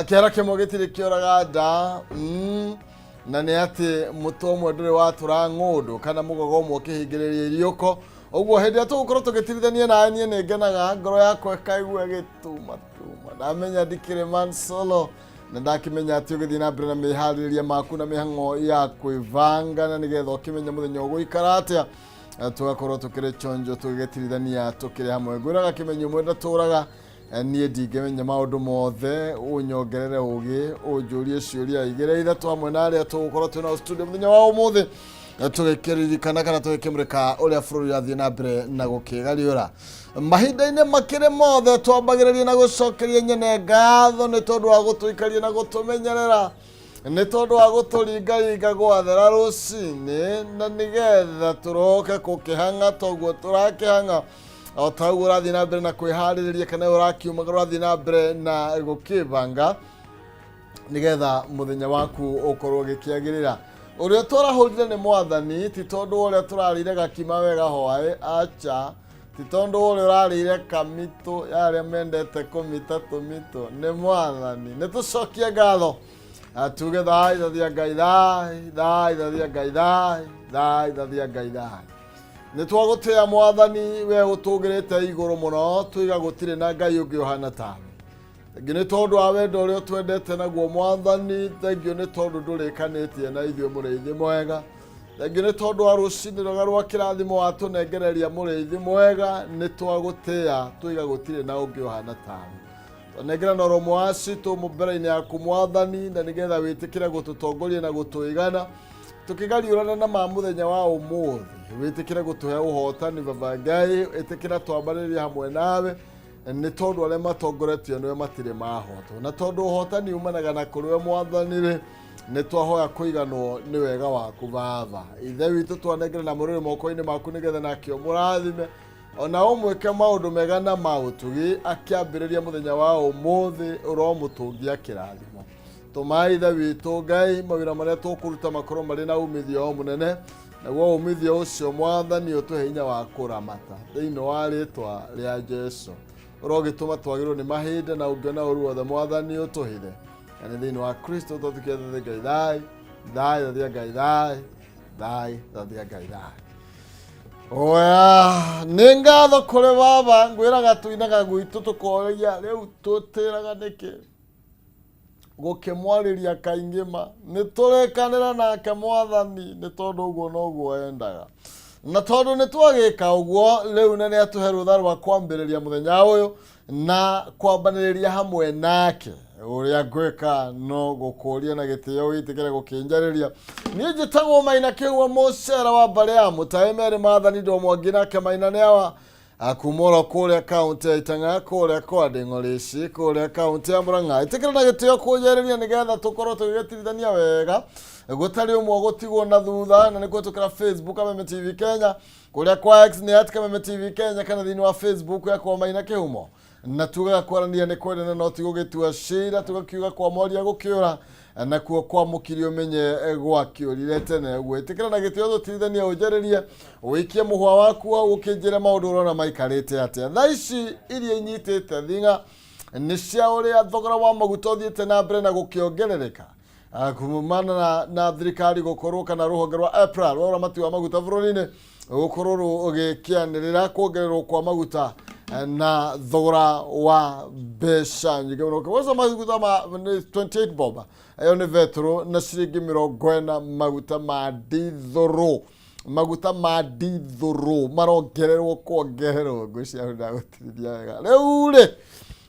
Kĩara kĩmwe gĩtirĩ kĩoraga nda, na nĩ atĩ mũtwe ũmwe ndũrĩ watũra ng'ũndũ kana mũgogo ũmwe ũkĩhingĩrĩria iriũko. Ũguo hĩndĩ ĩrĩa tũgũkorwo tũgĩtirithania nawe, niĩ nĩ ngenaga, ngoro yakwa ĩkaigua ĩgĩtumatuma, ndamenya ndikĩrĩ man solo, na ndakĩmenya atĩ ũgĩthiĩ na mbere na mĩharĩrĩria maku na mĩhang'o ya kwĩbanga, na nĩgetha ũkĩmenye mũthenya ũgũikara atĩa. Tũgakorwo tũkĩrĩ chonjo, tũgĩgĩtirithania tũkĩrĩ hamwe. Ngwĩraga kĩmenyi ũmwe ndatũraga. Niĩ ndingĩmenya maũndũ mothe, ũnyongerere ũgĩ, ũnjũrie ciũria igĩrĩ ithatũ hamwe na arĩa tũgũkorwo twĩ nao studio mũthenya wa ũmũthĩ, tũgĩkĩririkana kana tũgĩkĩmũrĩka ũrĩa bũrũri ũrathiĩ na mbere na gũkĩgariũra mahinda-inĩ makĩrĩ mothe. Twambagĩrĩria na gũcokeria nyene ngatho nĩ tondũ wa gũtũikaria na gũtũmenyerera, nĩ tondũ wa gũtũringaringa gwathera rũcinĩ, na nĩgetha tũroke gũkĩhang'a toguo tũrakĩhang'a. O ta ũguo ũrathiĩ na mbere na kwĩharĩrĩria kana ũrakiumaga, ũrathiĩ na mbere na gũkĩbanga nĩgetha mũthenya waku ũkorwo ũgĩkĩagĩrĩra. Ũrĩa twarahũrire nĩ mwathani, ti tondũ ũrĩa tũrarĩire gakima wega hwaĩ, acha, ti tondũ ũrĩa ũrarĩire kamitũ ya arĩa mendete kũmita tũmitũ, nĩ mwathani. Nĩ tũcokie ngatho, tuge thai thathia Ngai, thai thai thathia Ngai, thai thai thathia Ngai, thai. Nĩ twagũtĩa mwathani, we ũtũgĩrĩte igũrũ mũno, tũiga gũtirĩ na Ngai ũngĩ ũhana tawe. Thengiũ nĩ tondũ wa wendo ũrĩa ũtwendete naguo mwathani, thengiũ nĩ tondũ ndũrĩkanĩtie na ithuĩ mũrĩithi mwega, thengiũ nĩ tondũ wa rũcinĩ rwega rwa kĩrathimo watũnengereria mũrĩithi mwega. Nĩ twagũtĩa, tũiga gũtirĩ na ũngĩ ũhana tawe. Twanengera na ũromo wa citũ mbere-inĩ yaku mwathani, na nĩgetha wĩtĩkĩre gũtũtongoria na gũtũigana tũkĩgariũrana na ma mũthenya wa ũmũthĩ. Wĩtĩkĩre gũtũhe ũhotani baba Ngai, ĩtĩkĩra twambanĩrie hamwe nawe, nĩ tondũ arĩa matongoretio nĩwe matirĩ mahotwo, na tondũ ũhotani umanaga na kũrĩ we mwathani rĩ, nĩ twahoya kũiganwo nĩ wega waku baba ithe witũ. Twanengera na mũrĩrĩ moko-inĩ maku, nĩgetha nake ũmũrathime ona ũmwĩke maũndũ mega na ma ũtugi akĩambĩrĩria mũthenya wa ũmũthĩ. Ũromũtũngia kĩrathimo. Tũma ithe witũ Ngai mawĩra marĩa tũkũruta makorwo marĩ na umithio mũnene, naguo umithio ũcio mwathani ũtũhe hinya wa kũramata. Thĩinĩ wa rĩtwa rĩa Jesu, ũrogĩtũma twagĩrwo nĩ mahinda, na ũngĩona ũru wothe mwathani ũtũhithe, na nĩ thĩinĩ wa Kristo tũtũkĩethe. Ngai thai thai thathia Ngai, thai thai thathia Ngai, thai. Oya, nĩ ngatho kũrĩ baba. Ngwĩraga tũinaga gwitũ tũkoragia rĩu tũtĩraga nĩkĩ gũkĩmwarĩria kaingĩ ma nĩ tũrĩkanĩra nake mwathani, nĩ tondũ ũguo noguo endaga, na tondũ nĩ twagĩka ũguo rĩu, na nĩ atũhe rũtha rwa kwambĩrĩria mũthenya ũyũ na kwambanĩrĩria hamwe nake. Ũrĩa ngwĩka no gũkũria na gĩtĩo wĩtĩkĩre gũkĩnjarĩria. Niĩ njĩtagwo Maina Kĩhua, mũcera wa mbarĩ ya mũtaĩ merĩ mathani ndomwangi, nake Maina nĩ awa kuma oro kũrĩa kaũntĩ ya Itang'a, kũrĩa kwa Ndĩng'orĩci, kũrĩa kaũntĩ ya Mũrang'a. Ĩtĩkĩra na gĩtĩo kũnjarĩria nĩgetha tũkorwo tũgĩgĩtirithania wega, gũtarĩ ũmwe gũtigwo na thutha, na nĩ kũhetũkĩra Facebook Kameme TV Kenya, kũrĩa kwa X nĩ @KamemeTV Kenya, kana thĩinĩ wa Facebook yakwa Maina Kĩhumo. Na tugaga kwaranĩria nĩ kwendana no ti gũgĩtua cira, tũgakiuga kwa mwaria gũkĩũra nakuo kwa mũkiri ũmenye gwakĩũrire tene. Ũguo ĩtĩkĩra na gĩtĩo tũtirithanie, ũnjarĩrie, ũikie mũhwa waku hau, ũkĩnjĩre maũndũ ũrona maikarĩte atĩa thaa ici. Iria inyitĩte thing'a nĩ cia ũrĩa thogora wa maguta ũthiĩte na mbere na gũkĩongerereka, kumana na thirikari gũkorwo kana rũhonge rwa EPRA rwa ũramati wa maguta bũrũri-inĩ gũkorwo rũgĩkĩanĩrĩra kuongererwo kwa maguta na thogora wa mbeca nyingĩ mũno. Kwanza maguta ma nĩ 28 bob, ĩyo nĩ betũrũ, na ciringi 40 maguta ma ndithũrũ. Maguta ma ndithũrũ marongererwo kuongererwo. Ngwĩciria hau ndagũtirithia wega. Rĩu rĩ,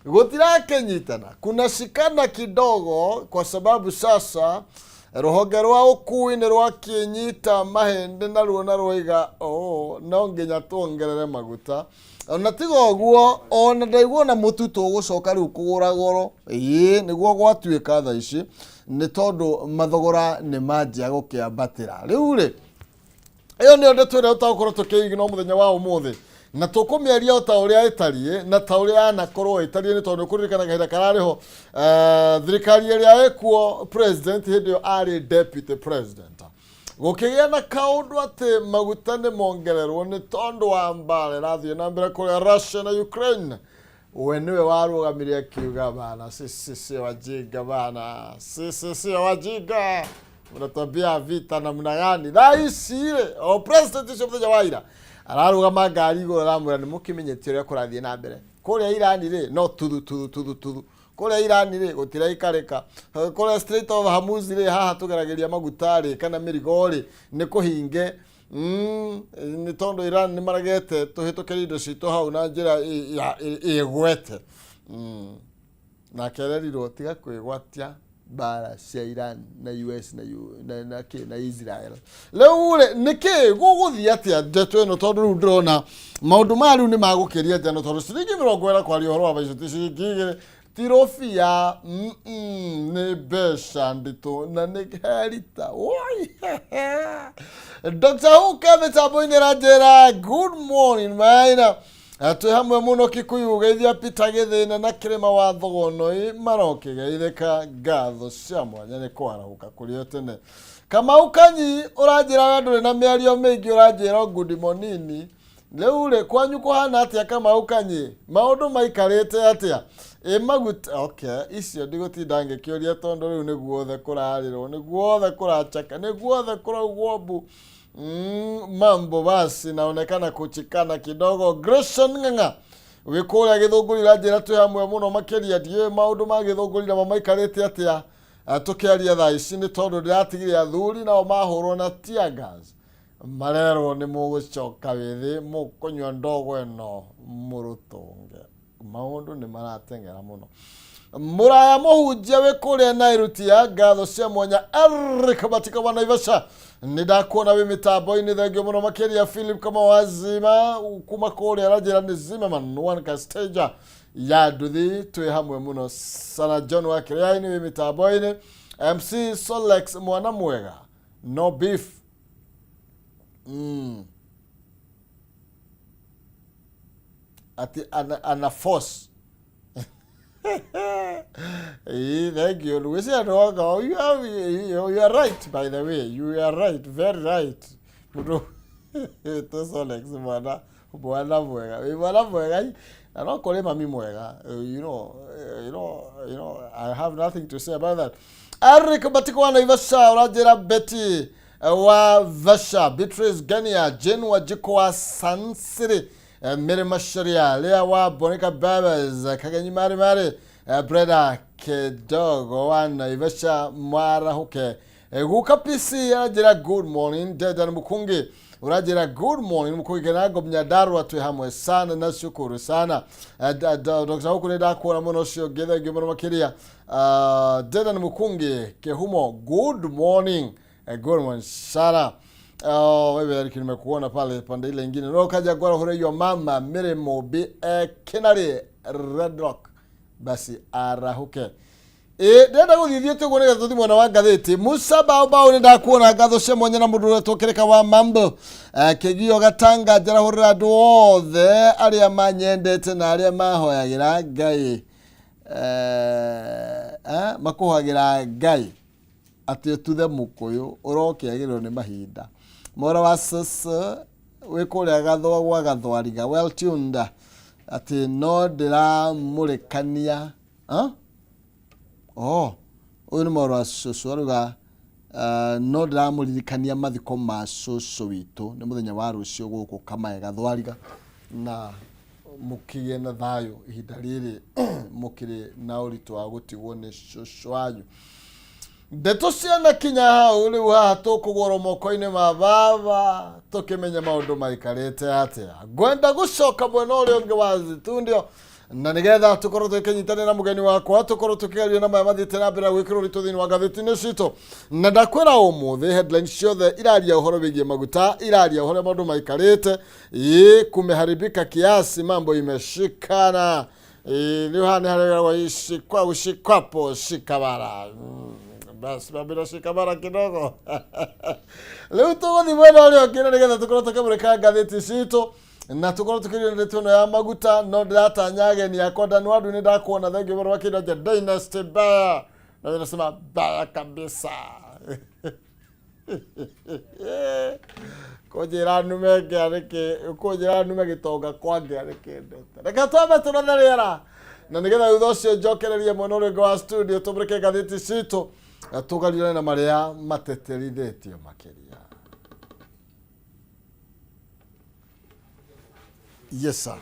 gũtirakĩnyitana, kuna shikana kidogo, kwa sababu sasa rũhonge rwa ũkui nĩ rwakĩnyita mahĩndĩ naruo na rwaiga, oh, no nginya tuongerere maguta. Ona tiga ũguo, ona ndaigua ona mũtu tũgũcoka rĩu kũgũra goro. Ĩĩ, nĩguo gwatuĩka thaa ici, nĩ tondũ mathogora nĩ manjia gũkĩambatĩra. Rĩu rĩ, ĩyo nĩyo ndeto ĩrĩa tũtagũkorwo tũkĩigina mũthenya wa ũmũthĩ, na tũkũmĩaria o ta ũrĩa ĩtariĩ na ta ũrĩa yanakorwo ĩtariĩ, nĩ tondũ nĩ kũririkana kahinda kararĩ ho, thirikari ĩrĩa ĩkuo, president hĩndĩ ĩyo arĩ deputy president, gũkĩgĩa na kaũndũ atĩ maguta nĩ mongererwo nĩ tondũ wa mbara ĩrathiĩ na mbere kũrĩa Russia na Ukraine. We nĩwe warũgamire akiuga, "Bana, sisi sio wajinga bana, sisi sio wajinga, mnatuambia vita namna gani?" Thaa ici rĩ, o president ũcio mũthenya wa ira ararũgama ngari igũrũ aramwĩra, "Nĩ mũkĩmenyete ũrĩa kũrathiĩ na mbere kũrĩa Irani rĩ, no tuthu tuthu tuthu tuthu kũrĩa Irani rĩ, gũtiraikarĩka kũrĩa Strait of Hormuz rĩ, haha tũgeragĩria maguta rĩ, kana mĩrigo rĩ, nĩ kũhinge nĩ tondũ Iran nĩ maregete tũhĩtũkĩre indo citũ hau na njĩra ĩgwete." Nake arerirwo, "Tiga kwĩgwatia mbara cia Iran na US na, U, na, na, kĩ, na Israel." Rĩu rĩ, nĩkĩ gũgũthiĩ atĩa ndeto ĩno? Tondũ rĩu ndĩrona maũndũ maya rĩu nĩ magũkĩria njano, tondũ ciringi 40, kwaria ũhoro wa maica, ti ciringi 2, ti rũbia, nĩ mbeca nditũ na nĩ herita. Woi! Dr. Huka mĩtambo-inĩ ĩranjĩra, "Good morning, Maina, twĩ hamwe mũno Kikuyu." Geithia Peter Gĩthĩna na Kĩrĩma wa Thogonoi marokĩgeithĩka. Ngatho cia mwanya nĩ kwarahũka kũrĩ o tene. Kamau Kanyi ũranjĩra we ndũrĩ na mĩario mĩingĩ, ũranjĩra good morning. Rĩu rĩ, kwanyu kũhana atĩa, Kamau Kanyi? Maũndũ maikarĩte atĩa? Ĩ maguta? Okay, icio ndigũtinda ngĩkĩũria tondũ rĩu nĩ guothe kũrarĩrwo, nĩ guothe kũracaka, nĩ guothe kũraugwo mbu. Mambo basi naonekana kuchikana kidogo. Grayson Ng'ang'a wĩ kũrĩa Gĩthũngũri ũranjĩra twĩ hamwe mũno makĩria. Ndiũĩ maũndũ ma Gĩthũngũri namo maikarĩte atĩa. Tũkĩaria thaa ici nĩ tondũ ndĩratigire athuri nao mahũrwo na tear gas, marerwo nĩ mũgũcoka wĩthĩ, mũkũnyua ndogo ĩno mũrũtũnge. Maũndũ nĩ marateng'era mũno. Mũraya mũhunjia wĩ kũrĩa Nairutia, ngatho cia mwanya. Eric Batika wa Naivasha, nĩ ndakuona wĩ mĩtambo-inĩ, thengio mũno makĩria. Philip kama wazima kuma kũrĩa aranjĩra nĩ Zimmerman one Castager ya nduthi, twĩ hamwe mũno sana. John wa Kĩrĩainĩ wĩ mĩtambo-inĩ. MC Solex mwana mwega, no beef. Ati ana force. Thank you. Lucia Nwoga, you are right, by the way. You are right, very right. Mũndũ to Solex mwana mwega. Wĩ mwana mwega na no kũrĩ mami mwega. I have nothing to say about that. Eric Batiko wa Naivasha ũranjĩra Betty wa Vasha, Beatrice Gania, Jane wa Jiko wa Sun City, Mary Masharia, Lea wa Bonica Babas, Kagenyi Mari Mari, Breda Kedogo wa Naivasha mwarahuke. Guka PC aranjĩra, "Good morning." Dedan Mukungi ũranjĩra, "Good morning, Mukungi Kenago Mnyandarua, twĩ hamwe sana na shukuru sana." Dr. Huku nĩ ndakuona mũno, ũcio ũngĩ thengio mũno makĩria. Dedan Mukungi Kehumo, good morning. Good morning sana. Oh, wewe Eric nimekuona pale pande ile ingine. No kaja gwara hore yo mama Mary Mobi Kinari Red Rock. Basi arahuke. Ĩ ndĩrenda gũthiĩ thiĩte ũguo nĩgetha tũthiĩ mwena wa ngathĩti. Musa Bao Bao, nĩ ndakuona, ngatho cia mwanya na mũndũ ũrĩa tũkĩrĩka wa mambo. Kĩgio Gatanga, njarahũrĩra andũ othe arĩa manyendete na arĩa mahoyagĩra Ngai. Makũhoyagĩra Ngai atĩ ũtuthe mũkũyũ ũrokĩagĩrĩrwo nĩ mahinda. Mwera wa ss wĩ kũrĩa gathwa gwa Gathwariga, well tuned, atĩ no ndĩramũrĩkania. Huh? Oh, ũyũ nĩ mwero wa cũcũ aruga, no ndĩramũririkania mathiko ma cũcũ witũ nĩ mũthenya wa rũciũ gũkũ Kamae Gathwariga, na mũkĩgĩe na thayũ ihinda rĩrĩ mũkĩrĩ na ũritũ wa gũtigwo nĩ cũcũ wanyu. Ndeto ciana kinya hau rĩu haha tũkũgũrwo moko-inĩ ma baba tũkĩmenye maũndũ maikarĩte atĩa. Ngwenda gũcoka mwena ũrĩa ũngĩ wa studio na nĩgetha tũkorwo tũkĩnyitanĩra na mũgeni wakwa, tũkorwo tũkĩaria na maya mathiĩte na mbere gwĩkĩrwo ũritũ thĩinĩ wa ngathĩti-inĩ citũ. Na ndakwĩra ũmũthĩ headline ciothe iraria ũhoro wĩgiĩ maguta, iraria ũhoro maũndũ maikarĩte. Ĩ kumeharibika kiasi, mambo imeshikana. Ĩ rĩu haha nĩ harĩa ishikwa ushikwapo shikabara. Basi mambo shikabara kidogo. Rĩu tũgũthiĩ mwena ũrĩa ũngĩ na nĩgetha tũkorwo tũkĩmũrĩka ngathĩti citũ na tũkorwo tũkĩria ndeto ĩno ya maguta. No ndĩratanya ageni akwa Danwadu, nĩ ndakuona, thengio mũno makĩria. Nja Dynasty baya na nasema baya kabisa. Kũnjĩra nume ngĩa nĩkĩ, kũnjĩra nume gĩtonga kwa ngĩa nĩkĩndete. Reke twambe tũrore rĩera na nĩgetha thutha ũcio njokererie mwena ũrĩa ũngĩ wa studio tũmũrĩke ngathĩti citũ na tũgariũrane na marĩa mateterithĩtio makĩria. Yes sir.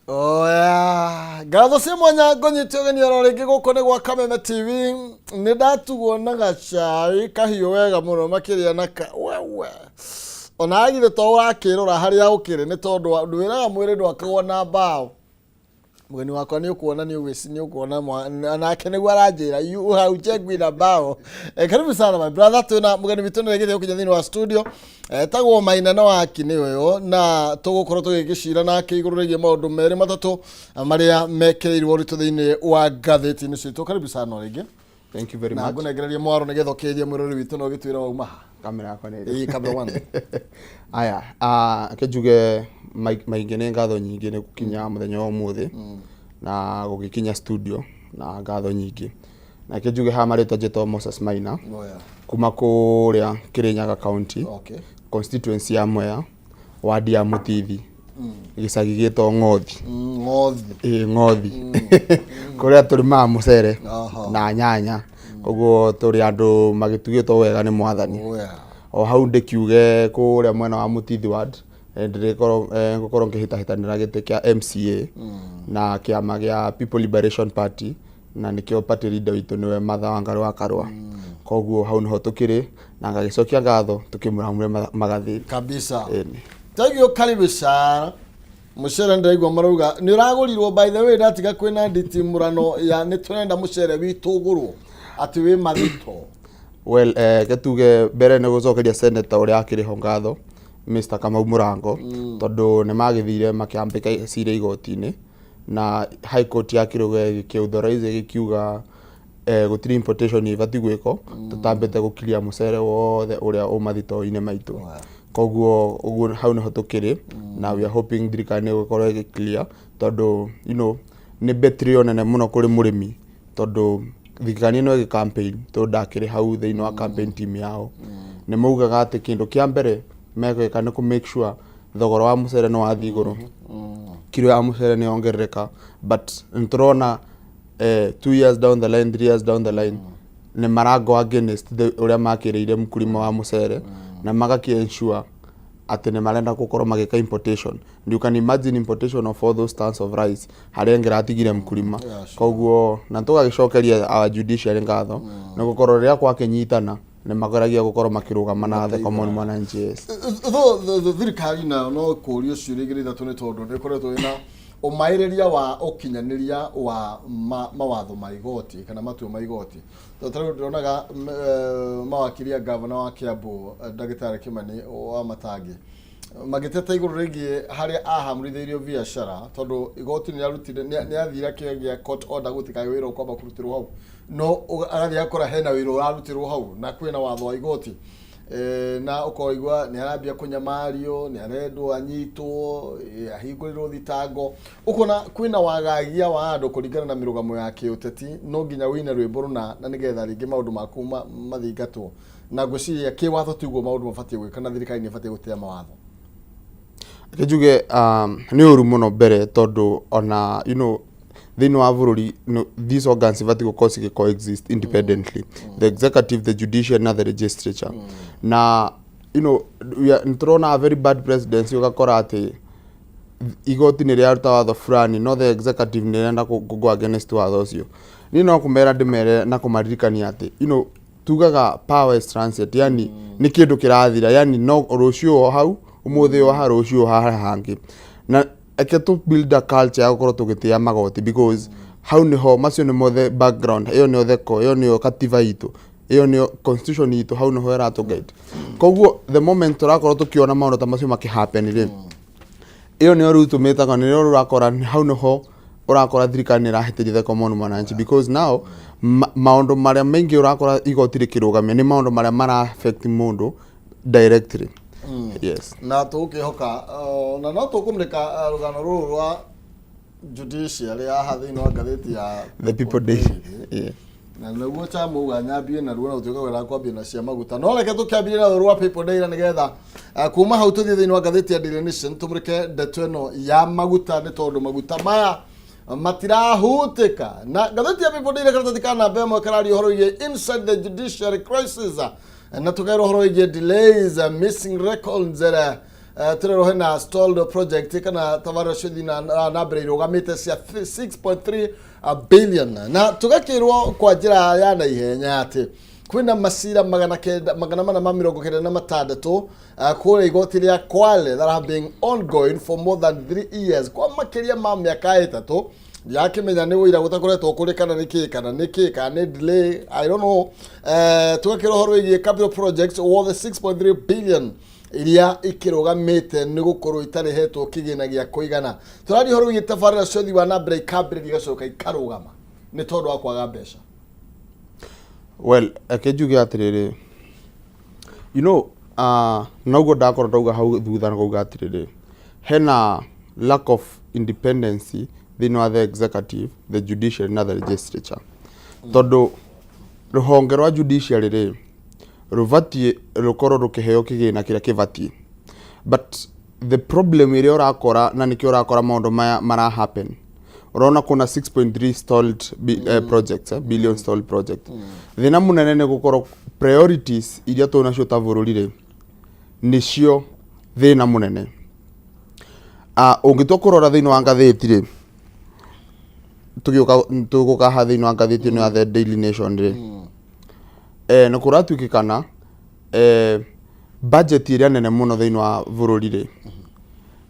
Oya, ngatho cia mwanya ngũnyite ũgeni oro rĩngĩ gũkũ nĩ gwa Kameme TV. Nĩ ndatugwo na gacai kahiũ wega mũno makĩria na ka wewe. Ona agire to ũrakĩrora harĩa ũkĩrĩ nĩ tondũ ndwĩraga mwĩrĩ ndwakagwo na mbaũ. Mũgeni wakwa nĩ ũkuona nĩ ũgwĩci nĩ ũkuona nake nĩguo aranjĩra yu haujengwi na mbao. Karibu sana my brother, twĩna mũgeni witũ nĩ rĩgĩte gũkinya thĩinĩ wa studio. Etagwo Maina na waki nĩ ũyũ na tũgũkorwo tũgĩgĩcira nake igũrũ rĩgiĩ maũndũ merĩ matatũ marĩa mekĩrĩirwo ũritũ thĩinĩ wa ngathĩti-inĩ citũ. Karibu sana o rĩngĩ. Thank you very Na much. ngũnengererie mwaro nĩgetha ũkĩrie mwĩrori witũ na ũgĩtwĩre wauma ha. Kamera yakwa nĩ Ĩĩ, camera one. Aya, reke njuge maingĩ nĩ ngatho nyingĩ nĩ gũkinya mũthenya wa ũmũthĩ na gũgĩkinya studio na ngatho nyingĩ. Na reke njuge haha marĩtwa njĩtagwo Moses Maina Oya. kuma kũrĩa Kĩrĩnyaga County, Okay. constituency ya Mwea, wadi ya Mũtithi, gĩcagi gĩtagwo Ng'othi. Ng'othi. Ĩĩ Ng'othi. Kũrĩa tũrĩmaga mũcere Aha. na nyanya. Koguo tũrĩ andũ magĩtugĩtwo wega nĩ mwathani. Oya. O hau ndĩkiuge kũrĩa mwena wa Mũtithi ward, ndĩrĩkorwo ngũkorwo ngĩhĩtahĩtanĩra gĩtĩ kĩa MCA na kĩama gĩa People Liberation Party, na nĩkĩo party leader witũ nĩwe Martha Wangari wa Karũa. Koguo hau nĩho tũkĩrĩ, na ngagĩcokia ngatho tũkĩmũramure magathĩ. Kabisa. Ĩni. Thank karibu sana. Mucere ndĩraigua marauga nĩ ũragũrirwo. By the way, ndatiga kwĩna nditimũrano ya nĩ tũrenda mũcere witũ ũgũrwo atĩ wĩ mathito. Well, ketuge mbere nĩ gũcokeria senator ũrĩa akĩrĩ ho ngatho, Mr. Kamau Mũrango, tondũ nĩ magĩthire makĩambĩka cira igoti-inĩ, na High Court ya Kĩrũga ĩgĩkĩ-authorize, ĩgĩkiuga gũtirĩ importation ĩbatiĩ gwĩkwo tũtambĩte gũkiria mũcere wothe ũrĩa ũ mathitoo-inĩ maitũ. Koguo ũguo hau nĩho tũkĩrĩ, na we are hoping thirikari nĩ ĩgũkorwo ĩgĩ clear, tondũ nĩ betrayal nene mũno kũrĩ mũrĩmi, tondũ thirikari ĩno ĩgĩ campaign, tondũ ndakĩrĩ hau thĩinĩ wa campaign team yao, nĩ maugaga atĩ kĩndũ kĩa mbere megwĩka nĩ kũ make sure thogora wa mũcere nĩ wathiĩ igũrũ, kiro ya mũcere nĩ yongerereka. But nĩ tũrona 2 years down the line, 3 years down the line, nĩ marago against the ũrĩa makĩrĩire mkulima wa mũcere, na magaki ensure atĩ nĩ marenda gũkorwo magĩka importation. And you can imagine importation of all those tons of rice harĩa ĩngĩratigire mkulima. Koguo na tũgagĩcokeria our judiciary ngatho nĩ gũkorwo rĩrĩa gwakĩnyitana nĩ magoragia gũkorwo makĩrũgama na the common mwananchi, yes. Though thirikari nayo no kũrio ciũria igĩrĩ ithatũ, nĩ tondũ nĩ ĩkoretwo ĩna ũmaĩrĩria wa ũkinyanĩria wa mawatho ma igoti kana matua ma igoti. Tondũ ta rĩu ndĩronaga mawakiri a gavana wa Kiambu, ndagĩtarĩ Kimani wa Matangi, magĩteta igũrũ rĩgiĩ harĩa ahamũrithĩirio biacara, tondũ igoti nĩ rĩarutire, nĩ athire akĩgĩa court order gũtikage wĩra ũkwamba kũrutĩrwo hau, no agathiĩ agakora hena wĩra ũrarutĩrwo hau na kwĩna watho wa igoti. Na ũkoigua nĩ arambia kũnyamario, nĩ arendwo anyitwo, ahingũrĩrwo thitango. Ũkona kwĩna wagagia wa andũ kũringana na mĩrũgamo ya kĩũteti, no nginya wĩine rwĩmbo rũna na nĩgetha rĩngĩ maũndũ maku mathingatwo. Na ngwĩciria kĩwatho tiguo maũndũ mabatiĩ gwĩka, na thirikari nĩ ĩbatiĩ gũtĩa mawatho. Reke njuge nĩ ũru mũno mbere, tondũ ona thĩinĩ wa bũrũri no, these organs ibatiĩ gũkorwo cigĩ coexist independently, the executive, the judiciary na the legislature. Na nĩ tũrona a very bad presidency, ũgakora atĩ igoti nĩ rĩaruta watho fulani, no the executive nĩ ĩrenda go against watho ũcio. Niĩ no kũmera ndĩmere na kũmaririkania atĩ tugaga power is transient, yani nĩ kĩndũ kĩrathira, yani no rũciũ o hau, ũmũthĩ o haha, rũciũ o haha hangĩ. Na eke tũ build a culture ya gũkorwo tũgĩtĩa magoti, because hau nĩho macio nĩmo the background, ĩyo nĩyo the core, ĩyo nĩyo katiba itũ, ĩyo nĩyo constitution itũ, hau nĩho ĩratũ guide. Koguo the moment tũrakorwo tũkĩona maũndũ ta macio makĩ happen rĩ, ĩyo nĩyo rĩu tũmĩtaga, nĩyo rĩu ũrakora hau nĩho ũrakora thirikari nĩ ĩrahĩtĩria the common mwananchi, because now maũndũ marĩa maingĩ ũrakora igoti rĩkĩrũgamia nĩ maũndũ marĩa mara affect mũndũ directly, yes. Na tũgũkĩhoka na no tũkũmũrĩka rũgano rũrũ rwa judiciary haha thĩinĩ wa ngathĩti ya The People Daily, yeah. Na nĩguo chamauga nyambie naruo, na gũtuĩka wĩra kwambia na cia maguta, no reke tũkĩambie na rwa People Daily, nĩgetha kuma hau tũthiĩ thĩinĩ wa ngathĩti ya Daily Nation tũmũrĩke ndeto ĩno ya maguta, nĩ tondũ maguta maya matirahutĩka. Na ngathĩti ya People Daily, karatathi ka namba 1 kararia ũhoro wĩgiĩ inside the judiciary crisis, na tũkaĩrwo ũhoro wĩgiĩ delays, missing records, tũrerwo hena stalled project kana tabarĩra ciothiĩ na mbere irũgamĩte cia 6.3 billion, na tũgakĩrwo kwa njĩra ya naihenya atĩ kwĩna macira 996 kũrĩa igoti rĩa Kwale that have been ongoing for more than 3 years, kwa makĩria ma mĩaka 3. Ndĩrakĩmenya nĩ ũira gũtakoretwo kũrĩ, kana nĩ kĩ, kana nĩ kĩ, kana nĩ delay, I don't know. Tũgakĩrwo ũhoro wĩgiĩ capital projects worth 6.3 billion iria ikĩrũgamĩte nĩ gũkorwo itarĩhetwo kĩgĩna gĩa kũigana. Tũraria ũhoro wĩgiĩ tabarĩra ciothe wa na mbere ikambĩrĩria igacoka ikarũgama nĩ tondũ wa kwaga mbeca. Well, reke njuge atĩrĩrĩ, noguo ndakorwo ndauga hau thutha na ngauga atĩrĩrĩ, hena lack of independence thĩinĩ wa the executive, the judiciary na the legislature, tondũ rũhonge rwa judiciary rĩ rũbatiĩ rũkorwo rũkĩheo kĩgĩna kĩrĩa kĩbatiĩ. But the problem ĩrĩa ũrakora, na nĩkĩo ũrakora maũndũ maya mara happen, Ũrona kuna 6.3 stalled projects, billion stalled project. Thĩna mũnene nĩ gũkorwo priorities iria twĩ nacio ta bũrũri rĩ, nĩcio thĩna mũnene. Ũngĩtua kũrora thĩinĩ wa ngathĩti rĩ, tũgĩũka tũgũka haha thĩinĩ wa ngathĩti ĩno ya The Daily Nation rĩ, nĩ kũratuĩkĩkana budget ĩrĩa nene mũno thĩinĩ wa bũrũri rĩ,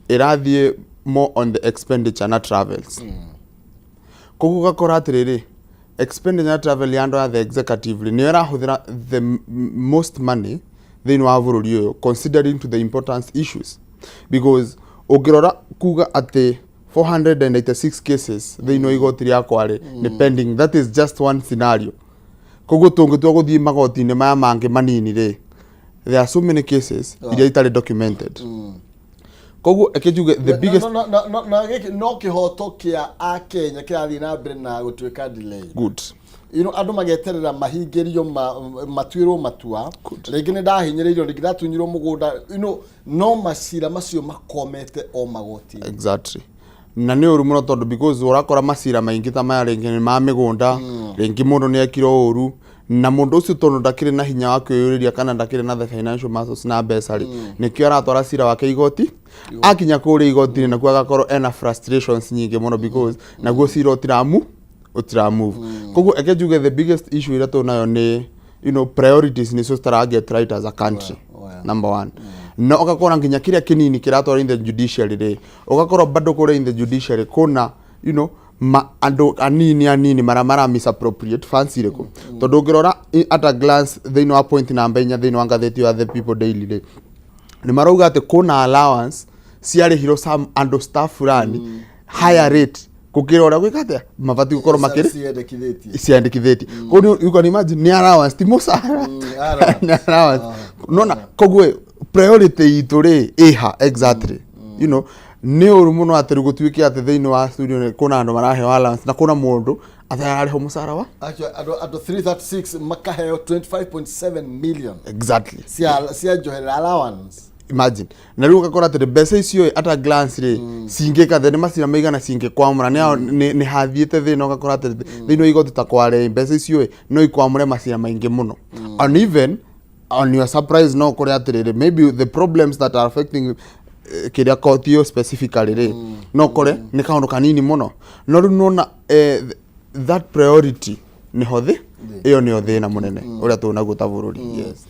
ĩrathiĩ more on the expenditure na travels. Koguo ũgakora atĩrĩrĩ, expenditure na travel ya andũ a the executive rĩ, nĩyo ĩrahũthĩra the most money thĩinĩ wa bũrũri ũyũ, considering to the importance issues, because ũngĩrora kuga atĩ 486 cases thĩinĩ wa igoti rĩakwa rĩ nĩ pending, that is just one scenario. Koguo tũngĩtua gũthiĩ magoti-inĩ maya mangĩ manini rĩ, there are so many cases iria itarĩ documented. Koguo eke njuge the biggest Na gĩkĩ no kĩhoto kĩa akenya kĩrathiĩ na mbere na gũtuĩka delay. Good. Andũ mageterera mahingĩrio matuĩrwo matua, rĩngĩ nĩ ndahinyĩrĩirio, rĩngĩ ndatunyirwo mũgũnda, no macira macio makomete o magoti. Exactly, na nĩ ũru mũno tondũ because ũrakora macira maingĩ ta maya rĩngĩ nĩ ma mĩgũnda, rĩngĩ mũndũ nĩ ekirwo ũru na mũndũ ũcio tondũ ndakĩrĩ na hinya wa kwĩyũrĩria kana ndakĩrĩ na the financial muscles na mbeca rĩ, nĩkĩo aratwara cira wake igoti. Akinya kũrĩa igoti-inĩ nakuo agakorwo ena frustrations nyingĩ mũno because naguo cira ũtira move. Koguo eke njuge the biggest issue ĩrĩa tũnayo nĩ priorities nĩcio citara get right as a country. Oh, yeah. Number one, na ũgakora nginya kĩrĩa kĩnini kĩratwara in the judiciary rĩ, ũgakorwo bado kũrĩa in the judiciary kũna ma andũ anini anini mara mara misappropriate funds irĩkũ, tondũ ũngĩrora at a glance thĩinĩ wa point namba 4 thĩinĩ wa ngathĩti ya The People Daily rĩ, nĩ marauga atĩ kũna allowance ciarĩhirwo some andũ staff fulani higher rate gũkĩra ũrĩa gwĩka atĩa mabatiĩ gũkorwo makĩrĩ ciendekithĩtie. Ciandĩkithĩtie. Koguo you can imagine nĩ allowance, ti mũcara. Allowance. Nĩ allowance nona. Koguo priority itũ rĩ ĩha exactly? Nĩ ũru mũno atĩ rĩu gũtuĩke atĩ thĩinĩ wa studio nĩ kũna andũ maraheo allowance na kũna mũndũ atararĩhwo mũcara wa Actually, andũ 336 makaheo 25.7 million cia njoherera allowance. Imagine, na rĩu ũgakora atĩ mbeca icio at a glance rĩ cingĩka thĩ nĩ macira maigana cingĩkwamũra nĩ hathiĩte thĩna. Ũgakora atĩ thĩinĩ wa igoti ta kware mbeca icio ĩ no ikwamũre macira maingĩ mũno. And even on your surprise, no ũkore atĩrĩrĩ, maybe the problems that are affecting kĩrĩa koti ĩyo specifically rĩ, no ũkore nĩ kaũndũ kanini mũno, no rĩu nona that priority nĩho thĩ ĩyo nĩyo thĩna mũnene ũrĩa tũnaguo ta bũrũri, yes.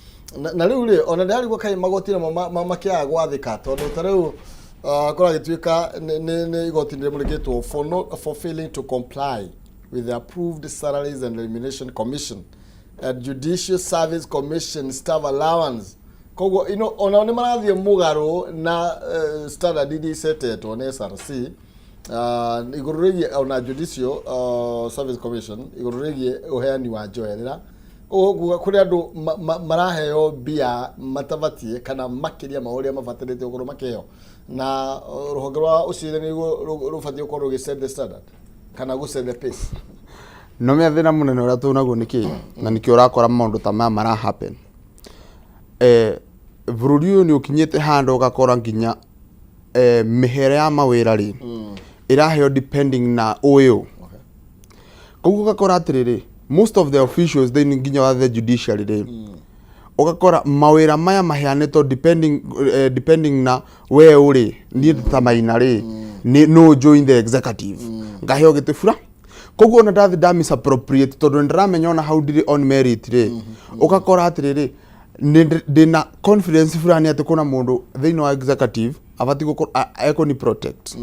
Na rĩu rĩ, ona ndĩrarigwo kaĩ magoti namo makĩaga gwathĩka, tondũ ta rĩu kũragĩtuĩka nĩ igoti nĩ rĩmũrĩkĩtwo for not for failing to comply with the approved Salaries and Remuneration Commission and Judicial Service Commission staff allowance. Koguo onao nĩ marathiĩ mũgarũ na standard iria icetetwo nĩ SRC igũrũ rĩgiĩ ona Judicial Service Commission, igũrũ rĩgiĩ ũheani wa njoherera. Ũguo kuga kũrĩ andũ maraheo mbia matabatiĩ kana makĩria ma ũrĩa mabatarĩte gũkorwo makĩheo, na rũhonge rwa ũcirithania nĩguo rũbatiĩ gũkorwo rũgĩ set the standard kana gũ set the pace. No mĩa thĩna mũnene ũrĩa tũnaguo nĩ kĩ na nĩkĩo ũrakora maũndũ ta maya mara happen, bũrũri ũyũ nĩ ũkinyĩte handũ ũgakora nginya mĩhere ya mawĩra rĩ ĩraheo depending na ũyũ. Koguo ũgakora atĩrĩrĩ, most of the officials thĩinĩ nginya wa the judiciary rĩ, ũgakora mawĩra maya maheanĩtwo depending na we ũrĩ niĩ ta Maina rĩ nĩ no join the executive ngaheo gĩtĩ bura. Koguo ona ndathi nda misappropriate tondũ nĩ ndĩramenya ona hau ndirĩ on merit rĩ, ũgakora atĩrĩrĩ, ndĩna confidence fulani atĩ kuna mũndũ thĩinĩ wa executive abatiĩ gũkorwo ekũni protect.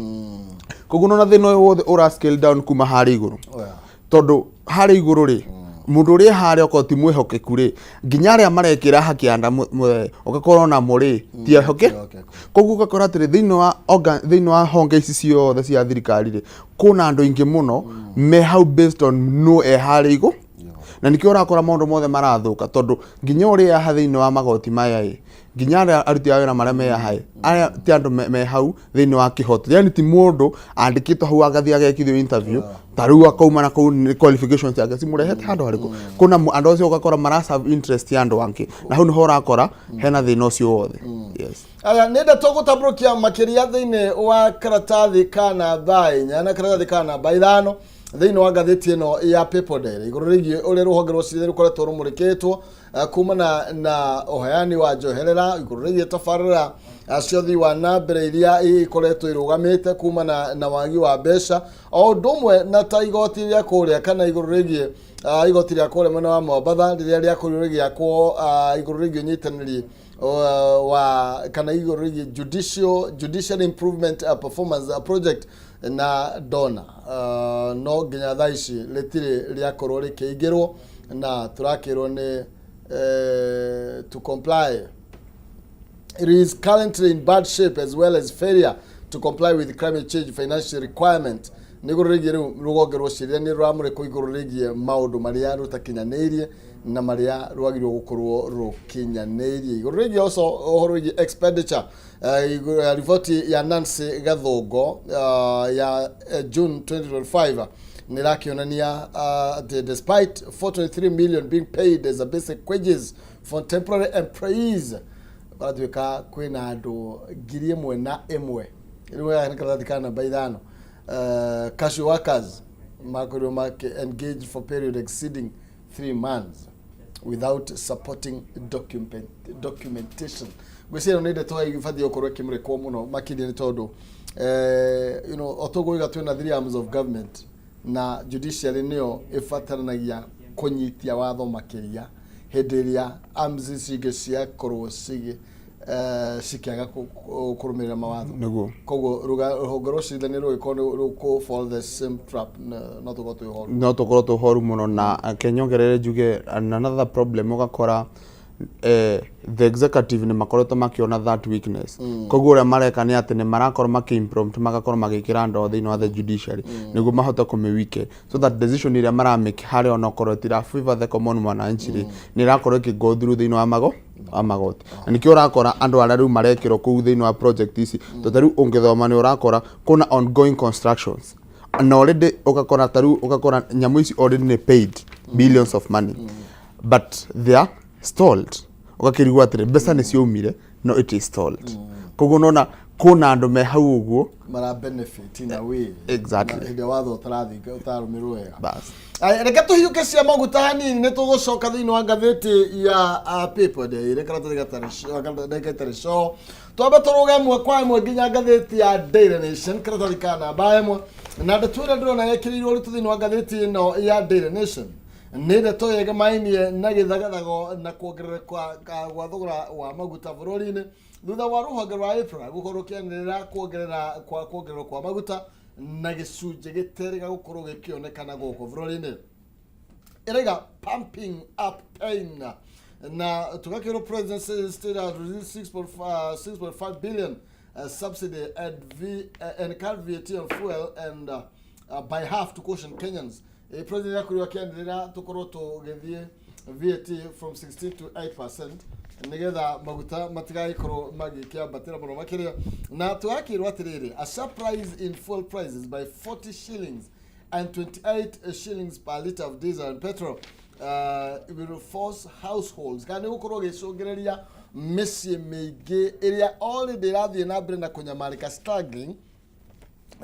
Koguo nona thĩna ũyũ wothe ũra scale down kuma harĩa igũrũ, tondũ harĩa igũrũ rĩ, mũndũ ũrĩa harĩa okorwo ti mwĩhokeku rĩ, nginya arĩa marekĩra hakĩanda ũgakorwo onamo rĩ ti ehoke. Ehokeku. Koguo ũgakora atĩrĩ, thĩinĩ wa honge ici ciothe cia thirikari rĩ, kwĩna andũ aingĩ mũno me hau based on no e harĩa igũ. Na nĩkĩo ũrakora maũndũ mothe marathũka, tondũ nginya ũrĩa haha thĩinĩ wa magoti maya ĩ, nginya arĩa aruti a wĩra marĩa me haha ĩ, arĩa ti andũ me hau thĩinĩ wa kĩhoto, yani ti mũndũ andĩkĩtwo hau agathiĩ agekithio interview ta rĩu akauma na kũu nĩ qualifications ciake cimũrehete handũ harĩkũ. Kwĩna andũ acio ũgakora mara serve interest ya andũ angĩ, na hau nĩho ũrakora hena thĩna ũcio wothe, yes. Aya nĩ ndeto gũtambũrũkia makĩria thĩinĩ wa karatathi ka namba 4 na karatathi ka namba 5 thĩinĩ wa ngathĩti ĩno ya People Daily, igũrũ rĩgiĩ ũrĩa rũhonge rwa ũcirithania rũkoretwo rũmũrĩkĩtwo kumana na ũheani wa njoherera, igũrũ rĩgiĩ tabarĩra cia ũthii wa na mbere iria ikoretwo irũgamĩte kumana na wagi wa mbeca, o ũndũ ũmwe na ta igoti rĩa kũrĩa kana igũrũ rĩgiĩ igoti rĩa kũrĩa mwena wa Mombatha rĩrĩa rĩakorirwo rĩgĩakwo, igũrũ rĩgiĩ ũnyitanĩri wa kana igũrũ rĩgiĩ judicial improvement performance project na dona, no nginya thaa ici rĩtirĩ rĩakorwo rĩkĩingĩrwo na tũrakĩrwo nĩ to comply. It is currently in bad shape as well as failure to comply with climate change financial requirement. Nĩ igũrũ rĩgiĩ rĩu rũgonge rwa ũcirithania rũramũrĩkwo igũrũ rĩgiĩ maũndũ marĩa rũtakinyanĩirie na marĩa rwagĩrĩirwo gũkorwo rũkinyanĩirie. Igũrũ rĩgiĩ also ũhoro wĩgiĩ expenditure, riboti ya Nancy Gathungo ya June 2025 nĩ ĩrakĩonania atĩ despite 423 million being paid as a basic wages for temporary employees, baratuĩka kwĩna andũ 1,001, rĩu gaka nĩ karatathi ka namba 5, casual workers makorirwo makĩ engaged for period exceeding 3 months without supporting documentation. Ngwĩciria ĩno nĩ ndeto ĩbatiĩ gũkorwo ĩkĩmũrĩkwo mũno makĩria, nĩ tondũ o toguo iga twĩna three arms of government na judiciary nĩyo ĩbataranagia kũnyitia watho makĩria hĩndĩ ĩrĩa arms ici ingĩ ciakorwo cikĩaga kũrũmĩrĩra mawatho. Koguo rũhonge rwa ũcirithania rũgĩkorwo nĩ rũkũ fall the same trap, no tũkorwo twĩ horu. No tũkorwo twĩ horu mũno. Na kenyongerere njuge another problem, ũgakora the executive nĩ makoretwo makĩona that weakness. Koguo ũrĩa mareka nĩ atĩ nĩ marakorwo makĩ impromptu, magakorwo magĩkĩra ndoo thĩinĩ wa the judiciary nĩguo mahote kũmĩ so that decision ĩrĩa maramake harĩa, onokorwo ĩtira favor the common mwananchi rĩ, nĩ ĩrakorwo ĩkĩ go through thĩinĩ wa mago wa magoti. Na nĩkĩo ũrakora andũ arĩa rĩu marekĩrwo kũu thĩinĩ wa project ici, tondũ ta rĩu ũngĩthoma nĩ ũrakora kuna ongoing constructions na already ũgakora ta rĩu ũgakora nyamũ ici already nĩ paid billions of money, but they are stalled. Ũgakĩrigwo atĩrĩ, mbeca nĩ ciaumire no it is stalled. Koguo nona kuna andũ me hau ũguo mara benefit in a way. Exactly. Na hĩndĩ ĩrĩa watho ũtarathinga ũtarũmĩrwo wega. Bas. Aya, reke tũhiũke cia maguta hanini, nĩ tũgũcoka thĩinĩ wa ngathĩti ya People Daily karatathi ndagĩka itarĩ co. Twambe tũrũge ĩmwe kwa ĩmwe nginya ngathĩti ya Daily Nation, karatathi ka namba 1, na ndeto ĩrĩa ndĩrona yekĩrĩirwo ũritũ thĩinĩ wa ngathĩti ĩno ya Daily Nation nĩ ndeto yegemainie na gĩthagathago na kuongerereka gwa thogora wa maguta bũrũri-inĩ thutha wa rũhonge rwa EPRA gũkorwo rũkĩanĩrĩra kuongerera kwa kuongererwo kwa maguta na gĩcunjĩ gĩterĩga gũkorwo gĩkĩonekana gũkũ bũrũri-inĩ. Ĩraiga "Pumping up pain", na tũgakĩrwo President says state has released 6.5 billion subsidy and cut VAT on fuel and by half to caution Kenyans. President akorirwo akĩanĩrĩra tũkorwo tũgĩthiĩ VAT from 16 to 8% nigetha maguta matigagĩkorwo magĩkĩambatĩra mũno makĩria. Na tũgakĩrwo atĩrĩrĩ, a sharp rise in fuel prices by 40 shillings and 28 shillings per litre of diesel and petrol will force households, kana nĩ gũkorwo gĩcũngĩrĩria mĩciĩ mĩingĩ ĩrĩa already ĩrathiĩ na mbere na kũnyamarĩka, struggling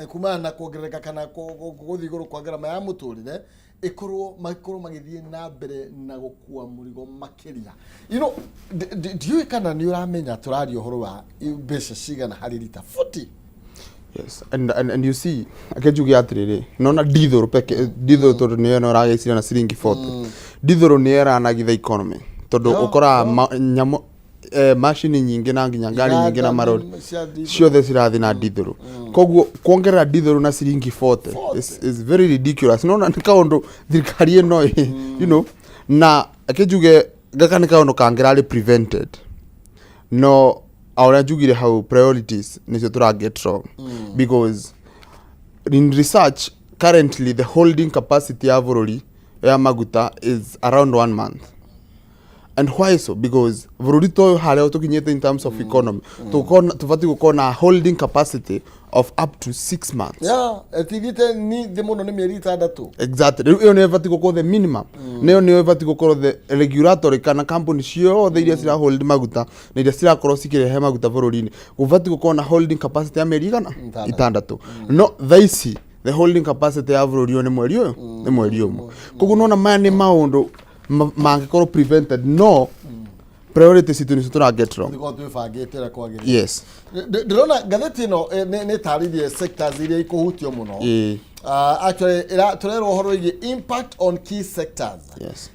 kumana na kuongerereka kana gũthiĩ igũrũ kwa ngarama ya mũtũrĩre, ĩkorwo makorwo magĩthiĩ na mbere na gũkua mũrigo makĩria. Ndiũĩ kana nĩ ũramenya tũraria ũhoro wa mbeca cigana harĩ rita, 40. Yes, and you see, akenjuge atiriri, nona dithũrũ peke dithũrũ, tondũ nĩyo ĩno ĩragĩcira na ciringi 40, dithũrũ nĩyo ĩranagitha economy, tondũ ũkoraga nyamũ macini nyingĩ na nginya ngari nyingĩ na Iganda marori cia diesel. Ciothe cirathiĩ na dithũrũ. Koguo kuongerera dithũrũ na ciringi 40 is very ridiculous. Nona nĩ kaũndũ thirikari ĩno na akenjuge gaka nĩ kaũndũ kangĩrarĩ prevented, no o ũrĩa njugire hau, priorities nĩcio tũra get wrong, because in research currently the holding capacity ya bũrũri Ya maguta is around one month. And why so? Because bũrũri ta ũyũ, harĩa tũkinyĩte in terms of economy, tũbatiĩ gũkorwo na holding capacity of up to 6 months. Ya ĩtigite ni thĩ mũno nĩ mĩeri 6. Exactly. Rĩu ĩyo nĩyo ĩbatiĩ gũkorwo the minimum, nĩyo ĩbatiĩ gũkorwo the regulatory kana company ciothe iria cira hold maguta na iria cirakorwo cikĩrehe maguta bũrũri-inĩ, gũbatiĩ gũkorwo na holding capacity ya mĩeri igana? 6. 6. No thaa ici the holding capacity ya bũrũri ũyũ nĩ mweri ũyũ, nĩ mweri ũmwe. Koguo nona maya nĩ maũndũ mangĩkorwo prevented, no priority citũ nĩcio tũra get wrong. Nĩkorwo twĩbangĩte ũrĩa kwagĩrĩire. Yes. Ndĩrona ngathĩti ĩno nĩ ĩtarĩirie sectors iria ikũhutio mũno. Actually tũrerwo ũhoro wĩgiĩ impact on key sectors.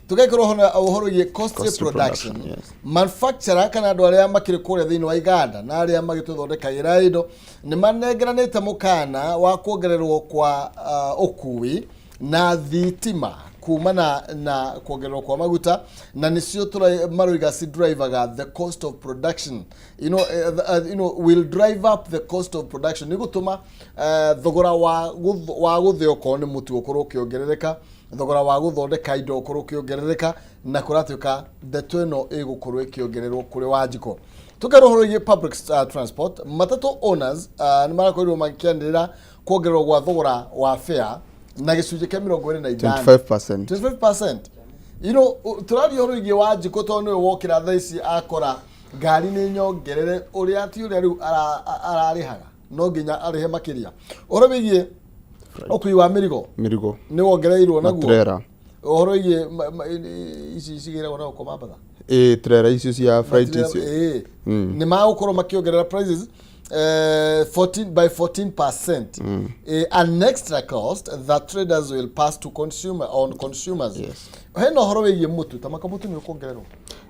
Tũgekĩrwo ũhoro wĩgiĩ costly costly production, production, yes. Manufacturer kana andũ arĩa makĩrĩ kũrĩa thĩinĩ wa iganda na arĩa magĩtũthondekagĩra indo nĩ manengeranĩte mũkana wa kuongererwo kwa ũkui na thitima kumana na kuongererwo kwa maguta, na nĩcio maroiga ci drivaga the cost of production, will drive up the cost of production, nĩ gũtũma thogora wa gũthĩa okorwo nĩ mũtu ũkorwo ũkĩongerereka, thogora wa gũthondeka indo ũkorwo ũkĩongerereka, na kũratuĩka ndeto ĩno ĩgũkorwo ĩkĩongererwo kũrĩ Wanjikũ. Tũkerwo ũhoro wĩgiĩ public transport. Matatu owners nĩ marakorirwo makĩanĩrĩra kuongererwo gwa thogora wa fare na gĩcunjĩ kĩa 25. 25%. 25%. Tũraria ũhoro wĩgiĩ Wanjikũ tondũ nĩwe wokĩra thaa ici akora ngari nĩ nyongerere, ũrĩa ti ũrĩa rĩu ararĩhaga, no nginya arĩhe makĩria. Ũhoro wĩgiĩ ũkui wa mĩrigo mĩrigo nĩ wongereirwo naguo. Matrera. Ũhoro wĩgiĩ ici cigĩragwo na gũkũ Mambatha. Ĩ, trera icio cia freight icio. Ĩĩ. Nĩ magũkorwo makĩongerera prices 14 by 14%, an extra cost that traders will pass to consumer on consumers. Hena ũhoro wĩgiĩ mũtu, ta maka mũtu nĩ ũkuongererwo.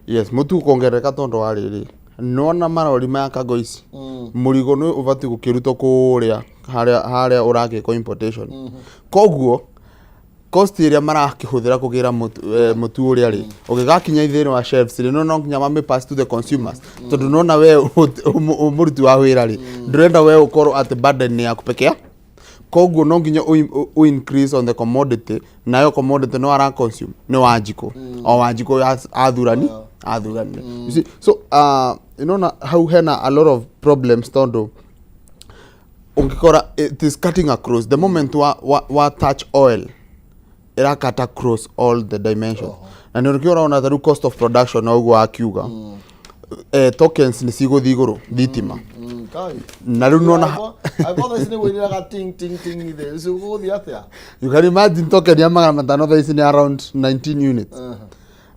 Yes, mũtu ũkongerereka tondũ wa rĩrĩ, nona marori maya cargo ici, mũrigo nĩ ũbatiĩ gũkĩrutwo kũrĩa harĩa ũragĩkwo importation. Koguo cost ĩrĩa marakĩhũthĩra kũgĩra mũtu ũrĩa rĩ, ũgĩgakinya thĩinĩ wa shelves rĩ, no nginya mame pass to the consumers, tondũ nona we mũruti wa wĩra rĩ, ndũrenda we ũkorwo atĩ burden nĩ yaku peke yako. Koguo no nginya ũ increase on the commodity, nayo commodity no ara consume nĩ Wanjikũ, o Wanjikũ athurani. You see, so inona hau hena a lot of problems, tondũ ũngĩkora it is cutting across the moment wa touch oil, ĩrakata across all the dimensions, na nĩ ũrĩkĩo ũrona ta rĩu cost of production no ũguo akiuga, tokens nĩ cigũthiĩ igũrũ, thitima. Kai. Na rĩu nona Angĩkorwo thaa ici nĩ gwĩrĩraga ting ting ting thĩ ũcio, gũgũthiĩ atĩa? You can imagine token ya 500 thaa ici nĩ around 19 units.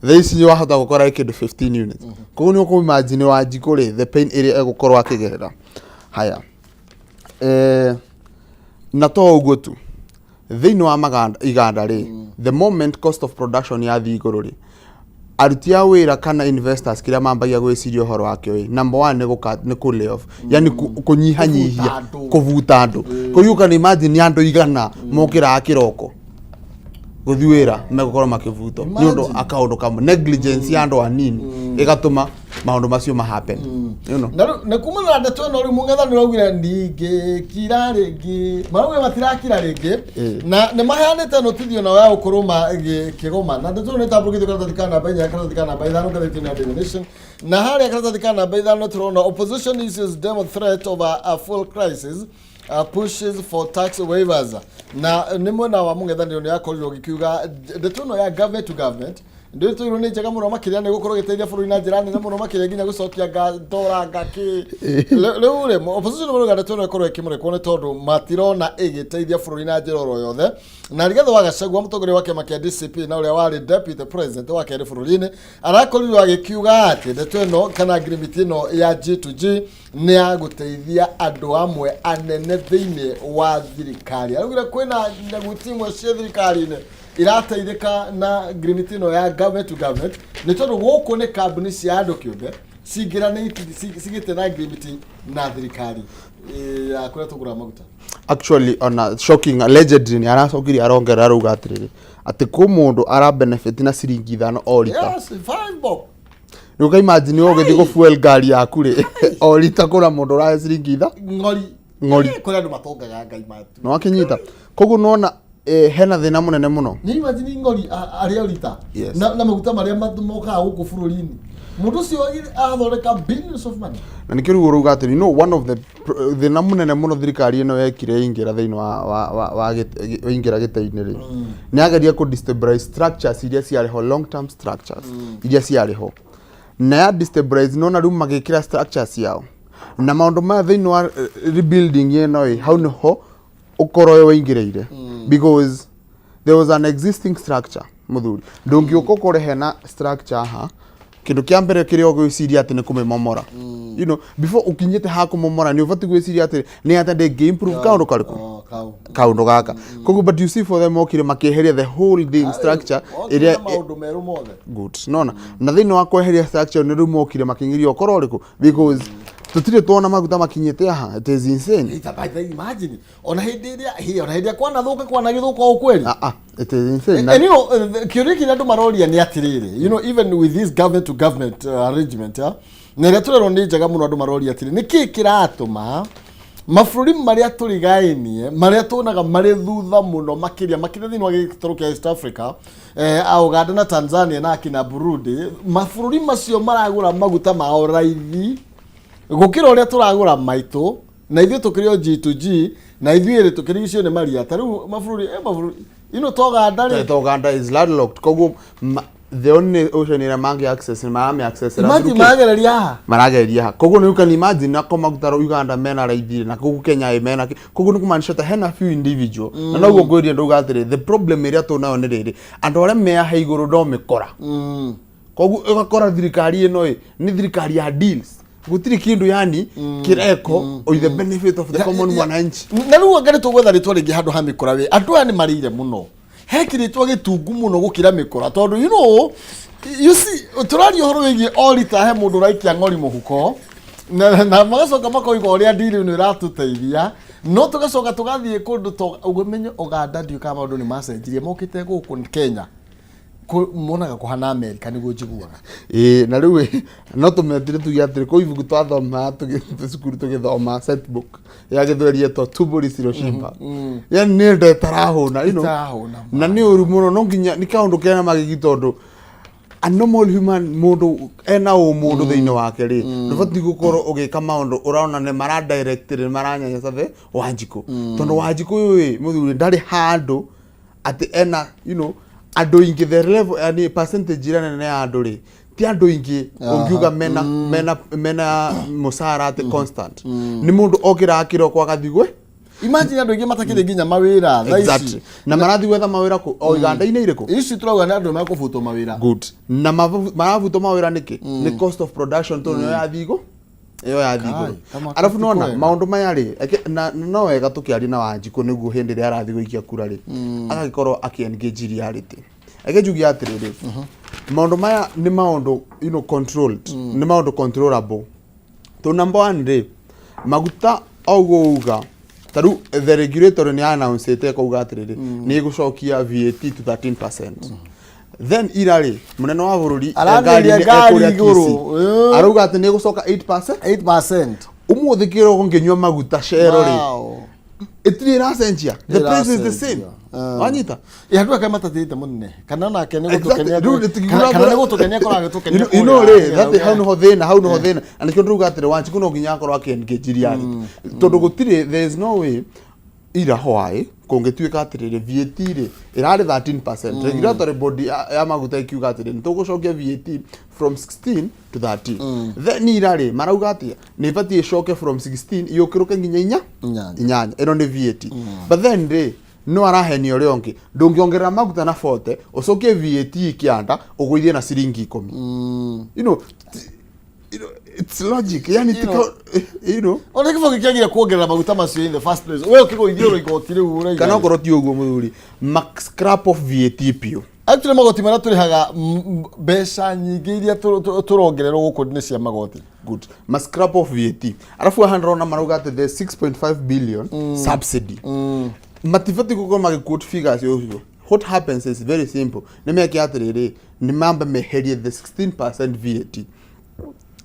Thaa ici wahota gũkora ĩ kĩndũ 15 units. Koguo nĩ ũkũ imagine Wanjikũ rĩ, the pain ĩrĩa egũkorwo akĩgerera haya. Na to ũguo tu, thĩinĩ wa maganda iganda rĩ, the moment cost of production yathiĩ igũrũ rĩ, aruti a wĩra kana investors kĩrĩa mambagia gwĩciria ũhoro wakĩo ĩ, number one nĩ kũ lay off, yani kũnyihanyihia. Kũbuta andũ. Kũbuta andũ. Koguo you can imagine nĩ andũ 100 mokĩraga kĩroko gũthiĩ wĩra megũkorwo makĩbutwo nĩ ũndũ Imagine. akaũndũ kamwe, negligence ya andũ anini ĩgatũma maũndũ macio ma happen. Na na kumana na ndeto ĩno rĩu mũng'ethanĩro augire ndingĩkira rĩngĩ, maraugire matirakira rĩngĩ. Na nĩ maheanĩte notithio nao ya gũkorwo magĩkĩgoma, na ndeto ĩno nĩ ĩtambũrũkĩtio karatathi ka namba 4, karatathi ka namba 5 ngathĩti-inĩ ya Daily Nation. Na harĩa karatathi ka namba 5 tũrona opposition issues demo threat of a fuel crisis, pushes for tax waivers. Na nĩ mwena wa mũng'ethanĩro nĩ akorirwo gĩkiuga ndeto ĩno ya government to government ndĩtũirwo nĩ njega mũno makĩria, nĩ gũkorwo ĩgĩteithia bũrũri na njĩra nene mũno makĩria, nginya gũcokia ndora ngakĩ. Rĩu rĩ, opposition marauga ndeto ĩno ĩkorwo ĩkĩmũrekwo nĩ tondũ matirona ĩgĩteithia bũrũri na njĩra oro yothe. Na Rigathĩ wa Gachagua, mũtongoria wa kĩama kĩa DCP na ũrĩa warĩ deputy president wa kerĩ bũrũri-inĩ, arakorirwo agĩkiuga atĩ ndeto ĩno kana ngirimiti ĩno ya G2G nĩ ya gũteithia andũ amwe anene thĩinĩ wa thirikari. Araugire kwĩna nyaguti imwe cia thirikari-inĩ irateithĩka na ngirimiti ĩno ya government to government, nĩ tondũ gũkũ nĩ kambuni cia andũ kĩũmbe cingĩranĩte cigĩte na ngirimiti na thirikari ya kũrĩa tũgũraga maguta. Actually, ona shocking, allegedly nĩ aracokirie arongerera, arauga atĩrĩrĩ, atĩ kwĩ mũndũ ara benefit na ciringi 5 o rita. Yes, 5 bob. Rĩu ka imagine ũgĩthiĩ gũ fuel ngari yaku rĩ, o rita kũra mũndũ ũrahe ciringi ng'ori. Ng'ori. Kũrĩ andũ matongaga ngai matu. Na wakinyita, koguo nona Hena thĩna mũnene mũno. Nĩ imagine ng'ori arĩa rita na maguta marĩa mokaga gũkũ bũrũri-inĩ, mũndũ ũcio athondeka billions of money. Na nĩkĩo rĩu ũrauga atĩ one of the thĩna mũnene mũno thirikari ĩno yekire yaingĩra thĩinĩ wa yaingĩra gĩtĩ-inĩ rĩ, nĩ yageria kũ destabilize structures iria ciarĩ ho, long term structures iria ciarĩ ho, na ya destabilize nona rĩu magĩkĩra structures ciao na maũndũ maya thĩinĩ wa rebuilding ĩno ĩ hau nĩho ũkorwo ũyũ waingĩrĩire, because there was an existing structure. Mũthuri, ndũngĩũka ũkore hena structure haha, kĩndũ kĩa mbere kĩrĩa ũgwĩciria atĩ nĩ kũmĩmomora. Before ũkinyĩte ha kũmomora, nĩ ũbatiĩ gwĩciria atĩ nĩ atĩ ndĩngĩ improve kaũndũ karĩkũ. Oh, kau. Kaũndũ gaka koguo, but you see, for them mokire makĩeheria the whole thing, structure ĩrĩa ĩrĩa maũndũ merũ mothe. Good. Nona na thĩinĩ wa kweheria structure nĩ rĩu mokire makĩingĩria ũkoro ũrĩkũ, because tũtirĩ tuona maguta makinyĩte haha. It is insane. Ita, by the imagine ona hĩndĩ ĩrĩa hĩ, ona hĩndĩ ĩrĩa kwanathuka kwanagĩthũka o kweli. Ah, ah, it is insane. And kĩũria kĩrĩa andũ maroria nĩ atĩrĩrĩ, even with this government to government arrangement, yeah, na ĩrĩa tũrerwo nĩ njega mũno, andũ maroria atĩrĩ, nĩ kĩĩ kĩratũma mabũrũri marĩa tũrigainie, marĩa tuonaga marĩ thutha mũno makĩria makĩria thĩinĩ wa gĩtarũ kĩa East Africa, a Uganda na Tanzania na akina Burundi, mabũrũri macio maragũra maguta mao raithi gũkĩra ũrĩa tũragũra maitũ, na ithuĩ tũkĩrĩ o G to G, na ithuĩ rĩ tũkĩrigicio nĩ maria ta rĩu mabũrũri to Uganda rĩ. Ta Uganda is landlocked, koguo the only ocean ĩrĩa mangĩ access nĩ marame access. Imagine maragereria haha. Maragereria haha, koguo nĩ you can imagine nako maguta Uganda mena raithi na koguo Kenya ĩ mena koguo nĩ kumaanisha ta hena few individual, na noguo ngwĩria ndauga atĩrĩ, the problem ĩrĩa tũnayo nĩ rĩrĩ, andũ arĩa me haha igũrũ no mĩkora. Koguo ũgakora thirikari ĩno ĩ nĩ thirikari ya deals, gũtirĩ kĩndũ yani kĩreko with the benefit of the common mwananchi. Na rĩu anga nĩ tũgwetha rĩtwa rĩngĩ handũ ha mĩkora wĩ andũ aya nĩ marĩire mũno, he kĩrĩtwa gĩtungu mũno gũkĩra mĩkora, tondũ you see, tũraria ũhoro wĩgiĩ o rita he mũndũ ũraikia ng'ori mũhuko na magacoka makoiga ũrĩa ndiri ĩno ĩratũteithia, no tũgacoka tũgathiĩ kũndũ to ũmenye Uganda, ndiũĩ kana maũndũ nĩ macenjirie mokĩte gũkũ Kenya. Monaga kũhana Amerika nĩguo njiguaga. Ĩĩ, na rĩu ĩ, no tũmetire tuge atĩrĩ, kũu ibuku twathoma twĩ cukuru tũgĩthoma set book ya gĩthweri yetwo Tumbo Lisiloshiba, yani nĩ nda ĩtarahũna. Ĩtarahũna. Na nĩ ũru mũno, no nginya nĩ kaũndũ kena magigi, tondũ a normal human, mũndũ ena ũmũndũ thĩinĩ wake rĩ, ndũbatiĩ gũkorwo ũgĩka maũndũ ũrona nĩ mara direct nĩ maranyanyasa the Wanjikũ, tondũ Wanjikũ ũyũ ĩ mũthuri ndarĩ handũ atĩ ena andũ aingĩ, the level, yani percentage ĩrĩa nene ya andũ rĩ, ti andũ aingĩ ũngiuga mena mũcara atĩ constant, nĩ mũndũ okĩraga kĩroko agathiĩ gwĩ Imagine andũ aingĩ matakĩrĩ nginya mawĩra thaa ici. Exactly. Na marathiĩ gwetha mawĩra kũ o iganda-inĩ irĩkũ? Ici tũrauga nĩ andũ mekũbutwo mawĩra. Good. Na maravutwo mawĩra nĩkĩ? Nĩ cost of production, tondũ nĩyo yathiĩ igũ ĩyo yathiĩ Kai, igũrũ. kama Arabu ti nona kwega. maũndũ maya rĩ, na no wega tũkĩaria na Wanjikũ nĩguo hĩndĩ ĩrĩa arathiĩ gũikia kura rĩ, agagĩkorwo akĩ engage reality. Reke njuge atĩrĩrĩ, maũndũ maya nĩ maũndũ controlled, nĩ maũndũ controllable. To number one rĩ, maguta o ũguo uga, ta rĩu the regulator nĩ announce ĩkauga atĩrĩrĩ, nĩ ĩgũcokia VAT to 13%. Then ira rĩ, mũnene wa bũrũri Aranĩria ngari-inĩ ngari ekũrĩa igũrũ. Kisii. Arauga atĩ nĩ ĩgũcoka 8%. 8%. Ũmũthĩ kĩroko ngĩnyua maguta Shell rĩ, ĩtirĩ ĩracenjia, the price is the same. Ĩracenjia. Wanyita? Ĩ, andũ ake matatĩte mũnene kana nake nĩ Exactly. gũtũkenia Rĩu nĩtũkĩgũra- kana nĩ gũtũkenia koragwo agĩtũkenia rĩ, that hau nĩho thĩna, hau nĩho thĩna, na nĩkĩo ndĩrauga atĩrĩ, Wanjikũ no nginya akorwo akĩ engage reality, tondũ gũtirĩ, there is no way ira hwaĩ kũngĩtuĩka atĩrĩrĩ, VAT rĩ ĩrarĩ 13%, regulatory body ya maguta ĩkiuga atĩrĩ nĩ tũgũcokia VAT from 16 to 13, then ira rĩ marauga atĩa? Nĩ ĩbatiĩ ĩcoke from 16 yũkĩrũke nginya inya. Inyanya. Inyanya. Ĩno nĩ VAT, but then rĩ, no arahenia ũrĩa ũngĩ, ndũngĩongerera maguta na 40, ũcokie VAT kĩanda ũgũithie na ciringi 10. It's logic yani tika. Ona kĩbao gĩkĩagire kuongerera maguta macio in the first place, we ũkĩgũithio rĩ igoti rĩu ũraiga. Kana okorwo ti ũguo mũthuri, max scrap off VAT biũ. Actually magoti marĩa tũrĩhaga, mbeca nyingĩ iria tũrongererwo gũkũ nĩ cia magoti. Good. Ma scrap off VAT. Arabu haha ndĩrona marauga atĩ the 6.5 billion subsidy, matibatiĩ gũkorwo magĩ quote figures ũcio. What happens is very simple, nĩ meke atĩrĩrĩ, nĩ mambe meherie the 16% VAT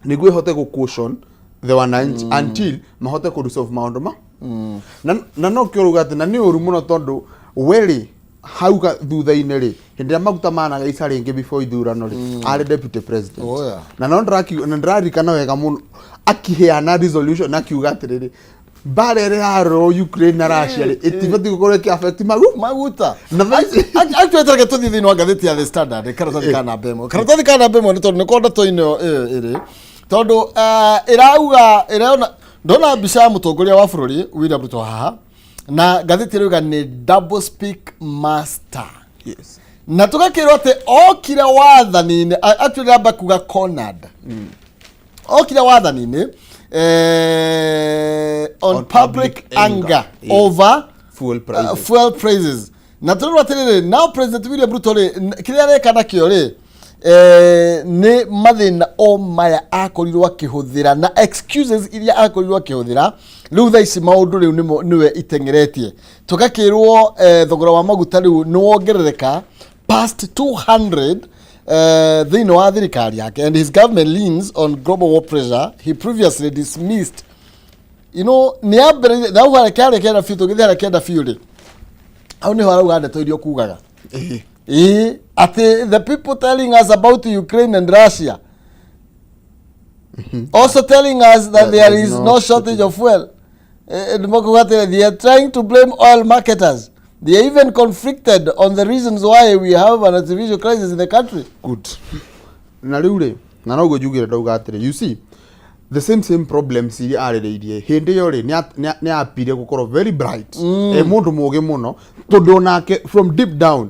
nĩguo ĩhote gũ cushion the wananchi until mahote kũ resolve maũndũ ma na no kĩo rauga atĩ na nĩ ũru mũno, tondũ We rĩ, hau thutha-inĩ rĩ, hĩndĩ ĩrĩa maguta managaica rĩngĩ before ithurano rĩ, arĩ deputy president. Oh, yeah. Na no na ndĩraririkana wega mũno akiheana resolution akiuga atĩrĩrĩ, mbara ĩrĩa ĩrarũo Ukraine na Russia rĩ, ĩtibatiĩ gũkorwo ĩkĩ affect maguta. Na thaa ici- Actually, reke tũthiĩ thĩinĩ wa ngathĩti ya The Standard, karatathi ka namba ĩmwe. Karatathi ka namba ĩmwe nĩ tondũ nĩko ndeto-inĩ ĩyo ĩyo ĩrĩ. Tondũ ĩrauga ĩrona ndona mbica ya mũtongoria wa bũrũri William Ruto haha, na ngathĩti ĩrauga nĩ double speak master. Na tũgakĩrwo atĩ okire wathani-inĩ, actually amba kuga cornered. Okire wathani-inĩ on On public public anger anger. over Fuel prices. Fuel prices. Na tũrerwo atĩrĩrĩ, now President William Ruto rĩ, kĩrĩa areka nakĩo rĩ, nĩ mathĩna o maya akorirwo akĩhũthĩra na excuses iria akorirwo akĩhũthĩra. Rĩu thaa ici maũndũ rĩu nĩmo nĩwe iteng'eretie. Tũgakĩrwo thogora wa maguta rĩu nĩ wongerereka past 200 thĩinĩ wa thirikari yake, and his government leans on global war pressure he previously dismissed. Nĩ ambĩrĩirie na hau harĩa kĩarĩ kĩenda biũ, tũgĩthiĩ harĩa kĩenda biũ rĩ, hau nĩho arauga ndeto iria ũkugaga. Ĩĩ, atĩ the people telling us about Ukraine and Russia also telling us that there there's is no no shortage of fuel. Nĩmakuga atĩrĩ, they are trying to blame oil marketers. They are even conflicted on the reasons why we have an artificial crisis in the country. Good. Na rĩu rĩ, na noguo njugire, ndauga atĩrĩ, you see the same problems iria arĩrĩirie hĩndĩ ĩyo rĩ, nĩ apire gũkorwo very bright, e mũndũ mũgĩ mũno, tondũ onake from deep down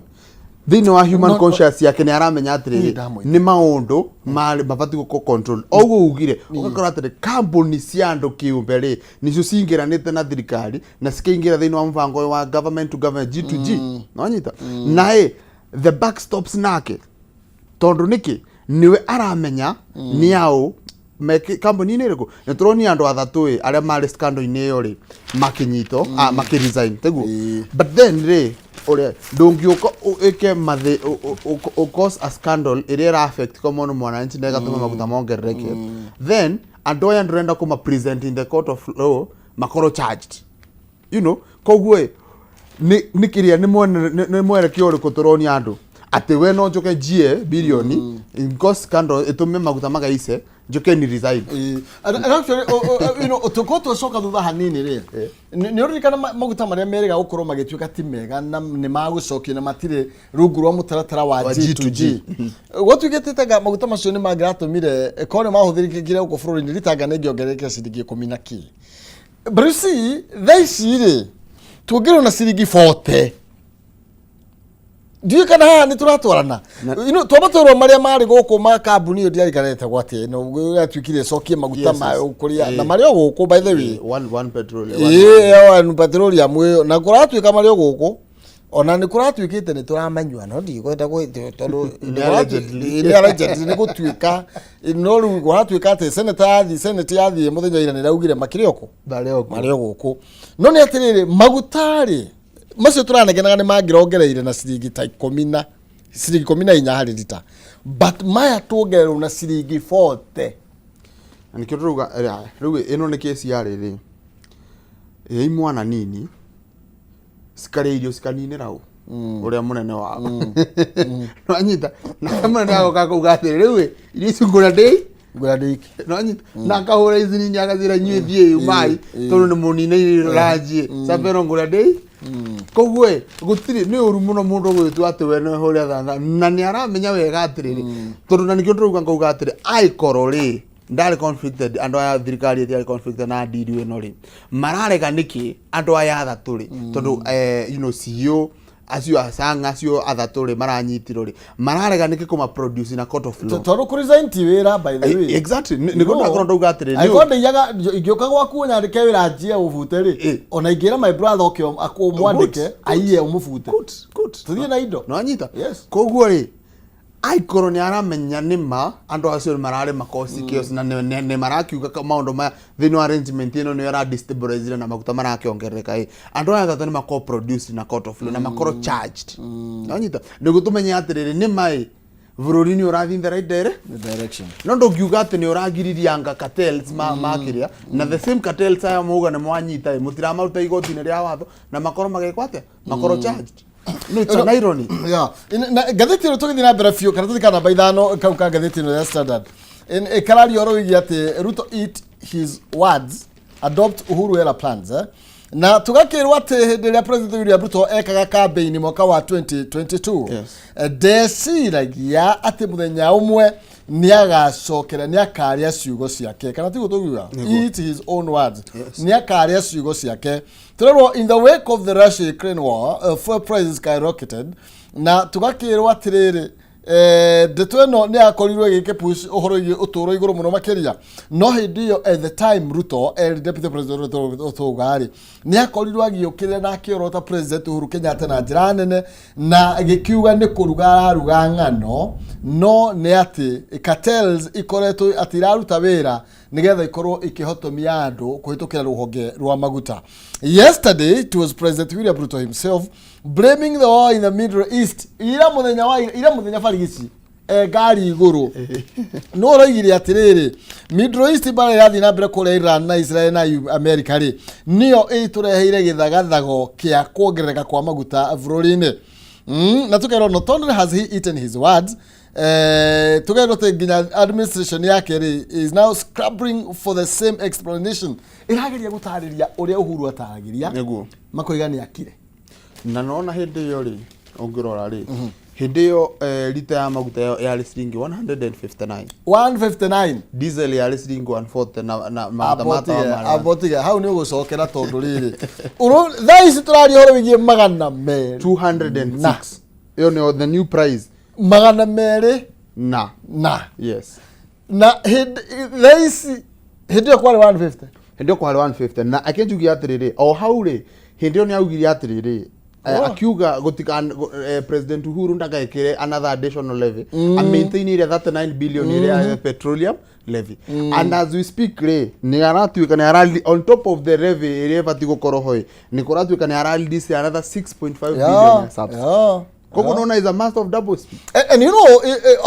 thĩinĩ wa human conscious yake nĩ aramenya Niĩ atĩrĩrĩ, ndamwĩta. Nĩ maũndũ marĩ mabatiĩ gũkorwo control. Oguo ugire ũgakora atĩrĩ, kambuni cia andũ kĩũmbe rĩ, nĩcio cingĩranĩte na thirikari na cikaingĩra thĩinĩ wa mũbango ũyũ wa government to government, G to G, nonyita na ĩ the back stops nake, tondũ nĩkĩ nĩwe aramenya nĩ aũ kambuni-inĩ ĩrĩkũ. Nĩ tũronia andũ athatũ ĩ arĩa marĩ scandal-inĩ ĩyo rĩ, makĩnyitwo, makĩresign tiguo? Ĩĩ. But then rĩ, ũrĩa ndũngĩũka ĩke mathĩ cause a scandal ĩrĩa ĩra affect common mwananchi na ĩgatũma maguta mongerereke, then andũ aya ndũrenda kũma present in the court of law, makorwo charged. Koguo ĩ nĩ kĩrĩa nĩ mwerekeo ũrĩkũ tũronia andũ atĩ we no njoke njie bilioni cause scandal ĩtũme maguta magaice, njoke ni resign? Ĩĩ. And actually, tũkorwo twacoka thutha hanini rĩ, nĩ ũririkana maguta marĩa merĩga gũkorwo magĩtuĩka ti mega na nĩ magũcokio na matirĩ rungu rwa mũtaratara wa Wa G2G? Gwatuĩkĩte tanga maguta macio nĩ mangĩratũmire korwo nĩ mahũthĩrĩkire gũkũ bũrũri-inĩ, ritanga nĩ ĩngĩongererekire ciringi 10 na kĩ. But you see, thaa ici rĩ, tuongererwo na ciringi 40. Ndiũĩ kana haha nĩ tũratwarana. Twamba twerwo marĩa marĩ gũkũ ma kambuni ĩyo ndiarikanĩte gwatĩ no yatuĩkire ĩcokie maguta ma kũrĩa na marĩ o gũkũ, by the way. One petrol. Ĩĩ, one petroleum ĩyo na kũratuĩka marĩ o gũkũ, ona nĩ kũratuĩkĩte nĩ tũramanyua, no ndikwenda tondũ Nĩ allegedly. Nĩ allegedly nĩ gũtuĩka, no rĩu kũratuĩka atĩ senate yathiĩ, senate yathiĩ mũthenya ira nĩ ĩraugire makĩrĩ o kũ? Marĩ o kũ. Marĩ o gũkũ. No nĩ atĩrĩrĩ, maguta rĩ, macio tũranegenaga nĩ mangĩrongereire na ciringi ta 10 na ciringi 14 harĩ rita, but maya tuongererwo na ciringi 40. Na nĩkĩo tũrauga rĩu ĩno nĩ kesi ya rĩrĩ ya imwana nini cikarĩa irio cikaninĩra ũ ũrĩa mũnene wao, nwanyita, na mũnene agoka kuga atĩrĩ, rĩu ĩ, irio ici ngũra ndĩ Ngũra ndĩiki. Nwanyita, na akahũra ici nini agacira, inyuĩ thiĩi umai, tondũ nĩ mũninĩire ranji cabero ngũra ndĩ. Koguo ĩ gũtirĩ, nĩ ũru mũno mũndũ gwĩtua atĩ we nĩwe ũrĩa thana na nĩ aramenya wega atĩrĩrĩ, tondũ na nĩkĩo tũrauga, ngauga atĩrĩ, aikorwo rĩ ndarĩ conflicted, andũ aya thirikari ĩtiarĩ conflicted na ndiri ĩno rĩ, mararega nĩkĩ andũ aya athatũ rĩ? Tondũ CEO acio acanga acio athatũ rĩ maranyitirwo rĩ, mararega nĩkĩ kũma produce in a court of law? Tondũ kũ resign ti wĩra, by the way. Exactly. Nĩguo ndakorwo ndauga atĩrĩ, Angĩkorwo ndĩiyaga, ingĩũka gwaku nyandĩke wĩra njie ũbute rĩ, ona ingĩra my brother oke ũmwandĩke aiye ũmũbute. Good, good. Tũthiĩ na indo. Nwanyita. Koguo rĩ, aikorwo nĩ aramenya nĩ ma andũ acio nĩ mararĩ makosi chaos na nĩ marakiuga maũndũ maya thĩinĩ wa arrangement ĩno nĩyo ĩradestabilize na maguta marakĩongerereka ĩ, andũ aya atatũ nĩ makorwo produced na court of law na makorwo charged, nwanyita, nĩguo tũmenye atĩrĩrĩ, nĩ ma ĩ Bũrũri nĩ ũrathiĩ in the right The direction. No ndũngiuga atĩ nĩ ũragiriria anga cartels ma makĩria na the same cartels aya mauga nĩ mwanyita ĩ, mũtiramaruta igoti-inĩ rĩa watho na makorwo magĩkwo atĩa, makorwo charged. No, it's an irony. Yeah. Na ngathĩti ĩno tũgĩthiĩ na mbere biũ kana tũthiĩ ka namba 5 kau ka ngathĩti ĩno ya Standard. Ĩkararia ũhoro wĩgiĩ atĩ Ruto eat his words, adopt Uhuru era plans, eh? Na tũgakĩrwo atĩ hĩndĩ ĩrĩa President William Ruto ekaga campaign mwaka wa 2022, ndeciragia atĩ mũthenya ũmwe nĩ agacokera, nĩ akarĩa ciugo ciake, kana tiguo tũgiuga? Eat his own words. Nĩ akarĩa ciugo ciake. Tũrerwo in the wake of the Russia Ukraine war, fuel prices skyrocketed, na tũgakĩrwo atĩrĩrĩ, ndeto ĩno nĩ yakorirwo ĩgĩke push ũhoro wĩgiĩ ũtũũro igũrũ mũno makĩria. No hĩndĩ ĩyo, at the time Ruto eri deputy president Ruto tũuga-rĩ, nĩ akorirwo agĩũkĩrĩra na akĩorota President Uhuru Kenyatta na njĩra nene, na gĩkiuga nĩ kũruga araruga ng'ano, no nĩ atĩ cartels ikoretwo atĩ iraruta wĩra nĩgetha ikorwo ikĩhotomia andũ kũhĩtũkĩra rũhonge rwa maguta. Yesterday it was President William Ruto himself blaming the war in the Middle East. Ira mũthenya wa ira mũthenya barigici e ngari igũrũ no ũroigire atĩrĩrĩ, Middle East mbara ĩrathiĩ na mbere kũrĩa Iran na Israel na America rĩ, nĩyo ĩtũreheire gĩthagathago kĩa kuongerereka kwa maguta bũrũri-inĩ. Na tũkerwo not only has he eaten his words, tũkerwo atĩ nginya administration yake rĩ is now scrambling for the same explanation, ĩrageria gũtarĩria ũrĩa Uhuru ataragĩria. Makoiga nĩ akire. Na nona hĩndĩ ĩyo rĩ, ũngĩrora rĩ, hĩndĩ ĩyo rita ya maguta yarĩ ciringi 159. 159. Diesel yarĩ ciringi 140 na maguta ma tawa marĩ Abotige hau, nĩ ũgũcokera tondũ rĩrĩ thaa ici tũraria ũhoro wĩgiĩ 200. 206, ĩyo nĩyo the new price. 200. Na Na yes. Na hĩndĩ thaa ici, hĩndĩ ĩyo kwarĩ 150. Hĩndĩ ĩyo kwarĩ 150, na akenjugia atĩrĩrĩ, o hau rĩ, hĩndĩ ĩyo nĩ augire atĩrĩrĩ, akiuga gũtika President Uhuru ndagekĩre another additional levy, mm. maintain ĩrĩa 39 billion ĩrĩa ya petroleum levy. And as we speak rĩ, nĩ aratuĩka nĩ ara on top of the levy ĩrĩa ĩbatiĩ gũkorwo ho ĩ, nĩ kũratuĩka nĩ ara release another 6.5 billion ya subsidy. Koguo nona is a master of double speak. And you know,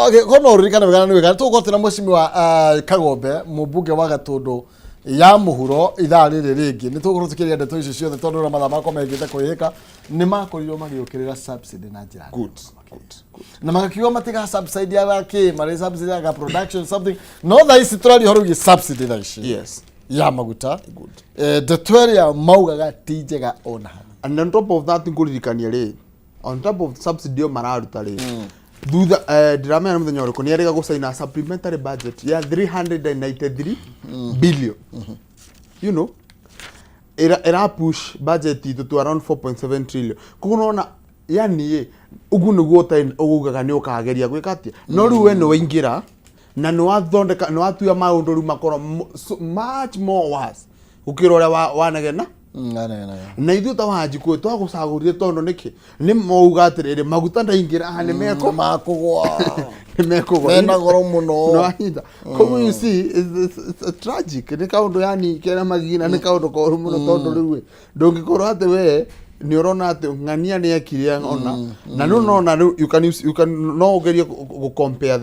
okay, kono ũririkane wega nĩ wega tũgũkorwo twĩna mheshimiwa Kagombe, mũmbunge wa Gatũndũ ya mũhuro, ithaa rĩrĩ rĩngĩ nĩ tũgũkorwo tũkĩria ndeto icio ciothe, tondũ ũrĩa mathaa makwa mengĩte kwĩhĩka, nĩ makorirwo magĩũkĩrĩra subsidy na njĩra nene. Good. Na magakiuga matiga subsidy aga kĩ marĩ subsidy aga production something, no thaa ici tũraria ũhoro wĩgiĩ subsidy thaa ici ya maguta. Ndeto ĩrĩa maugaga ti njega ona hanini. And on top of that, ngũririkania rĩ, on top of subsidy ĩyo mararuta rĩ, thutha ndiramenya nĩ mũthenya ũrĩkũ nĩ erĩga gũcaina supplementary budget ya 393 billion, ĩra push budget itũ to around 4.7 trillion. Koguo nona yani ĩ ũguo nĩguo ũgugaga nĩ ũkageria gwĩka atĩa, no rĩu we nĩ waingĩra na nĩ wathondeka, nĩ watua maũndũ rĩu makorwo so much more worse gũkĩra ũrĩa wanegena. Na ithuĩ ta Wanjikũ twagũcagũrire tondũ nĩkĩ nĩ mauga atĩrĩrĩ, maguta ndaingĩra haha nĩ meko makũgwa. Nĩ mekũgwa. Mena goro mũno. Nĩwanyita? Koguo you see, it's a tragic, nĩ kaũndũ yani kena magigi na nĩ kaũndũ koru mũno, tondũ rĩu ĩ, ndũngĩkorwo atĩ we nĩ ũrona atĩ ng'ania nĩ ekire ona na rĩu nona rĩu you can no ũgerie gũ compare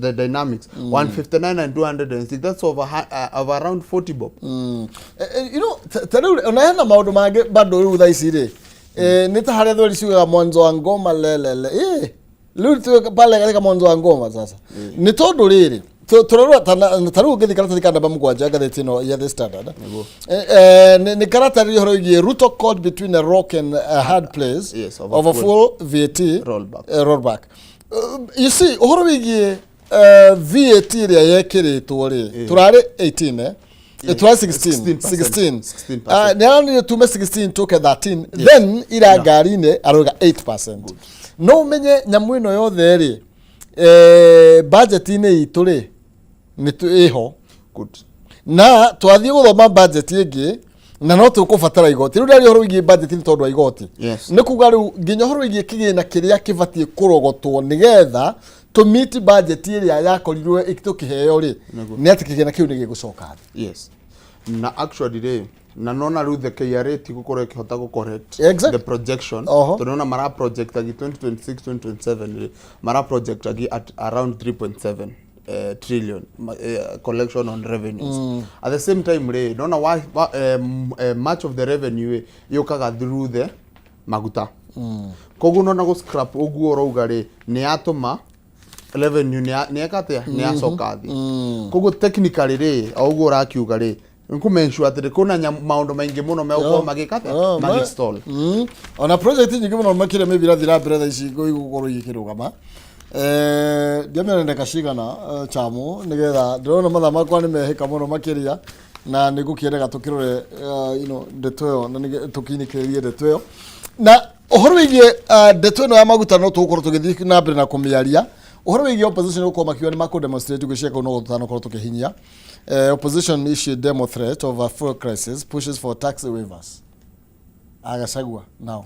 the dynamics, 159 and 206, that's over around 40 bob. You know, ta rĩu ona hena maũndũ mangĩ bado rĩu thaa ici rĩ, nĩ ta harĩa thweri ciugaga mwanzo wa ngoma lelele, rĩu tuwe pale katika mwanzo wa ngoma sasa, nĩ tondũ rĩrĩ tũrarora ta rĩu ũngĩthiĩ karatathi ka namba 7 ngathĩti ĩno ya The Standard, nĩ karatarĩria ũhoro wĩgiĩ Ruto caught between a rock and a hard place Over over fuel. full VAT rollback. Rollback. You see, ũhoro wĩgiĩ VAT ĩrĩa yekĩrĩtwo rĩ, tũrarĩ 18, eh? Tũrarĩ 16. 16%. 16. 16%. Ah, nĩ aranire tume 16 tũke 13, then ira ngari-inĩ arauga 8%. No ũmenye nyamũ ĩno yothe rĩ, budget-inĩ itũ rĩ, nĩ ĩho. Na twathiĩ gũthoma budget ĩngĩ na no tũkũbatara igoti rĩu. Ndaria ũhoro wĩgiĩ budget nĩ tondũ wa igoti. Nĩ kuga rĩu nginya ũhoro wĩgiĩ kĩgĩna kĩrĩa kĩbatiĩ kũrogotwo nĩgetha tũmiti budget ĩrĩa yakorirwo tũkĩheo rĩ, nĩ atĩ kĩgĩna kĩu nĩ gĩgũcoka thĩ. Yes, na actually rĩ, Na nona rĩu the KRA ti gũkorwo ĩkĩhota gũ correct the projection. Oho. Tondũ nona mara project agi 2026 2027 rĩ, mara project agi at around 3.7 trillion collection on revenues. At the same time rĩ, nona much of the revenue yũkaga through the maguta. Koguo nona gũ scrap ũguo ũrauga rĩ, nĩ yatũma revenue nĩ eka atĩa, nĩ yacoka thĩ. Koguo technically rĩ, o ũguo ũrakiuga rĩ, nĩkũmensure atĩrĩ kwĩna maũndũ maingĩ mũno megũkorwo magĩka atĩa, magĩstall. Ona project nyingĩ mũno makĩria maybe irathiĩ na mbere thaa ici igũkorwo igĩkĩrũgama. Ndiamenya nĩ ndagĩka cigana, chamu, nĩgetha ndĩrona mathaa makwa nĩ mehĩka mũno makĩria na nĩ ngũkĩendaga tũkĩrore ndeto ĩyo na tũkinyĩkĩrĩrie ndeto ĩyo na ũhoro wĩgiĩ ndeto ĩno ya maguta. No tũgũkorwo tũgĩthiĩ na mbere na kũmĩaria. Ũhoro wĩgiĩ opposition gũkorwo makiuga nĩ makũ demonstrate, ngwĩciria kau no tũtanakorwo tũkĩhinyia. Opposition issue demo threat of a fuel crisis, pushes for tax waivers. Agacagua nao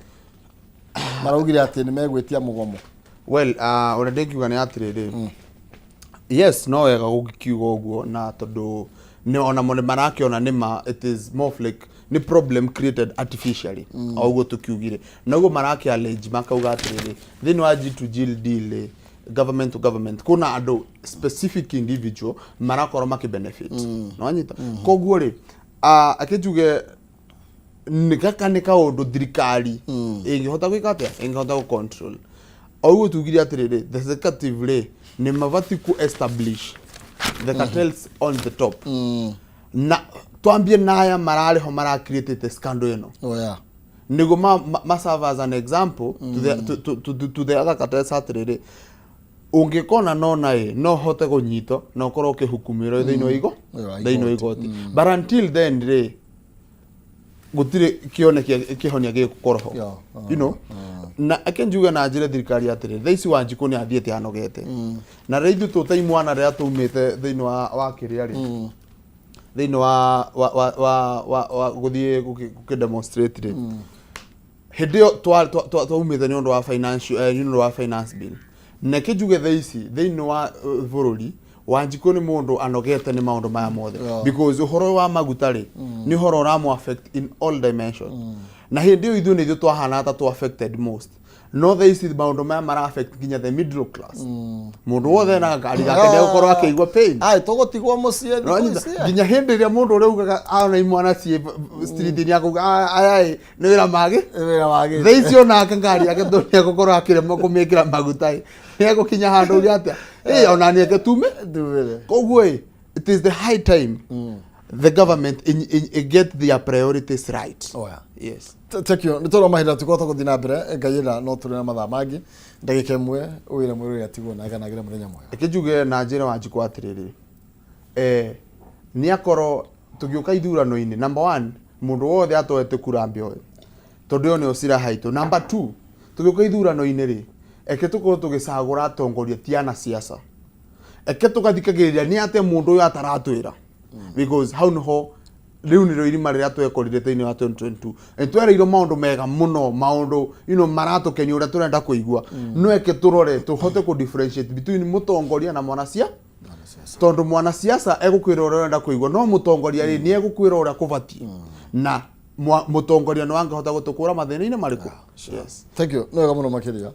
maraugire atĩ nĩ megwĩtia mũgomo. Well, ũrĩa ndĩngiuga nĩ atĩrĩrĩ, yes, no wega gũgĩkiuga ũguo, na tondũ nĩ ona mo nĩ marakĩona nĩ ma it is more of like nĩ problem created artificially, o ũguo tũkiugire, na ũguo marakĩ allege makauga atĩrĩrĩ, thĩinĩ wa G2G deal rĩ, government to government, kuna andũ specific individual marakorwo makĩ benefit, nĩwanyita? Koguo rĩ, akĩnjuge nĩ gaka nĩ kaũndũ thirikari ĩngĩhota gwĩka atĩa, ĩngĩhota gũ control. O ũguo tugire atĩrĩrĩ, the executive rĩ, nĩ mabati ku establish the cartels on the top, na twambie naya mararĩ ho maracreatĩte scandal ĩno, Oh, yeah. nĩguo ma serve as an example to the other cartels atĩrĩrĩ, ũngĩkona nona ĩ no hote kũnyitwo na ũkorwo ũkĩhukumĩrwo thĩinĩ wa igo Wa thĩinĩ wa igoti. But until then rĩ, gũtirĩ kĩonekia kĩhonia gĩgũkorwo ho. Na ake njuge na njĩre thirikari atĩrĩ, thaa ici Wanjikũ nĩ athiĩte anogete, na rĩu ithuĩ tũta imwana rĩrĩa tũumĩte thĩinĩ wa kĩrĩa rĩ, thĩinĩ wa gũthiĩ gũkĩ demonstrate rĩ, hĩndĩ ĩyo twaumĩte nĩ ũndũ wa financial nĩ ũndũ wa finance bill. Na kĩnjuge thaa ici thĩinĩ wa bũrũri, Wanjikũ nĩ mũndũ anogete nĩ maũndũ maya mothe, because ũhoro wa maguta rĩ, nĩ ũhoro ũramũ affect in all dimension, na hĩndĩ ĩyo ithuĩ nĩ ithuĩ twahana ta tũ affected most, no thaa ici maũndũ maya mara affect nginya the middle class. Mũndũ wothe ena ngari gake nĩegũkorwo akĩigua pain. Ai, tũgũtigwo mũciĩ No, thikũ nyita, ici. Nginya hĩndĩ ĩrĩa mũndũ ũrĩa ugaga ona imwana ciĩ street-inĩ akauga, "Aya ĩ nĩ wĩra mage." Wĩra wagĩte. Thaa ici onake ngari yake tondũ nĩegũkorwo akĩremwo kũmĩkĩra maguta ĩ, nĩegũkinya handũ uge atĩa, ĩ ona niĩ tume. Ndumĩre. Koguo ĩ, it is the high time the government in get their priorities right. Oh, yeah. Yes. Thank you. Nĩ tũrona mahinda tũkũhota gũthiĩ na mbere, Ngai ĩra no tũrĩ na mathaa mangĩ. Ndagĩka ĩmwe wĩre mwĩrĩ atigwo na aganagĩre mũthenya mwega. Reke njuge na njĩre Wanjikũ atĩrĩrĩ, nĩ akorwo tũgĩũka ithurano-inĩ, number one, mũndũ wothe atoete kura ambe oe, tondũ ĩyo nĩyo silaha itũ. Number two, tũgĩũka ithurano-inĩ rĩ, eke tũkorwo tũgĩcagũra atongoria ti anasiasa, eke tũgathikagĩrĩria nĩ atĩa mũndũ ũyũ ataratwĩra, because hau nĩho rĩu nĩrĩo irima rĩrĩa twekorire thĩinĩ wa 2022. Nĩ twereirwo maũndũ mega mũno, maũndũ maratũkenia, ũrĩa tũrenda kũigua, no eke tũrore tũhote kũ differentiate between mũtongoria na mwanacia, tondũ mwanasiasa egũkwĩra ũrĩa ũrenda kũigua, no mũtongoria rĩ, nĩ egũkwĩra ũrĩa kũbatiĩ, na mũtongoria nĩ wangĩhota gũtũkũra mathĩna-inĩ marĩkũ. Yes. Thank you. Nĩ wega mũno makĩria.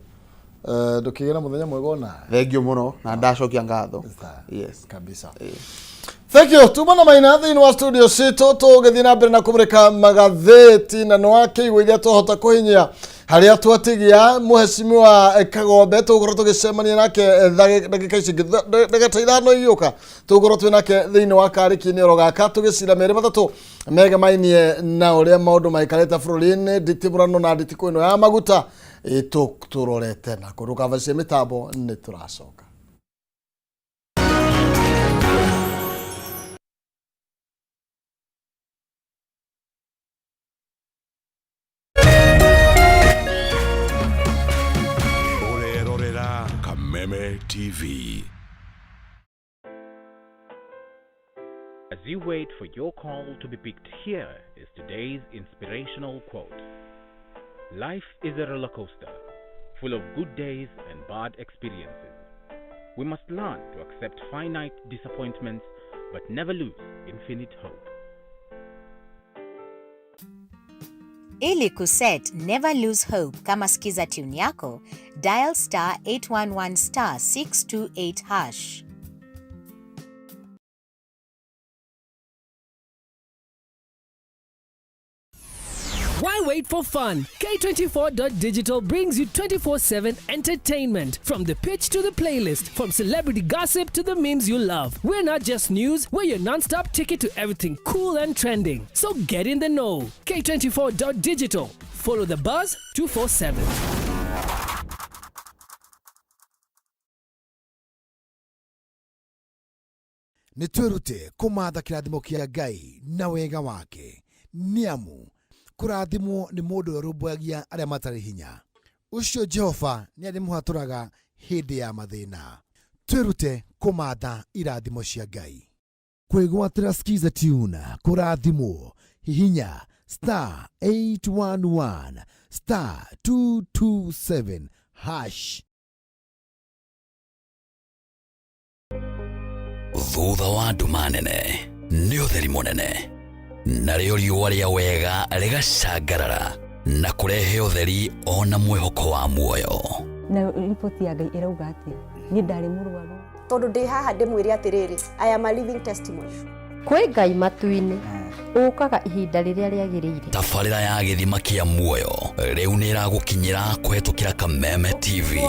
Ndũkĩgĩe na mũthenya mwega ona. Thengiũ mũno na ndacokia ngatho. Sawa. Yes. Kabisa. Thank you. Tuma na maina thĩinĩ wa studio citũ tũgĩthiĩ na mbere na kũmũrĩka magathĩti, na nĩ wakĩigua iria twahota kũhinyia harĩa twatigia mũhecimiwa Kagombe. Tũgũkorwo tũgĩcemania nake ndagĩka ici ingĩ, ndagĩka ta 5 igĩũka, tũgũkorwo twĩ nake thĩinĩ wa karĩki-inĩ oro gaka tũgĩcira merĩ matatũ megemainie na ũrĩa maũndũ maikarĩte bũrũri-inĩ, nditibũrano na nditikũ ĩno ya maguta. Tũrorete na kũndũ kabacia mĩtambo, nĩ tũracoka. Ũrerorera Kameme TV. As you wait for your call to be picked, here is today's inspirational quote. Life is a roller coaster, full of good days and bad experiences. We must learn to accept finite disappointments but never lose infinite hope. Ili kuset Never Lose Hope kama skiza tune yako, dial star 811 star 628 hash. Why wait for fun? K24.digital brings you 24/7 entertainment. From the pitch to the playlist, from celebrity gossip to the memes you love. We're not just news, we're your non-stop ticket to everything cool and trending. So get in the know. K24.digital. Follow the buzz 247. Nĩ twĩrute kũmatha kĩrathimo kĩa Ngai na wega wake, nĩ amu kũrathimwo nĩ mũndũ ũrĩa ũrũmbũyagia arĩa matarĩ hinya. Ũcio Jehova nĩ arĩmũhatũraga hĩndĩ ya mathĩna. Twĩrute kũmatha irathimo cia Ngai. Kwĩgwatĩra Skiza Tune kũrathimwo, hihinya star 811 star 227 hash. Thutha wa nduma nene nĩ ũtheri mũnene, narĩo riũa rĩa wega rĩgacangarara na kũrehe ũtheri ona mwĩhoko wa muoyo. Na riboti ya Ngai ĩrauga atĩa? Niĩ ndarĩ mũrwaru. Tondũ ndĩ haha ndĩmwĩre atĩrĩrĩ, I am a living testimony. Kwĩ Ngai matu-inĩ ũkaga ihinda rĩrĩa rĩagĩrĩire. Tabarĩra ya gĩthima kĩa muoyo rĩu nĩ ĩragũkinyĩra kũhetũkĩra Kameme TV.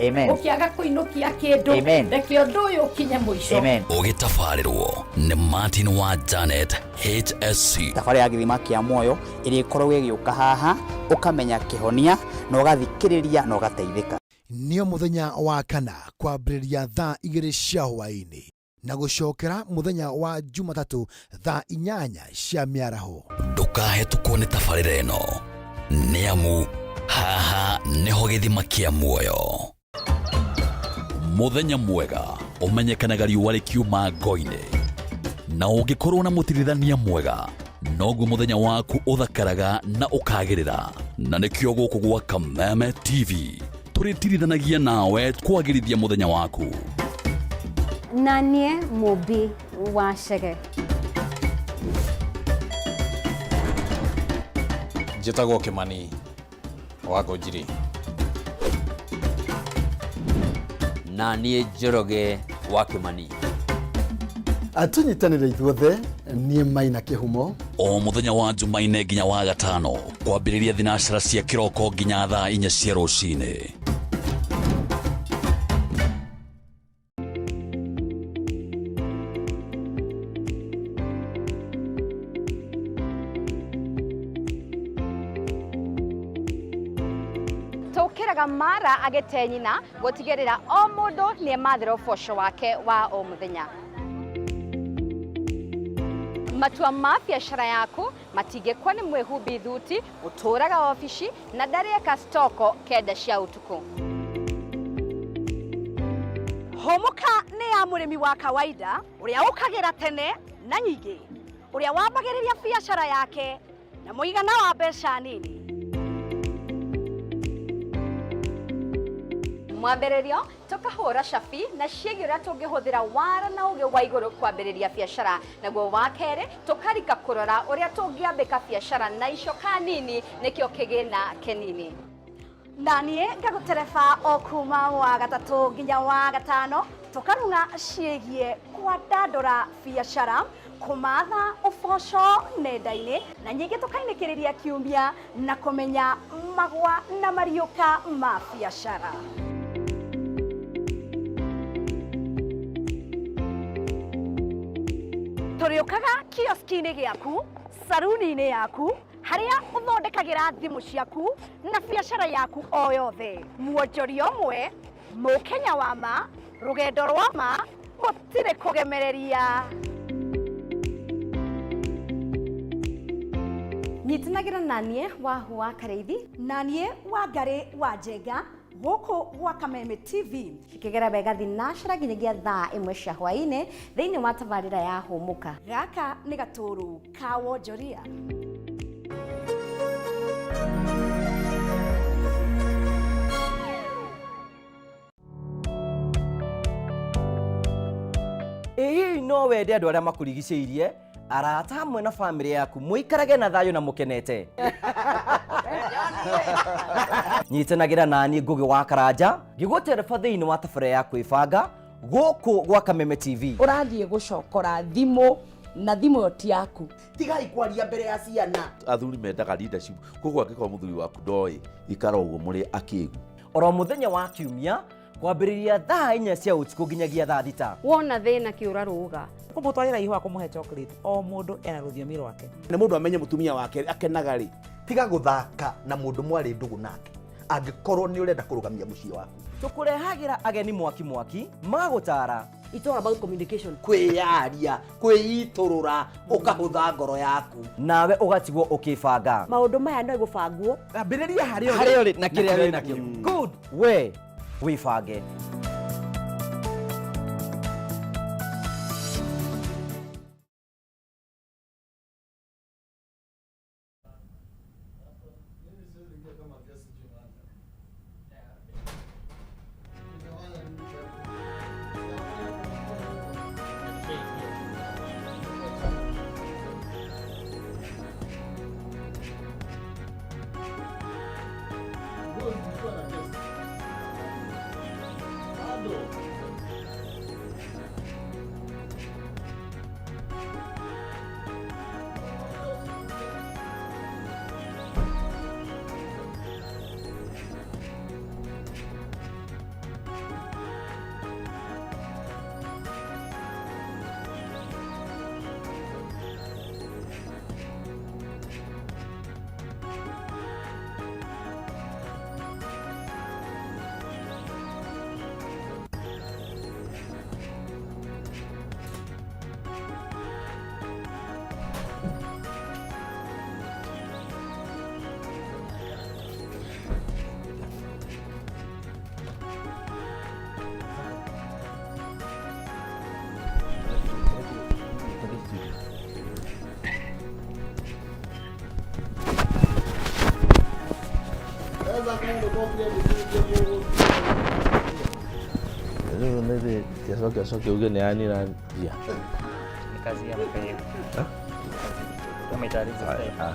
Amen. Ũkĩaga kũinũkia kĩndũ, reke ũndũ ũyũ ũkinye mũico. Ũgĩtabarĩrwo nĩ Martin wa Janet HSC. Tabarĩra ya gĩthima kĩa muoyo ĩrĩa ĩkoragwo ĩgĩũka haha, ũkamenya kĩhonia na ũgathikĩrĩria na ũgateithĩka. Nĩo mũthenya wa kana kwambĩrĩria thaa 2 cia hwaĩ-inĩ na gũcokera mũthenya wa Jumatatũ thaa 8 cia mĩaraho. Ndũkahetũkwo nĩ tabarĩra ĩno, nĩ amu haha nĩho gĩthima kĩa muoyo. Mũthenya mwega ũmenyekanaga riũa rĩkiuma ngo-inĩ, na ũngĩkorwo na mũtirithania mwega noguo mũthenya waku ũthakaraga na ũkagĩrĩra. Na nĩkĩo gũkũ gwa Kameme TV tũrĩtirithanagia nawe kwagĩrithia mũthenya waku. Na niĩ Mũmbi wa Chege. Njĩtagwo Kĩmani wa Ngũnjiri. Na niĩ Njoroge wa Kĩmani. Tũnyitanĩre ithuothe, niĩ Maina Kĩhumo. O mũthenya wa Jumaine nginya wa gatano kwambĩrĩria thinacara cia kĩroko nginya thaa 4 cia rũcinĩ. Tũkĩraga mara agĩte nyina gũtigĩrĩra o mũndũ nĩ emathĩra ũboco wake wa o mũthenya. Matua ma biacara yaku matingĩkwa nĩ mwĩhumbi thuti ũtũraga obici na ndarĩeka stoko 9 cia ũtukũ. Hũmũka nĩ ya mũrĩmi wa kawaida ũrĩa ũkagĩra tene na nyingĩ, ũrĩa wambagĩrĩria biacara yake na mũigana wa mbeca nini. Mwambĩrĩrio tũkahũra cabi na ciĩgiĩ ũrĩa tũngĩhũthĩra wara na ũgĩ wa igũrũ kwambĩrĩria biacara. Naguo wa kerĩ tũkarika kũrora ũrĩa tũngĩambĩka biacara na icoka nini nĩkĩo kĩgĩna kĩnini. Na niĩ ngagũtereba o kuma wa gatatũ nginya wa gatano tũkarung'a ciĩgiĩ kwandandũra biacara, kũmatha ũboco nenda-inĩ na nyingĩ tũkainĩkĩrĩria kiumia na kũmenya magwa na mariũka ma biacara. Tũrĩũkaga kioski-inĩ gĩaku, saruni-inĩ yaku, harĩa ũthondekagĩra thimũ ciaku na biacara yaku o yothe. Mwonjoria ũmwe, mũkenya wa ma, rũgendo rwa ma, gũtirĩ kũgemereria. Nyitanagĩra na niĩ Wahu wa Karĩithi na niĩ Wangarĩ wa Njenga gũkũ gwa Kameme TV. Cikĩgera wega thinacara nginyagia thaa 1 cia hwaĩ-inĩ thĩinĩ wa tabarĩra ya Hũmũka. Gaka nĩ gatũrũ ka wonjoria. Ĩ hihi no wende andũ arĩa makũrigicĩirie Arata hamwe na family yaku muikarage na thayo na mukenete. Nyitanagira nani Ngugi wa Karanja ngĩgũtereba thĩinĩ wa tabarĩra ya kwĩbanga gũkũ gwa Kameme TV. Ũrathiĩ gũcokora thimũ na thimũ ĩyo ti yaku. Tigai kwaria mbere ya ciana. Athuri mendaga leadership, koguo angĩkorwo mũthuri waku ndoĩ ikara ũguo mũrĩ akĩgu. Oro mũthenya wa kiumia kwambĩrĩria thaa 4 cia ũtukũ nginyagia thaa 6. Wona thĩna kĩũra rũga. Kũmũtwarĩra ihũa kũmũhe chocolate o mũndũ ena rũthiomi rwake. Nĩ mũndũ amenye mũtumia wake akenaga rĩ. Tiga gũthaka na mũndũ mwarĩ ndũgũ nake angĩkorwo nĩ ũrenda kũrũgamia mũciĩ waku. Tũkũrehagĩra ageni mwaki mwaki magũtara. It's all about communication. Kwĩyaria, kwĩitũrũra, ũkahũtha ngoro yaku. Nawe ũgatigwo ũkĩbanga. Maũndũ maya no gũbangwo. Ambĩrĩria harĩa Harĩa ũrĩ na kĩrĩa wĩ nakĩo. Good. We wĩbange. Rĩu nĩ tiacoke acoke uge nĩ yanira njia. Ni kazi ya mpenyewe. Umetayariza sasa.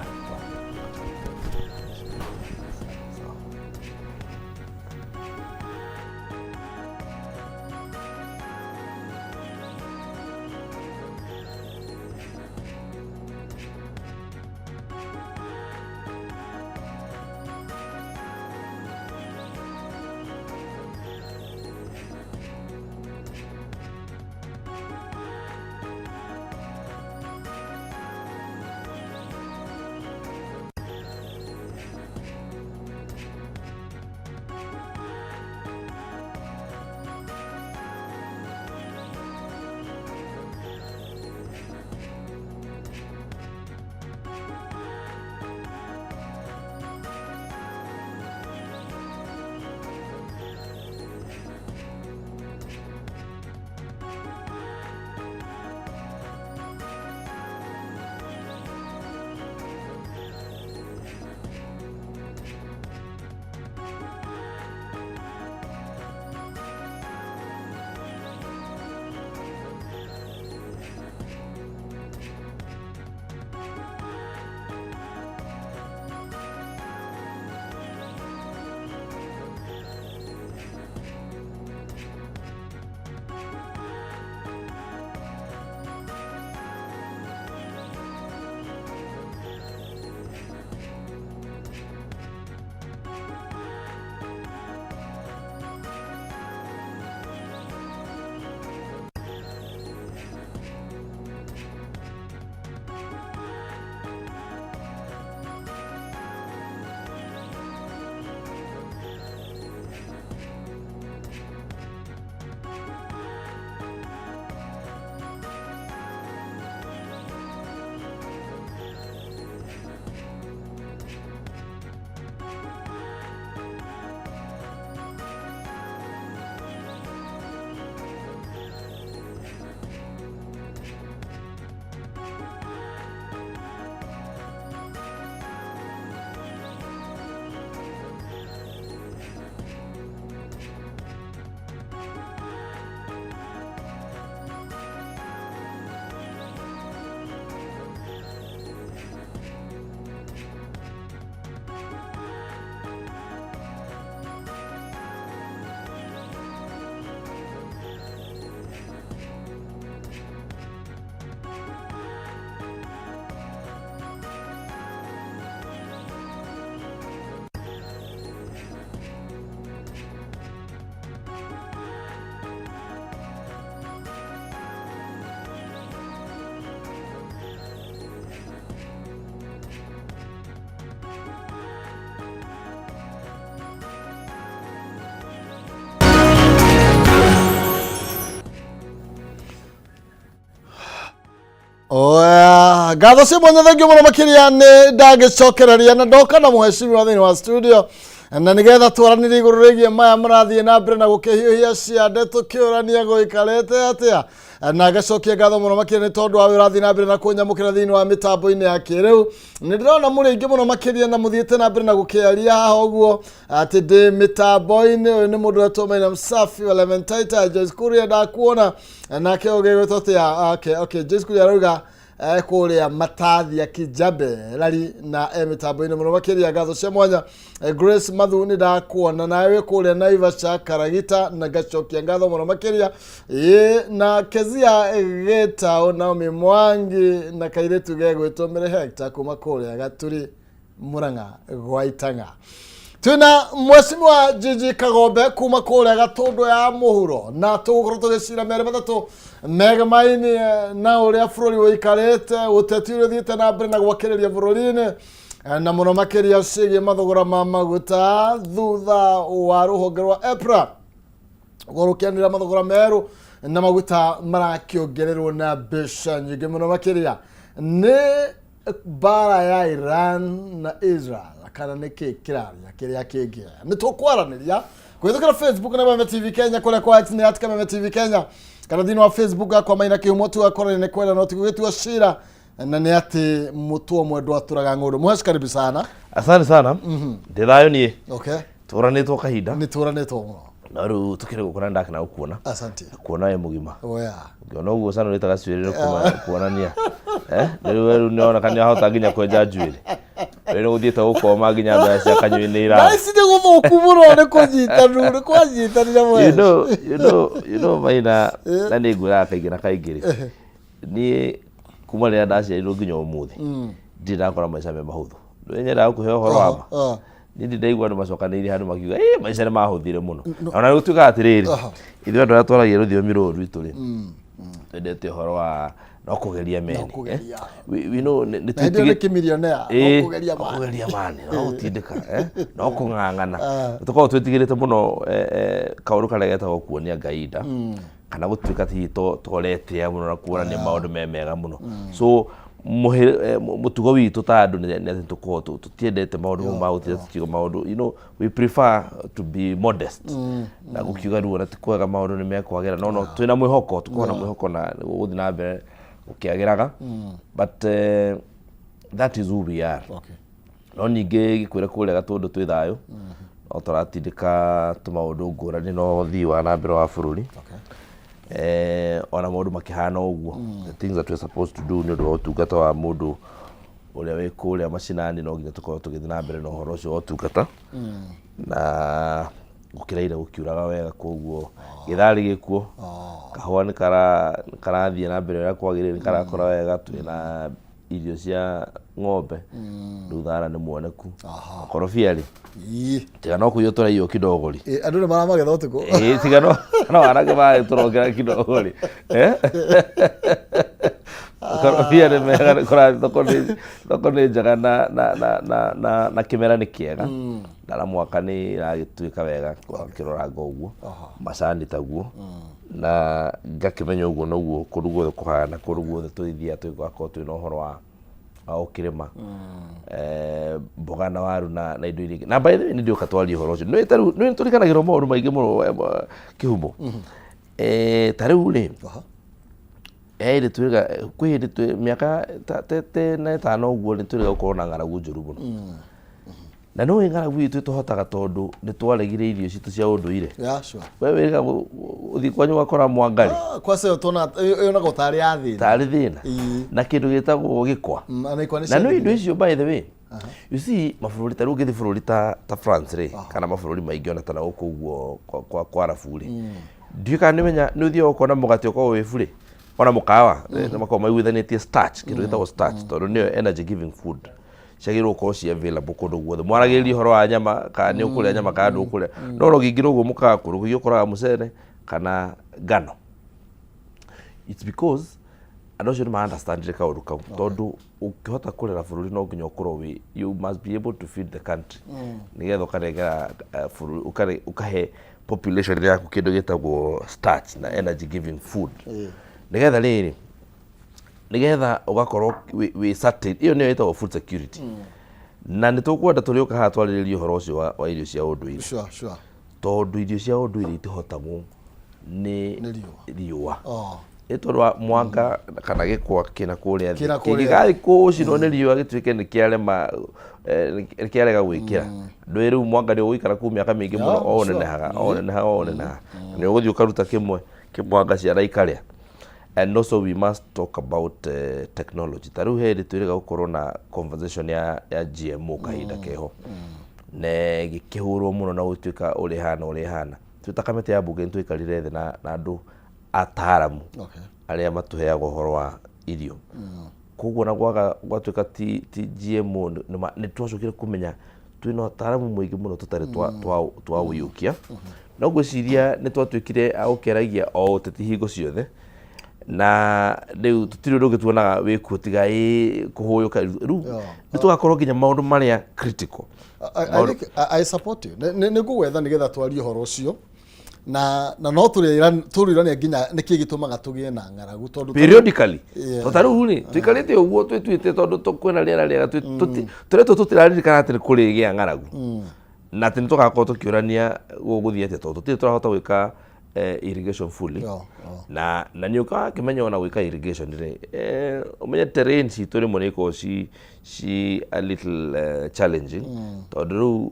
Ngatho cia mwanya, thengiũ mũno makĩria. Nĩ ndagĩcokereria na ndoka na mũhecimiwa thĩinĩ wa studio na nĩgetha twaranĩrie igũrũ rĩgiĩ maya marathiĩ na mbere na gũkĩhiũhia ciande, tũkĩũrania gũikarĩte atĩa, na ngacokia ngatho mũno makĩria nĩ tondũ wa wĩra ũrathiĩ na mbere na kũnyamũkĩra thĩinĩ wa mĩtambo-inĩ ya kĩrĩu. Nĩ ndĩrona mũrĩ aingĩ mũno makĩria na mũthiĩte na mbere na gũkĩaria haha ũguo atĩ ndĩ mĩtambo-inĩ. Ũyũ nĩ mũndũ wetwo Maina Msafi wa Lementaita. Joyce Kuria, ndakuona nake ũgĩgwĩtwo atĩa? Okay, Joyce Kuria arauga kũrĩa Matathia Kijabe rari na mĩtambo-inĩ mũno makĩria. Ngatho cia mwanya. Grace Mathu, nĩ ndakuona nawe wĩ kũrĩa Naivasha Karagita, na ngacokia ngatho mũno makĩria. Ĩ na Kezia Gĩtaũ, Naomi Mwangi na kairĩtu gegwĩtwo Mary Hector kuma kũrĩa Gaturi, Murang'a gwa Itang'a. Twĩna Mheshimiwa Jiji Kagombe kuma kũrĩa Gatũndũ ya mũhuro, na tũgũkorwo tũgĩcira merĩ matatũ megamaini na ũrĩa bũrũri ũikarĩte, ũteti ũrĩa ũthiĩte na mbere na gwakĩrĩria bũrũri-inĩ, na mũno makĩria ciĩgiĩ mathogora ma maguta thutha wa rũhonge rwa EPRA gũrũkĩanĩra mathogora merũ na maguta marakĩongererwo na mbeca nyingĩ mũno makĩria. Nĩ mbara ya Iran na Israel kana nĩ kĩ kĩraria kĩrĩa kĩngĩ? Nĩ tũkwaranĩria kũhĩtũkĩra Facebook na Meme TV Kenya, kũrĩa kwa X nĩ at Meme TV Kenya, kana thĩinĩ wa Facebook yakwa Maina Kĩhumo tu. Akorwo nĩ kwenda no tigũgĩtua cira, na nĩ atĩ mũtũ ũmwe ndwatũraga ng'ũndũ. Mũheci, karibu sana. Asante sana. Ndĩ thayũ niĩ. Tũranĩtwo kahinda. Nĩ tũranĩtwo mũno. Na rĩu tũkĩrĩ gũkũ na ndakena gũkuona. Asante. Kuona wĩ mũgima. Oya. Ũngĩona ũguo ũcanũrĩte gacuĩrĩ nĩ kuonania rĩu rĩu nĩoneka nĩahota nginya kwenja njuĩrĩ. Rĩu nĩgũthiĩte gũkoma nginya mbeca cia kanyũi nĩ ira. Na ici nĩ gũthũku mũno, nĩ kũnyitanu nĩ kwanyitanire. You know Maina, na nĩ ngwĩraga kaingĩ na kaingĩ rĩ, niĩ kuma rĩrĩa ndaciarirwo nginya ũmũthĩ ndirĩ ndakora maica me mahũthũ. Nĩ nyendaga gũkũhe ũhoro wa ma. Niĩ ndirĩ ndaigua andũ macokanĩrĩire handũ makiuga ĩ maica nĩ mahũthire mũno. Ona gũtuĩka atĩrĩrĩ, ithuĩ andũ arĩa twaragia rũthiomi rũrũ rwitũ rĩ, twendete ũhoro wa no kũgeria meni. No kũgeria. We know nĩ Na hĩndĩ ĩyo nĩ kĩmilionea, no kũgeria no mani. Kũgeria mani, no gũtindĩka, no kũng'ang'ana. Tũkoragwo twĩtigĩrĩte mũno kaũndũ karĩa getagwo kuonia Ngai nda kana gũtuĩka hihi toretĩa mũno na kuonania maũndũ me mega mũno. So mũtugo witũ ta andũ nĩ atĩ tũkoragwo tũtiendete maũndũ mau ma gũtinda tũkiuga maũndũ. We prefer to be modest na gũkiuga rĩu ona ti kwega, maũndũ nĩ mekwagĩra, no twĩna mwĩhoko, tũkoragwo na mwĩhoko na gũthiĩ na mbere gũkĩagĩraga, but that is who we are. No ningĩ gĩkwĩra kũrĩa Gatũndũ twĩ thayũ, no tũratindĩka tũmaũndũ ngũrani no ũthii wa na mbere wa bũrũri. Ona maũndũ makĩhana ũguo, the things that we're supposed to do nĩ ũndũ wa ũtungata wa mũndũ ũrĩa wĩ kũrĩa macinani, no nginya tũkorwo tũgĩthiĩ na mbere na ũhoro ũcio wa ũtungata. Na gũkĩraire gũkiuraga wega, koguo gĩtharĩ gĩkuo, kahũa nĩ karathiĩ na mbere ũrĩa kwagĩrĩire, nĩ karakũra wega, twĩna irio cia ng'ombe, rĩu thara nĩ muoneku, makorobia rĩ, tiga no kũiywo tũraiywo kidogo rĩ. Andũ nĩ maramagetha ũtukũ. Ĩĩ, tiga no anake maragĩtũrongera kidogo rĩ. Makorobia nĩ mega, nĩ kũrathiĩ, thoko nĩ njega na kĩmera nĩ kĩega na mwaka nĩ ĩragĩtuĩka wega wakĩroranga ũguo, macani taguo, na ngakĩmenya ũguo noguo kũndũ guothe kũhana, kũndũ guothe tũgĩthiaga tũgakorwo twĩna ũhoro wa gũkĩrĩma mboga na waru na indo iria ingĩ. Na by the way, nĩ ndĩũka twarie ũhoro ũcio. Nĩ ta rĩu nĩ tũriganagĩrwo maũndũ maingĩ mũno, Kĩhumo. Ta rĩu rĩ, hĩndĩ twĩrĩga kwĩ hĩndĩ twĩ mĩaka ta ĩna ĩtano ũguo nĩ twĩrĩga gũkorwo na ng'aragu njũru mũno. Na nĩ ũĩ ng'aragu itũ ĩtũhotaga tondũ nĩ twaregire irio citũ cia ũndũire. Yeah, sure. We wĩrĩga ũthiĩ kwanyu ũgakora mwangari. Kwaca ĩyo tuona yonagwo tarĩ ya thĩna. Tarĩ thĩna. Na kĩndũ gĩtagwo gĩkwa. Na ikwa nĩ Na nĩ indo ciathirire. icio, by the way, you see, mabũrũri ta rĩu ũngĩthiĩ bũrũri ta France rĩ, kana mabũrũri maingĩ ona ta na gũkũ ũguo kwa arabu rĩ, ndiũĩ kana nĩ ũmenya nĩ ũthiaga ũkona mũgate ũkoragwo wĩ burĩ ona mũkawa, nĩ makoragwo maiguithanĩtie starch, kĩndũ gĩtagwo starch, tondũ nĩyo energy giving food, ciagĩrĩirwo gũkorwo ci available kũndũ guothe. Mwaragĩrĩria ũhoro wa nyama kana nĩ ũkũrĩa nyama kana ndũkũrĩa, no ũngĩingĩra ũguo mũkawa kũndũ kũingĩ ũkoraga mũcere kana ngano. It's because andũ acio nĩ ma understandire kaũndũ kau, tondũ ũngĩhota kũrera bũrũri no nginya ũkorwo wĩ, you must be able to feed the country, nĩgetha ũkanengera bũrũri, ũkahe population yaku kĩndũ gĩtagwo starch na energy giving food, nĩgetha rĩrĩ. Nĩgetha ũgakorwo wĩ certain, ĩyo nĩyo ĩtagwo food security. Na nĩ tũkwenda tũrĩũka haha twarĩrĩrie ũhoro ũcio wa irio cia ũndũire. Sure, sure. Tondũ irio cia ũndũire itihotagwo nĩ Nĩ riũa. Riũa. Oh. Nĩ tondũ wa mwanga kana gĩkwa kĩna kũrĩa thĩ Kĩna kũrĩa thĩ. Kĩngĩgathiĩ kũcinwo nĩ riũa gĩtuĩke nĩ kĩarema nĩ kĩarega gwĩkĩra, ndũĩ rĩu mwanga nĩ ũgũikara kũu mĩaka mĩingĩ mũno o ũnenehaga o ũnenehaga o ũnenehaga, na nĩ ũgũthiĩ ũkaruta kĩmwe kĩmwanga ciana ikarĩa. And also we must talk about technology. Ta rĩu he hĩndĩ twĩrĩga gũkorwo na conversation ya GMO kahinda keho na gĩkĩhũrwo mũno na gũtuĩka ũrĩa ĩhana ũrĩa ĩhana. Twĩ ta kamĩtĩ ya mbunge nĩ twaikarire thĩ na andũ ataaramu arĩa matũheaga ũhoro wa irio. Koguo na gwaga gwatuĩka ti GMO, nĩ twacokire kũmenya twĩna ũtaaramu mũingĩ mũno tũtarĩ twaũiyũkia. No ngwĩciria nĩ twatuĩkire a gũkĩaragia o ũteti hingo ciothe, na rĩu tũtirĩ ũndũ ũngĩ tuonaga wĩkuo tiga ĩ kũhũyũka. Rĩu nĩ tũgakorwo nginya maũndũ marĩa critical. I think I support you. Nĩ ngũgwetha nĩgetha twarie ũhoro ũcio na no tũrĩrania nginya nĩkĩ gĩtũmaga tũgĩe na ng'aragu tondũ Periodically. To ta rĩu rĩ, tũikarĩte ũguo twĩtuĩte tondũ kwĩna rĩera rĩega, tũretwo tũtiraririkana atĩ nĩ kũrĩgĩa ng'aragu na atĩ nĩ tũgakorwo tũkĩũrania gũgũthiĩ atĩa, tondũ tũtirĩ tũrahota gwĩka irrigation fully. Na nĩ ũkaga kĩmenya ona gwĩka irrigation rĩ, ũmenye terrain citũ rĩmwe nĩ ikoragwo ci a little challenging, tondũ rĩu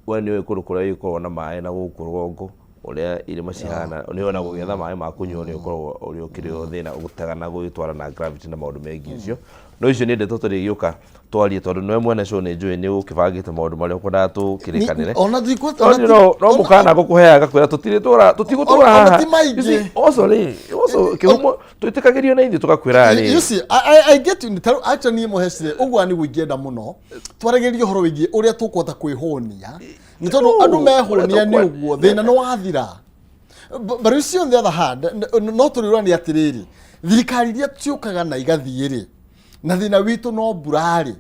we nĩ ũĩ kũndũ kũrĩa gũkoragwo na maĩ na gũkũ rũgongo ũrĩa irĩma cihana, nĩ ona gũgĩetha maĩ ma kũnyua nĩ ũkoragwo ũrĩ ũkĩrĩ o thĩna gũtega na gũgĩtwara na gravity na maũndũ megiĩ ũcio. No icio nĩ ndeto tũrĩgĩũka twarie, tondũ nĩwe mwene show, nĩ njũĩ nĩ ũkĩbangĩte maũndũ marĩa ũkwendaga tũkĩrĩkanĩre. Ona No niĩ no mũkana ngũkũheaga ngakwĩra tũtirĩ tũra tũtigũtũra Ona haha. ti maingĩ. You see, also rĩ, also kĩhumo twĩtĩkagĩrio na ithuĩ tũgakwĩra rĩ. You see, I get you. Tarĩu actually niĩ mũhecire ũguo nĩguo ingĩenda mũno twaragĩrĩrie ũhoro wĩgiĩ ũrĩa tũkũhota kwĩhũnia, nĩ tondũ andũ mehũnia nĩ ũguo thĩna nĩ wathira. But you see, on the other hand, no tũrĩũrania atĩrĩrĩ, thirikari iria ciũkaga na igathiĩ rĩ, na thĩna witũ no mbura rĩ,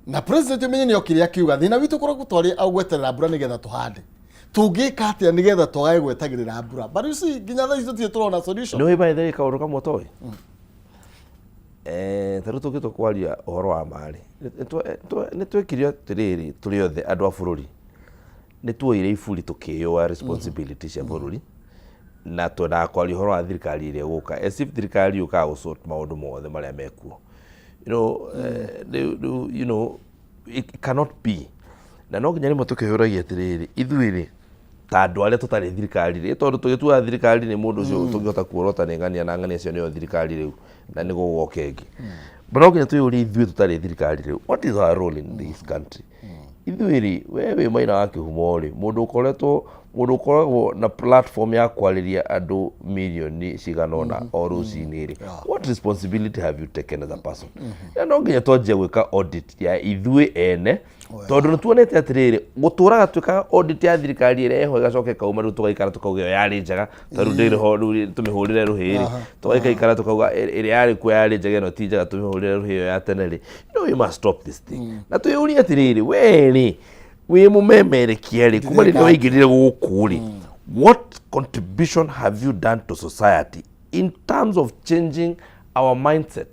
na president ũmenye nĩ okire akiuga thĩna witũ ũkoragwo twarĩ gweterera mbura nĩgetha tũhande, tũngĩka atĩa nĩgetha twagage gwetagĩrĩra mbura? But you see, nginya thaa ici tũtirĩ tũrona solution. Nĩ ũĩ by the way kaũndũ kamwe toĩ, ta rĩu tũngĩtua kwaria ũhoro wa maĩ nĩ twekire atĩrĩrĩ, tũrĩ othe andũ a bũrũri nĩ tuoire iburi tũkĩyũa responsibility cia bũrũri, na twendaga kwaria ũhoro wa thirikari ĩrĩa ĩgũka as if thirikari yũkaga gũ sort maũndũ mothe marĩa mekuo. Rĩu it cannot be, na no nginya rĩmwe tũkĩyũragia atĩrĩrĩ, ithuĩ rĩ, ta andũ arĩa tũtarĩ thirikari rĩ, tondũ tũgĩtuaga thirikari nĩ mũndũ ũcio tũngĩhota kuorota nĩ ng'ania na ng'ania cio nĩyo thirikari rĩu na nĩ gũgoka ĩngĩ. But no nginya twĩyũrie ithuĩ tũtarĩ thirikari rĩu, what is our role in this country? Ithuĩ rĩ, we wĩ Maina wa Kĩhumo rĩ, mũndũ ũkoretwo mũndũ ũkoragwo na platform ya kwarĩria andũ mirioni cigana ũna o rũcinĩ rĩ, what responsibility have you taken as a person? Na no nginya twanjie gwĩka audit ya ithuĩ ene, tondũ nĩ tuonete atĩrĩrĩ, gũtũraga twĩkaga audit ya thirikari ĩrĩa ĩho ĩgacoka ĩkauma, rĩu tũgaikara tũkauga ĩyo yarĩ njega, tondũ ndĩrĩ ho rĩu tũmĩhũrĩre rũhĩ rĩ, tũgaikaikara tũkauga ĩrĩa yarĩ kuo yarĩ njega, ĩno ti njega, tũmĩhũrĩre rũhĩ ĩyo ya tene rĩ. No we must stop this thing na twĩyũrie atĩrĩrĩ, we rĩ, wĩ mũmemerekia rĩ, kuma rĩrĩa waingĩrire gũkũ rĩ, what contribution have you done to society in terms of changing our mindset,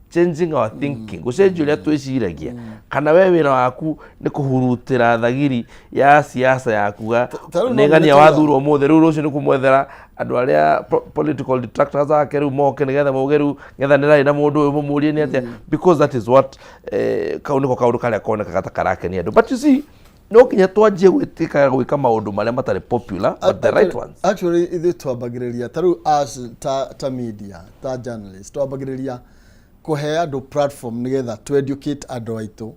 changing our thinking, gũcenjia ũrĩa twĩciragia? Kana we wĩra waku nĩ kũhurutĩra thagiri ya siasa ya kuga Ta rĩu no nĩ ng'ania nĩtũra- wathurwo ũmũthĩ, rĩu rũciũ nĩ kũmwethera andũ arĩa political detractors ake rĩu moke nĩgetha mauge rĩu ng'ethanĩrai na mũndũ ũyũ mũmũrie nĩ atĩa, because that is what kau nĩko kaũndũ karĩa konekaga ta karakenia andũ. But you see, no nginya twanjie gwĩtĩkaga gwĩka maũndũ marĩa matarĩ popular but the right ones. Actually ithuĩ twambagĩrĩria ta rĩu as ta media, ta journalist, twambagĩrĩria kũhe andũ platform nĩgetha tu educate andũ aitũ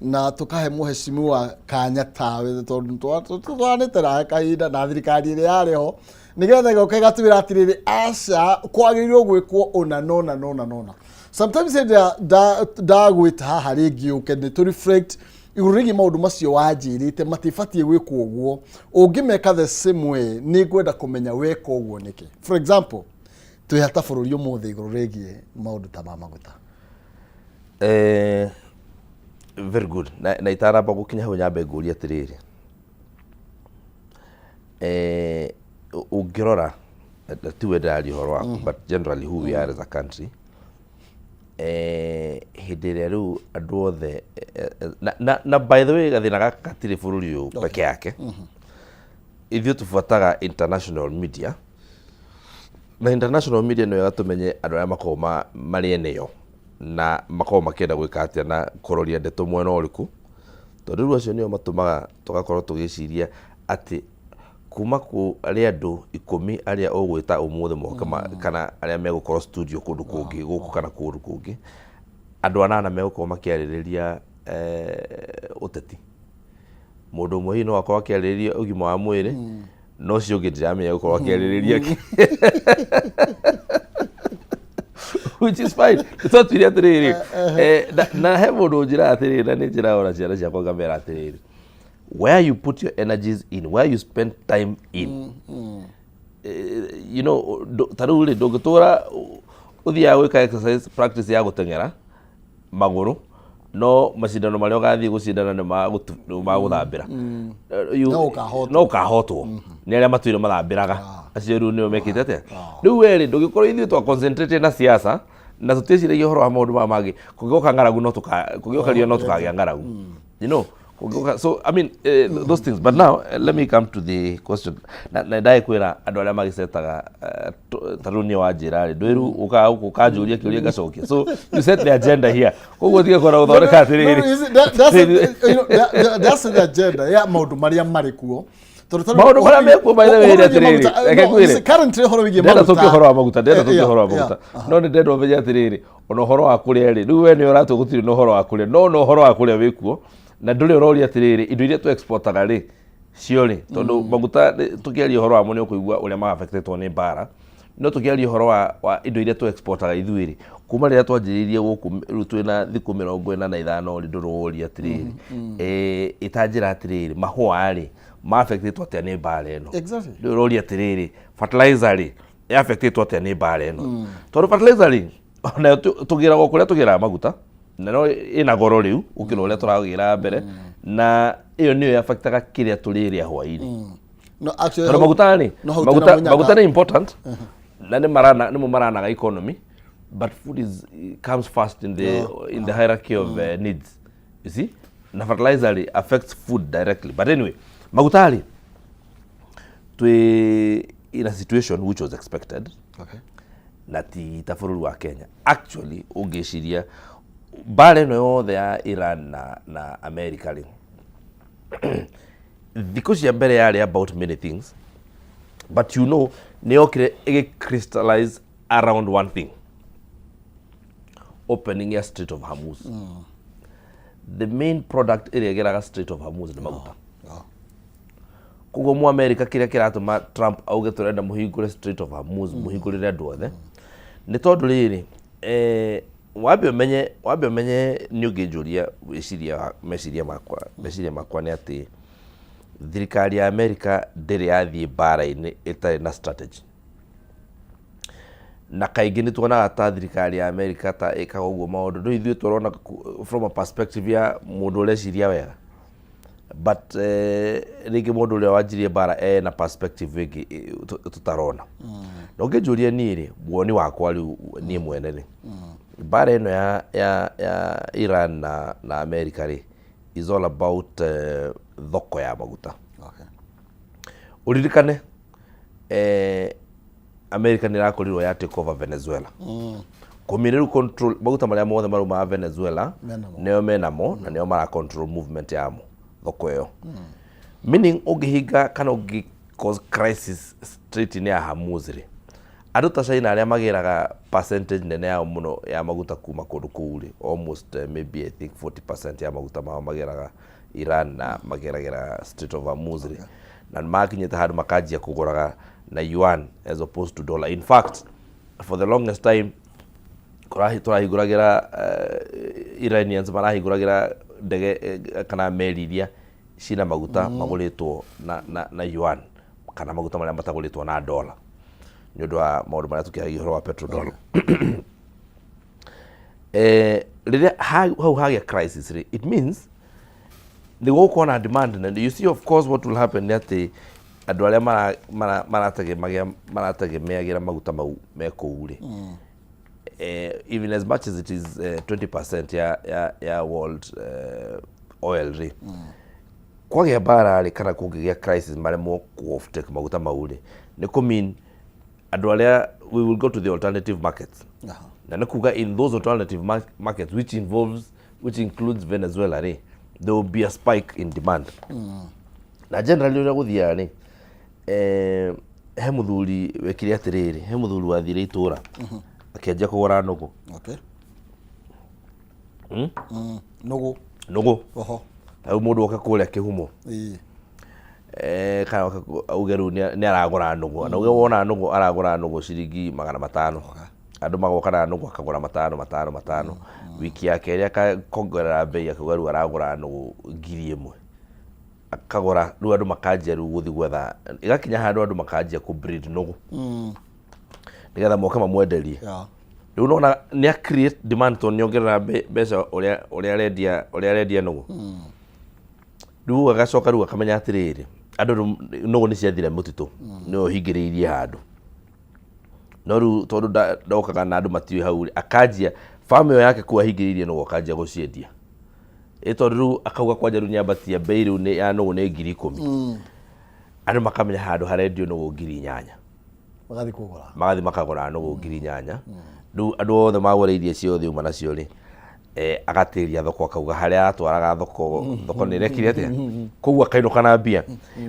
na tũkahe mũheshimiwa kanya tawe, tondũ twanĩte nawe kahinda na thirikari ĩrĩa yarĩ ho, nĩgetha ĩgoka ĩgatwĩra atĩrĩrĩ, aca, kwagĩrĩirwo gwĩkwo ũna nona nona nona. Sometimes hĩndĩ ĩrĩa ndagwĩta haha rĩngĩ ũke nĩ tũ reflect igũrũ rĩgiĩ maũndũ macio wanjĩrĩte matibatiĩ gwĩkwo ũguo, ũngĩmeka the same way, nĩ ngwenda kũmenya weka ũguo nĩkĩ. For example, twĩ hata bũrũri ũmũthĩ igũrũ rĩgiĩ maũndũ ta ma maguta? Very good. Na itaramba gũkinya hau, nyambe ngũrie atĩrĩrĩ, ũngĩrora, na tiwe ndĩraria ũhoro waku, but generally who we are as a country. Hĩndĩ ĩrĩa rĩu andũ othe na by the way, gathĩna gaka gatirĩ bũrũri ũyũ peke yake. Ithuĩ tũbuataga international media, na international media nĩ wega tũmenye andũ arĩa makoragwo marĩ eneo na makoragwo makĩenda gwĩka atĩa na kũroria ndeto mwena ũrĩkũ, tondũ rĩu acio nĩo matũmaga tũgakorwo tũgĩciria atĩ kuma kũrĩ andũ 10 arĩa ũgwĩta ũmũthĩ moke kana arĩa megũkorwo studio kũndũ kũngĩ gũkũ kana kũndũ kũngĩ, andũ anana megũkorwo makĩarĩrĩria ũteti. Mũndũ ũmwe hihi no akorwo akĩarĩrĩria ũgima wa mwĩrĩ, no ũcio ũngĩ ndiramenya gũkorwo akĩarĩrĩria kĩ, which is fine. Nĩtwatuire atĩrĩrĩ, na he mũndũ ũnjĩraga atĩrĩrĩ, na nĩ njĩraga ona ciana ciakwa ngamera atĩrĩrĩ, where you put your energies in, where you spend time in, ta rĩu rĩ, ndũngĩtũra ũthiaga gwĩka exercise, practice ya gũteng'era magũrũ, no macindano marĩa ũgathiĩ gũcindana nĩ ma gũthambĩra. No ũkahotwo. No ũkahotwo nĩ arĩa matũire mathambĩraga. Acio rĩu nĩo mekĩte atĩa? Rĩu we rĩ, ndũngĩkorwo ithuĩ twa concentrate na siasa na tũtiĩciragia ũhoro wa maũndũ maya mangĩ. Kũngĩgoka ng'aragu no tũka, kũngĩgoka riũa no tũkagĩa ng'aragu. So I mean, those things. But now let me come to the question. Na ndakwĩra andũ arĩa magĩcetaga, ta rĩu niĩ wanjĩra rĩ, ndwĩru ũkaga gũkũ ũkanjũria kĩũria ngacokia. So you set the agenda here. Koguo tige kwenda gũthondeka atĩrĩrĩ. No, you see, that's the agenda ya maũndũ marĩa marĩ kuo. Tondũ ta rĩu Maũndũ marĩa ũhoro mekuo, by the way, ũhoro nĩ wĩgiĩ atĩrĩrĩ, maguta, reke no, you ngwĩre. see, currently ũhoro wĩgiĩ Ndĩrenda maguta. tũke ũhoro wa maguta, ndĩrenda tũke ũhoro wa maguta. No nĩ ndenda ũmenye atĩrĩrĩ, ona ũhoro wa kũrĩa rĩ, rĩu we nĩ ũratua gũtirĩ na ũhoro wa kũrĩa, no na ũhoro wa kũrĩa wĩkuo, na ndũrĩ ũroria atĩrĩrĩ, indo iria tũ exportaga rĩ, cio rĩ, tondũ maguta tũkĩaria ũhoro wamo nĩ ũkũigua ũrĩa ma-affectetwo nĩ mbara, no tũkĩaria ũhoro wa indo iria tũ exportaga ithuĩ rĩ, kuma rĩrĩa twanjĩrĩirie gũkũ rĩu twĩna thikũ 45 rĩ, ndũrĩ woria atĩrĩrĩ, ĩtanjĩra atĩrĩrĩ, mahũa rĩ, ma-affectetwo atĩa nĩ mbara ĩno? Rĩu ũroria atĩrĩrĩ, fertilizer rĩ, ĩ-affectetwo atĩa nĩ mbara ĩno? Tondũ fertilizer rĩ, onayo tũgĩragwo kũrĩa tũgĩraga maguta, na no ĩna goro rĩu gũkĩra ũrĩa tũragĩra mbere, na ĩyo nĩyo affectaga kĩrĩa tũrĩrĩa hwaĩ-inĩ. No, actually, Tondũ maguta rĩ, no hau maguta twĩna mũnyaka. Maguta nĩ important na nĩ marana nĩmo maranaga economy, but food is comes first in the hierarchy of needs, you see. Na fertilizer rĩ, affects food directly. But anyway, maguta rĩ, twĩ in a situation which was expected na ti ta bũrũri wa Kenya. Actually, ũngĩciria mbara ĩno yothe ya Iran na America rĩ, thikũ cia mbere yarĩ about many things, but nĩ yokire ĩgĩ crystallize around one thing: opening ya Strait of Hormuz. The main product ĩrĩa ĩgeraga Strait of Hormuz nĩ maguta. Koguo mu America, kĩrĩa kĩratũma Trump auge tũrenda mũhingũre Strait of Hormuz, mũhingũrĩre andũ othe, nĩ tondũ rĩrĩ, wambe ũmenye nĩ ũngĩnjũria wĩciria, meciria makwa nĩ atĩ thirikari ya America ndĩrĩ yathiĩ mbara-inĩ ĩtarĩ na strategy. Na kaingĩ nĩ tuonaga ta thirikari ya America ta ĩkaga ũguo maũndũ, no ithuĩ tũrona from a perspective ya mũndũ ũreciria wega, but rĩngĩ mũndũ ũrĩa wanjirie mbara ena perspective ĩngĩ tũtarona. Na ũngĩnjũria niĩ rĩ, woni wakwa rĩu niĩ mwene rĩ, mbara ĩno ya Iran na America rĩ, is all about thoko ya maguta. Ũririkane, America nĩ ĩrakorirwo ya take over Venezuela. Kũmĩrĩ rĩu control maguta marĩa mothe maraumaga Venezuela. Menamo. Nĩo menamo na nĩo mara control movement yamo thoko ĩyo, meaning ũngĩhinga kana ũngĩ cause crisis Strait-inĩ ya Hormuz rĩ, andũ ta China arĩa magĩraga percentage nene yao mũno ya maguta kuma kũndũ kũu rĩ, almost maybe I think 40% ya maguta mao magĩraga Iran na mageragĩra Strait of Hormuz rĩ, na nĩ makinyĩte handũ makanjia kũgũraga na yuan as opposed to dollar. In fact, for the longest time tũrahingũragĩra, Iranians marahingũragĩra ndege kana meri iria cina maguta magũrĩtwo na yuan kana maguta marĩa matagũrĩtwo na dollar, nĩ ũndũ wa maũndũ marĩa tũkĩaragia ũhoro wa petrodollar. Rĩrĩa hau hagĩa crisis rĩ, it means nĩ gũgũkorwo na demand nene. You see, of course what will happen nĩ atĩ andũ arĩa marategemeagĩra maguta mau me kũu rĩ, Even as much as it is 20% ya world oil rĩ, kwagĩa mbara rĩ, kana kũngĩgĩa crisis maremwo ku offtake maguta mau rĩ, nĩ kũ mean andũ arĩa we will go to the alternative markets. Na nĩ kuga in those alternative markets which includes Venezuela rĩ, there will be a spike in demand. Na generally ũrĩa gũthiaga rĩ, he mũthuri wekire atĩrĩrĩ, he mũthuri wathire itũra akĩanjia kũgũra nũgũ. Nũgũ. Nũgũ. Oho. Rĩu mũndũ oke kũrĩa kĩhumo, kana oke auge rĩu nĩ aragũra nũgũ, na uge wona nũgũ aragũra nũgũ ciringi 500. Andũ magoka na nũgũ, akagũra matano matano matano. Wiki ya kerĩ akongerera mbei, akauga rĩu aragũra nũgũ 1000. Akagũra, rĩu andũ makanjia rĩu gũthiĩ gwetha, ĩgakinya handũ andũ makanjia kũ breed nũgũ nĩgetha moke mamwenderie. Rĩu nona nĩ a create demand tondũ nĩongerera mbeca ũrĩa arendia nũgũ. Rĩu agacoka rĩu akamenya atĩrĩrĩ, andũ rĩu nũgũ nĩ ciathira mũtitũ, nĩwe ũhingĩrĩirie handũ, no rĩu tondũ ndokaga na andũ matiũĩ hau rĩ, akanjia farm ĩyo yake kũu ahingĩrĩirie nũgũ, akanjia gũciendia ĩ, tondũ rĩu akauga kwanja rĩu nĩambatia mbei, rĩu ya nũgũ nĩ 10,000. Andũ makamenya handũ harendio nũgũ 8,000. Magathiĩ kũgũra. Magathiĩ makagũra nũgũ 8,000. Rĩu andũ othe magũra iria ciothe uma nacio rĩ, agatĩria thoko, akauga harĩa aratwaraga thoko, thoko nĩ ĩrekire atĩa, koguo akainũka na mbia.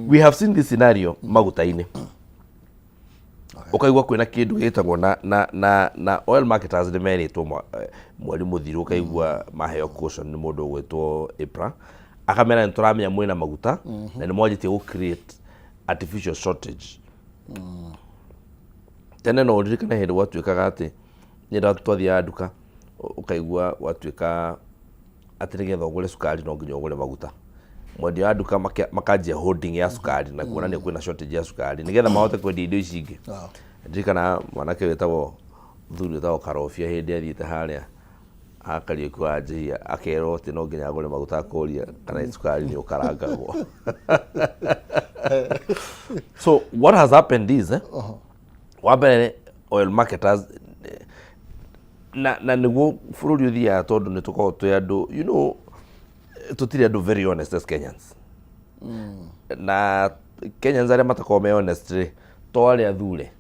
We have seen this scenario maguta-inĩ, ũkaigua kwĩna kĩndũ gĩtagwo na oil marketers nĩ merĩtwo mweri mũthiru, ũkaigua maheo caution nĩ mũndũ ũgwĩtwo EPRA, akamera nĩ tũramenya mwĩna maguta na nĩ mwanjĩtie gũ create artificial shortage. Tene no ũririkane hĩndĩ gwatuĩkaga atĩ nĩ twathiaga nduka, ũkaigua gwatuĩka atĩ nĩgetha ũgũre cukari no nginya ũgũre maguta. Mwendia wa nduka makanjia holding ya cukari na kuonania kwĩna shortage ya cukari nĩgetha mahote kwendia indo ici ingĩ. Ndirikana mwanake wĩtagwo mũthuri wĩtagwo Karobia, hĩndĩ athiĩte harĩa ha Kariũki wa Njihia, akerwo atĩ no nginya agũre maguta, akũria kana cukari nĩ ũkarangagwo. So what has happened is, wa mbere, oil marketers na nĩguo bũrũri ũthiaga, tondũ nĩ tũkoragwo twĩ andũ, tũtirĩ andũ very honest as Kenyans. Na Kenyans arĩa matakoragwo me honest rĩ, to arĩa athure,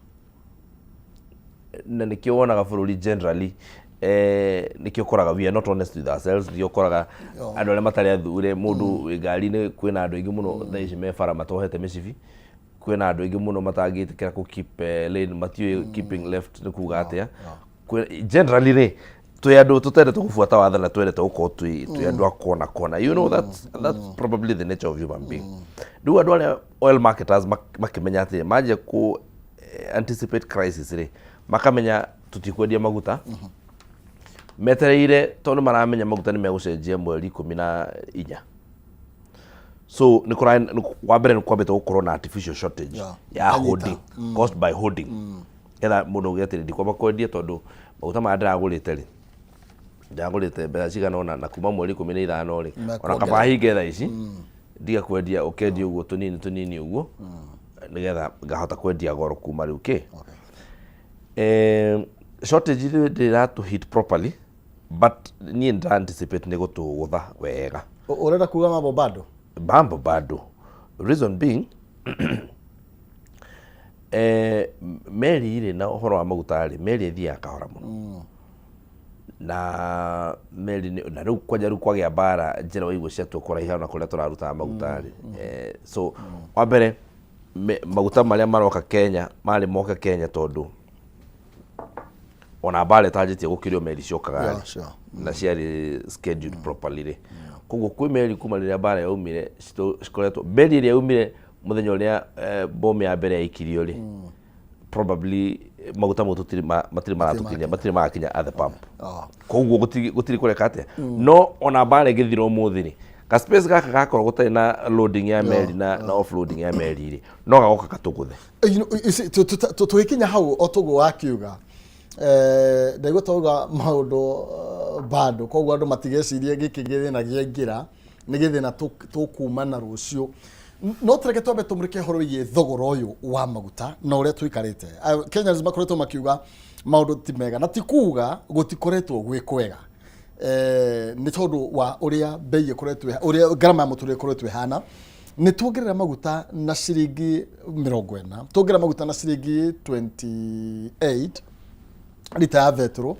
na nĩkĩo wonaga bũrũri generally, nĩkĩo ũkoraga we are not honest with ourselves. Nĩkĩo ũkoraga andũ arĩa matarĩ athure, mũndũ wĩ ngari-inĩ, kwĩna andũ aingĩ mũno thaa ici me bara matohete mĩcibi, kwĩna andũ aingĩ mũno matangĩtĩkĩra kũ keep lane, matiũĩ keeping left nĩ kuga atĩa. Generally rĩ, twĩ andũ tũtendete gũbuata watho na twendete gũkorwo twĩ andũ a kona kona. That's probably the nature of human being. Rĩu andũ arĩa oil marketers makĩmenya atĩ manjia kũ anticipate crisis rĩ, makamenya tũtikwendia maguta, metereire tondũ maramenya maguta nĩ megũcenjia mweri 14. So nĩ kũra wa mbere nĩ kwambĩte gũkorwo na artificial shortage ya Kanyita. holding, caused by holding, getha mũndũ uge atĩrĩ, ndikwamba kwendia tondũ maguta maya ndĩragũrĩte rĩ, ndĩragũrĩte mbeca cigana ũna, na kuma mweri 15 rĩ, ona Mekuongerera. kaba hinge thaa ici ndiga kwendia, ũkendia ũguo tũnini tũnini ũguo nĩgetha ngahota kwendia goro kuma rĩu kĩ. Shortage rĩ ndĩratũ hit properly, but niĩ ndĩra anticipate nĩ gũtũgũtha wega. Ũrenda kuga mambo bado? Mambo bado, reason being, meri rĩ, na ũhoro wa maguta rĩ, meri ĩthiaga kahora mũno. Na meri na rĩu kwanja rĩu kwagĩa mbara, njĩra waigua ciatua kũraiha na kũrĩa tũrarutaga maguta rĩ, so wa mbere maguta marĩa maroka Kenya marĩ moke Kenya, tondũ ona mbara ĩtanjĩtie gũkĩrio meri ciokaga rĩ, na ciarĩ scheduled properly rĩ. Koguo kwĩ meri kuma rĩrĩa mbara yaumire cikoretwo, meri ĩrĩa yaumire mũthenya ũrĩa bomu ya mbere yaikirio rĩ, probably maguta mau tũtirĩ matirĩ maratũkinya, matirĩ marakinya at the pump. Koguo gũtirĩ kũreka atĩa. No ona mbara ĩngĩthira ũmũthĩ rĩ, ka space gaka gakorwo gũtarĩ na loading ya meri na offloading ya meri rĩ, no gagoka katũgũthe. You see, tũgĩkinya hau o tũguo wakiuga, ndaigua twauga maũndũ bado, koguo andũ matigecirie gĩkĩ gĩthĩna gĩaingĩra nĩ gĩthĩna tũkuma na rũciũ. No tũreke twambe tũmũrĩke ũhoro wĩgiĩ thogora ũyũ wa maguta na ũrĩa tũikarĩte. Kenyans makoretwo makiuga Maũndũ ti mega na ti kuga gũtikoretwo gwĩ kwega, nĩ tondũ wa ũrĩa bei ĩkoretwo, ũrĩa ngarama ya mũtũrĩre ĩkoretwo ĩhana. Nĩ tuongerera maguta na ciringi 40, tuongerera maguta na ciringi 28 rita ya betũrũ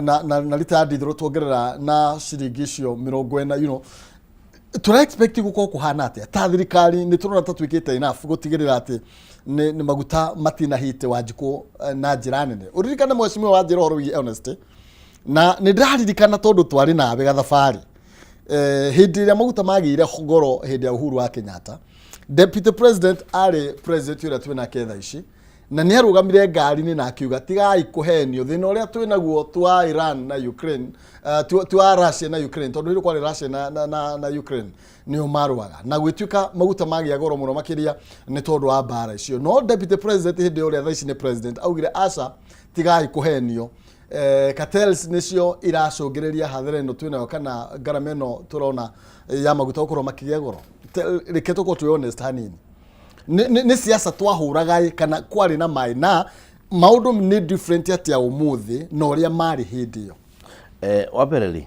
na rita ya ndithũrũ tuongerera na ciringi icio 40. Tũra expect gũkorwo kũhana atĩa ta thirikari? Nĩ tũrona ta twĩkĩte enough gũtigĩrĩra atĩ nĩ maguta matinahite Wanjikũ na njĩra nene? Ũririkane, mheshimiwa, wanjĩra ũhoro wĩgiĩ honesty, na nĩ ndĩraririkana tondũ twarĩ nawe gathabarĩ hĩndĩ ĩrĩa maguta magĩire goro hĩndĩ ya Uhuru wa Kenyatta. Deputy President arĩ president ũrĩa twĩ nake thaa ici, na nĩ arũgamire ngari-inĩ na akiuga, "Tigai kũhenio, thĩna ũrĩa twĩ naguo twa Iran na Ukraine, twa Russia na Ukraine," tondũ hĩndĩ kwarĩ Russia na Ukraine nĩo marũaga na gwĩtuĩka maguta magĩa goro mũno makĩria nĩ tondũ wa mbara icio. No deputy president hĩndĩ ĩyo, ũrĩa thaa ici nĩ president, augire, "Aca, tigai kũhenio, cartels nĩcio iracũngĩrĩria hathara ĩno twĩnayo kana ngarama ĩno tũrona ya maguta gũkorwo makĩgĩa goro." Reke tũkorwo twĩ honest hanini, nĩ siasa twahũraga ĩ, kana kwarĩ na maĩ na maũndũ nĩ different atĩa ũmũthĩ na ũrĩa marĩ hĩndĩ ĩyo? Wa mbere rĩ,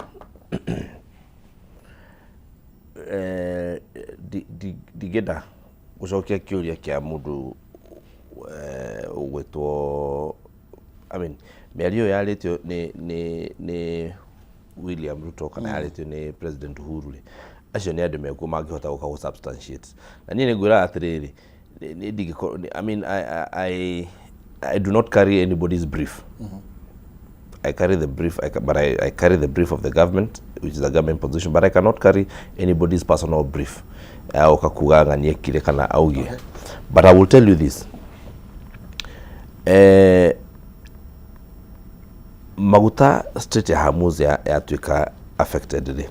ndingĩenda gũcokia kĩũria kĩa mũndũ ũgwĩtwo, I mean, mĩario ĩyo yarĩtio nĩ William Ruto kana yarĩtio nĩ President Uhuru rĩ, acio nĩ andũ mekuo mangĩhota gũka gũ substantiate. Na niĩ nĩ ngwĩraga atĩrĩrĩ, nĩ ndingĩkorwo, I mean, I do not carry anybody's brief. I carry the brief, but I carry the brief of the government, which is a government position, but I cannot carry anybody's personal brief. Oka kuga ng'anie kire kana augie. But I will tell you this. Maguta Strait ya Hormuz yatuĩka affected rĩ,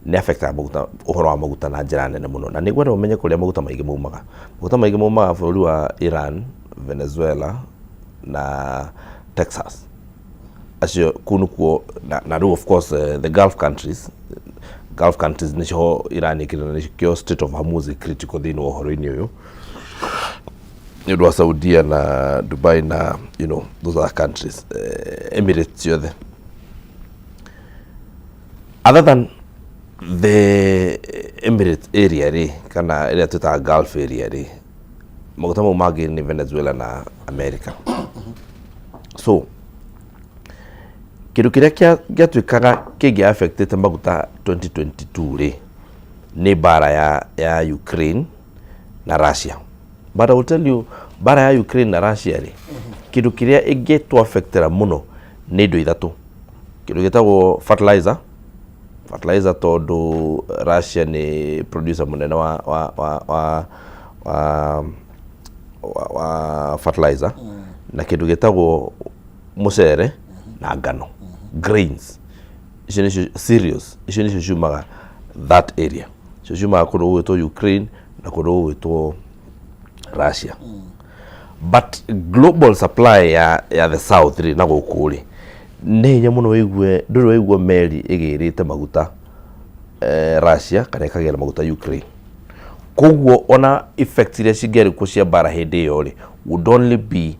nĩ affectaga maguta, ũhoro wa maguta na njĩra nene mũno. Na nĩ ngwenda ũmenye kũrĩa maguta maingĩ maumaga. Maguta maingĩ maumaga bũrũri wa Iran, Venezuela na Texas. Acio kũu nĩkuo na rĩu of course the Gulf countries. Gulf countries nĩcio Iran ĩkĩrĩ na nĩkĩo Strait of Hormuz ĩ critical thĩinĩ wa ũhoro-inĩ ũyũ nĩ ũndũ wa Saudia na Dubai na those other countries, Emirates ciothe. Other than the Emirates area rĩ, kana ĩrĩa twĩtaga Gulf area rĩ, maguta mau mangĩ nĩ Venezuela na America. So kĩndũ kĩrĩa gĩatuĩkaga kĩngĩ affectĩte maguta 2022 rĩ, nĩ mbara ya Ukraine na Russia. But I will tell you, mbara ya Ukraine na Russia rĩ, kĩndũ kĩrĩa ĩngĩtũ affectera mũno nĩ indo ithatũ. Kĩndũ gĩtagwo fertilizer. Fertilizer tondũ Russia nĩ producer mũnene wa fertilizer, na kĩndũ gĩtagwo mũcere na ngano, grains. Icio nĩcio cereals, icio nĩcio ciumaga that area, icio ciumaga kũndũ gũgwĩtwo Ukraine na kũndũ gũgwĩtwo Russia. But global supply ya the south rĩ, na gũkũ rĩ, nĩ hinya mũno wĩigue, ndũrĩ waigua meri ĩgĩrĩte maguta Russia kana ĩkagĩra maguta Ukraine. Koguo ona effects iria cingĩarĩ kuo cia mbara hĩndĩ ĩyo rĩ, would only be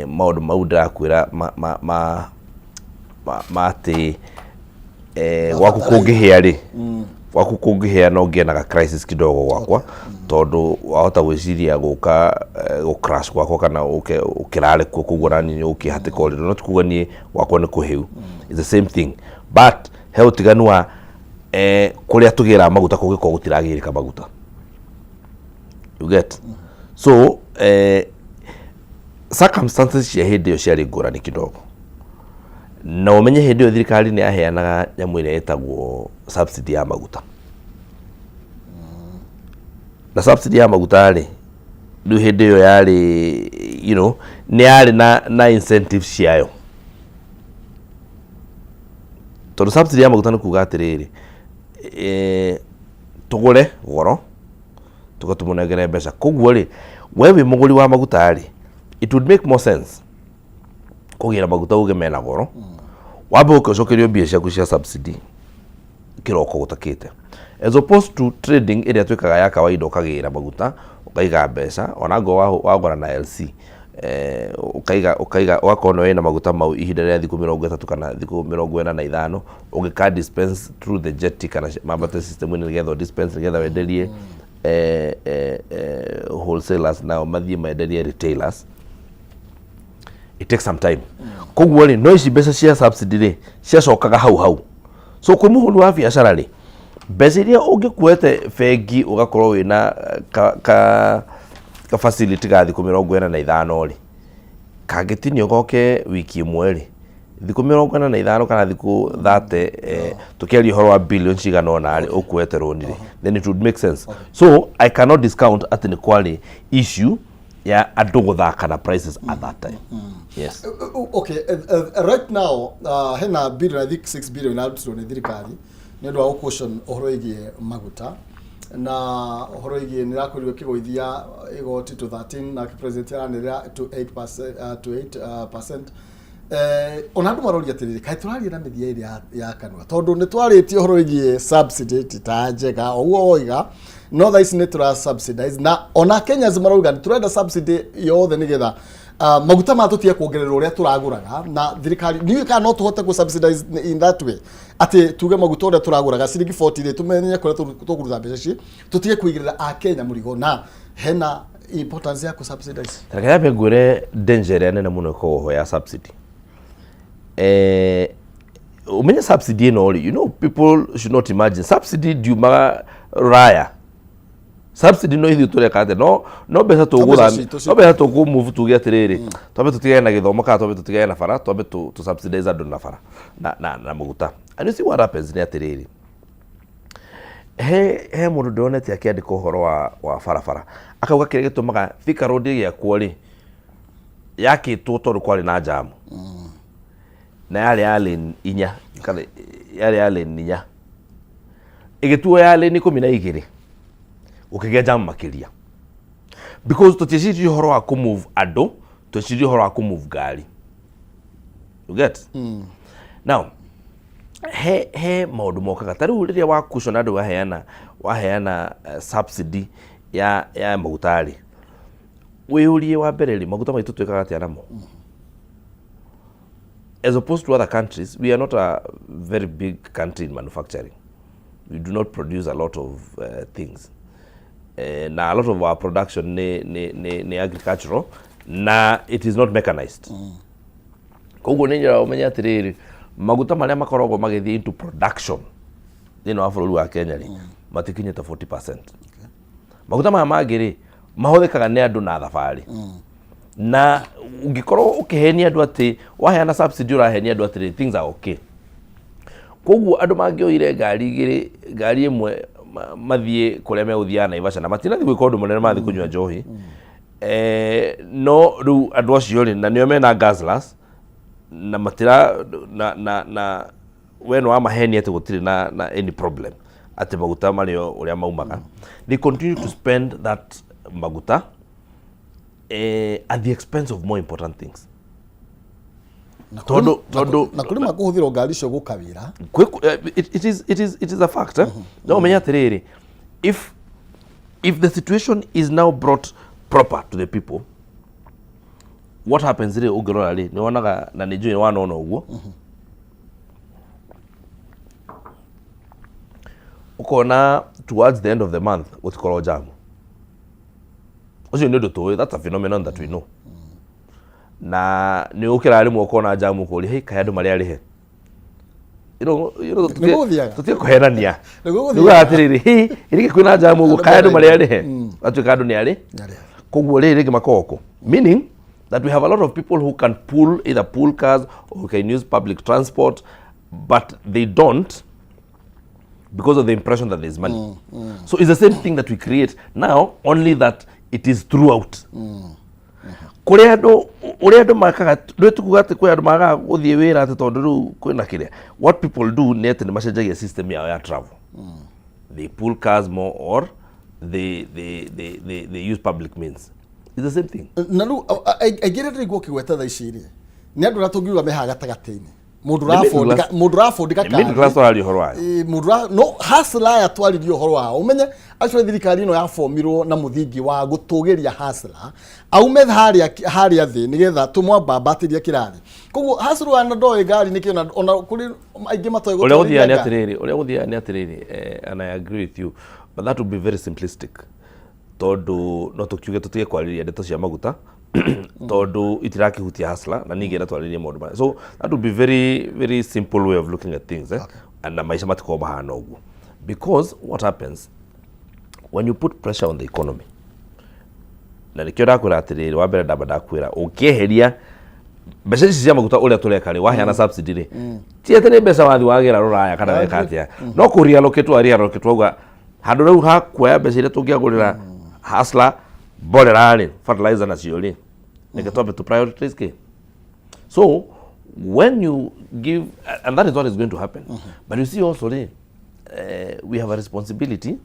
maũndũ mau ndĩrakwĩra ma atĩ gwaku kũngĩhĩa rĩ, gwaku kũngĩhĩa no ngĩe na ga crisis kidogo gwakwa, tondũ wahota gwĩciria gũka gũ crash gwakwa kana ũke ũkĩrare kuo, koguo nani nĩ ũkĩhatĩka ũrĩrĩ. No ti kuga niĩ gwakwa nĩ kũhĩu. It's the same thing, but he ũtiganu wa kũrĩa tũgĩraga maguta kũngĩkorwo gũtiragĩrĩka maguta, you get? So circumstances cia hĩndĩ ĩyo ciarĩ ngũrani kidogo. Na ũmenye hĩndĩ ĩyo thirikari nĩ yaheanaga nyamũ ĩrĩa ĩtagwo subsidy ya maguta. Na subsidy ya maguta rĩ, rĩu hĩndĩ ĩyo yarĩ nĩ yarĩ na incentives ciayo, tondũ subsidy ya maguta nĩ kuga atĩrĩrĩ, tũgũre goro tũke tũmũnengere mbeca. Koguo rĩ, we wĩ mũgũri wa maguta rĩ, it would make more sense kũgĩra maguta uge mena goro, wambe ũke ũcokerio mbia ciaku cia subsidy kĩroko gũtakĩte, as opposed to trading ĩrĩa twĩkaga ya kawaida, ũkagĩra maguta ũkaiga mbeca ona ngo wagũra na LC. Ũkaiga ũkaiga ũgakorwo nĩ wĩna maguta mau ihinda rĩa thikũ 30 kana thikũ 45 ũngĩka dispense through the jetty kana mambate system-inĩ nĩgetha ũ dispense nĩgetha wenderie wholesalers, nao mathiĩ menderie retailers. It takes some time. Koguo rĩ, no ici mbeca cia subsidy rĩ, ciacokaga hau hau. So kwĩ mũhũri wa biacara rĩ, mbeca iria ũngĩkuete bengi ũgakorwo wĩna ka facility ga thikũ 45 rĩ, kangĩtinio goke wiki ĩmwe rĩ, thikũ 45 kana thikũ 30, tũkĩaria ũhoro wa billion cigana ũna rĩ, ũkuete rũni rĩ, then it would make sense. So I cannot discount atĩ nĩ kwarĩ issue ya andũ gũthaka na prices at that time, yes. Okay, right now hena billion, I think 6 billion irarutirwo nĩ thirikari nĩ ũndũ wa gũcaution ũhoro wĩgiĩ maguta na ũhoro wĩgiĩ nĩ ĩrakorirwo ĩkĩgũithia igoti to 13 na president aranĩrĩra to 8%, to 8 percent. Ona andũ maroria atĩrĩrĩ, kaĩ tũraria na mĩthia ĩrĩa ya kanua, tondũ nĩ twarĩtie ũhoro wĩgiĩ subsidy ti ta njega o ũguo woiga, no thaa ici nĩ tũra subsidize na ona Kenyans marauga nĩ tũrenda subsidy yothe nĩgetha maguta maya tũtige kuongerera ũrĩa tũragũraga na thirikari. Ndiũĩ kana no tũhote kũ subsidize in that way atĩ tuge maguta ũrĩa tũragũraga ciringi 40 rĩ, tũmenye kũrĩa tũkũruta mbeca ici, tũtige kũigĩrĩra Akenya mũrigo, na hena importance ya kũ subsidize. Reke nyambe ngwĩre danger ĩrĩa nene mũno ĩkoragwo ho ya subsidy. Ũmenye subsidy ĩno rĩ, people should not imagine subsidy ndiumaga rũraya. Subsidy no ithuĩ tũreka atĩa, no mbeca tũgũthamia, citũ no mbeca tũkũ-move tuge atĩrĩrĩ, twambe tũtigane na gĩthomo kana twambe tũtigane na bara, twambe tũ subsidize andũ na bara na maguta. And you see what happens nĩ atĩrĩrĩ, he mũndũ ndĩronete akĩandĩka ũhoro wa barabara, akauga kĩrĩa gĩtũmaga Thika Road ĩgĩakwo rĩ, yakĩtwo tondũ kwarĩ na jamu na yarĩ ya lane 4, kana yarĩ ya lane 4, ĩgĩtuo ya lane 12, gũkĩgĩa jamu makĩria because tũtieciririe ũhoro wa kũ-move andũ, tweciririe ũhoro wa kũ-move ngari. You get? Now he maũndũ mokaga ta rĩu rĩrĩa wa cushion andũ, waheana subsidy ya maguta rĩ, wĩyũrie wa mbere rĩ, maguta maitũ twĩkaga atĩa namo? As opposed to other countries, we are not a very big country in manufacturing. We do not produce a lot of things, na a lot of our production nĩ agricultural na it is not mechanized. Koguo nĩ njĩra ũmenye atĩrĩrĩ, maguta marĩa makoragwo magĩthiĩ into production thĩinĩ wa bũrũri wa Kenya rĩ, matikinyĩte 40%. Maguta maya mangĩ rĩ, mahũthĩkaga nĩ andũ na thabarĩ, na ũngĩkorwo ũkĩhenia andũ atĩ waheana subsidy, ũrahenia andũ atĩrĩ things are okay. Koguo andũ mangĩoire ngari igĩrĩ, ngari ĩmwe mathiĩ kũrĩa megũthiaga Naivasha na matinathiĩ gwĩka ũndũ mũnene, mathiĩ kũnyua njohi, no rĩu andũ acio rĩ, na nĩo mena guzzlers na matira na we nĩ wamahenia atĩ gũtirĩ na any problem, atĩ maguta marĩ o ũrĩa maumaga, they continue to spend that maguta at the expense of more important things, tondũ Na kũrĩ makũhũthĩrwo ngari icio gũka wĩra. It is a fact, eh? No ũmenye atĩrĩrĩ, if the situation is now brought proper to the people, what happens rĩ, ũngĩrora rĩ, nĩ wonaga na nĩ njũĩ wanona ũguo, ũkona towards the end of the month gũtikorwo jamu. Ũcio nĩ ũndũ tũĩ, that's a phenomenon that we know. Na nĩ ũkĩra rĩmwe ũkona jamu, ũkũria, "Hey, kaĩ andũ marĩ arĩhe?" Nĩgũthiaga. Tũtige kũhenania. Nĩgũgũthiaga. Nĩugaga atĩrĩrĩ, "Hĩ, rĩngĩ kwĩna jamu ũguo, kaĩ andũ marĩ arĩhe?" Gatuĩka andũ nĩ arĩ. Koguo rĩ, rĩngĩ makoragwo kũ, meaning that we have a lot of people who can pull, either pull cars or who can use public transport, but they don't because of the impression that there's money. So it's the same thing that we create now, only that it is throughout. Kũrĩa andũ, ũrĩa andũ makaga, ndũĩ tukuga atĩ kwĩ andũ magaga gũthiĩ wĩra atĩ tondũ rĩu kwĩna kĩrĩa. What people do nĩ atĩ nĩ macenjagia system yao ya travel. They pull cars more or they use public means. It's the same thing. Na rĩu aingĩ arĩa ndĩraigua ũkĩgweta thaa ici rĩ, nĩ andũ arĩa tũngiuga me haha gatagatĩ-inĩ. Mũndũ Nĩ middle ũrabondika class. mũndũ ũrabondika Nĩ middle class tũraria ũhoro wayo. Ĩ, mũndũ no hustler aya twaririe ũhoro wao, ũmenye actually thirikari ĩno yabomirwo na mũthingi wa gũtũgĩria hustler aume harĩa thĩ nĩgetha tũmwambambatĩrie kĩrathi. Koguo hustler aya na ndoĩ ngari nĩkĩ ona kũrĩ aingĩ matoĩ Ũrĩa gũthiaga nĩ gũtwarithia ngari. atĩrĩrĩ, ũrĩa gũthiaga nĩ atĩrĩrĩ, and I agree with you, but that would be very simplistic, tondũ no tũkiuge tũtige kwarĩrĩria ndeto cia maguta tondũ itirakĩhutia hustler na ningĩ twarĩrĩrie maũndũ marĩa. So that would be very very simple way of looking at things, eh? And na maica matikoragwo mahana ũguo, because what happens when you put pressure on the economy, na nĩkĩo ndakwĩra atĩrĩrĩ, wa mbere ndamba ndakwĩra ũngĩeheria mbeca ici cia maguta ũrĩa tũreka rĩ, waheana subsidy rĩ, ti atĩ nĩ mbeca wathi wagĩra rũraya kana weka atĩa, no kũ reallocate wa reallocate, wauga handũ rĩu ha kuoya mbeca iria tũngĩagũrĩra hustler mborera rĩ, fertilizer nacio rĩ, reke twambe to prioritize kĩ. So when you give, and that is what is going to happen, but you see also rĩ, we have a responsibility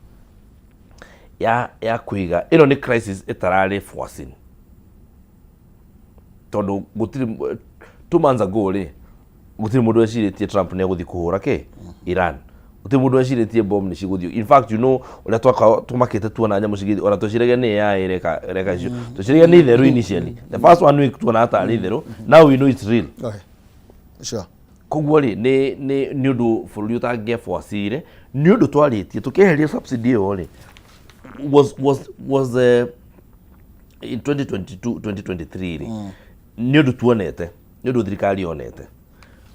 ya kũiga ĩno nĩ crisis ĩtararĩ foreseen, tondũ gũtirĩ, 2 months ago rĩ, gũtirĩ mũndũ wecirĩtie Trump nĩ egũthiĩ kũhũra kĩ Iran, gũtirĩ mũndũ wecirĩtie bomb nĩ cigũthiĩ. In fact, you know ũrĩa tũmakĩte tuona nyamũ cigĩthiĩ, ona tweciragia nĩ AI ĩreka icio, tweciragia nĩ itherũ. Initially, the first one week, tuona tarĩ itherũ. Now we know it's real. Okay. Sure. Koguo rĩ, nĩ ũndũ bũrũri ũtangĩabuacire, nĩ ũndũ twarĩtie tũkĩeheria subsidy ĩyo rĩ, was in 2022 2023 rĩ, nĩ ũndũ tuonete, nĩ ũndũ thirikari yonete,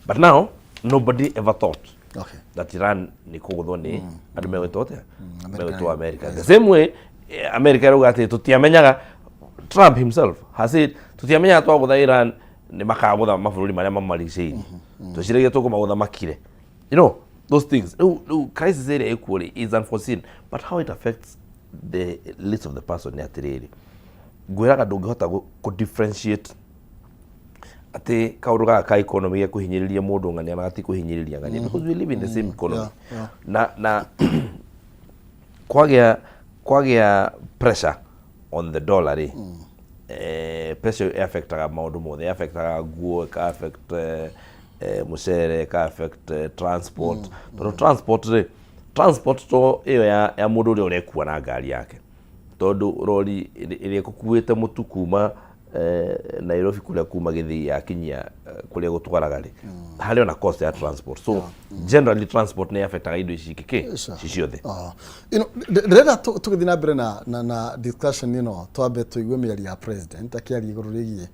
but now nobody ever thought that Iran nĩ kũgũthwo nĩ andũ megwĩtwo atĩa, megwĩtwo America. The same way, America ĩrauga atĩ tũtiamenyaga, Trump himself has said tũtiamenyaga twagũtha Iran nĩ makagũtha mabũrũri marĩa mamarigicĩirie, tweciragia tũkũmagũtha makire, you know those things. Rĩu crisis ĩrĩa ĩkuo rĩ is unforeseen, but how it affects the list of the person nĩ atĩrĩrĩ, ngwĩraga ndũngĩhota kũ differentiate atĩ kaũndũ gaka ka economy gekũhinyĩrĩria mũndũ ng'ania na gatikũhinyĩrĩria ng'ania, because we live in the same economy. Na kwagĩa pressure on the dollar rĩ, pressure ĩyo affectaga maũndũ mothe, affectaga nguo, ĩka affect mũcere, ĩka affect transport, tondũ transport rĩ, transport to ĩyo ya mũndũ ũrĩa ũrekua na ngari yake, tondũ rori ĩrĩa ĩgũkuĩte mũtu kuma Nairobi kũrĩa kuma Gĩthii yakinyia kũrĩa gũtwaraga rĩ, harĩ ona cost ya transport. So generally transport nĩ affectaga indo ici kĩ ci ciothe. Ndĩrenda tũgĩthiĩ na mbere na discussion ĩno, twambe tũigue mĩario ya president akĩaria igũrũ rĩgiĩ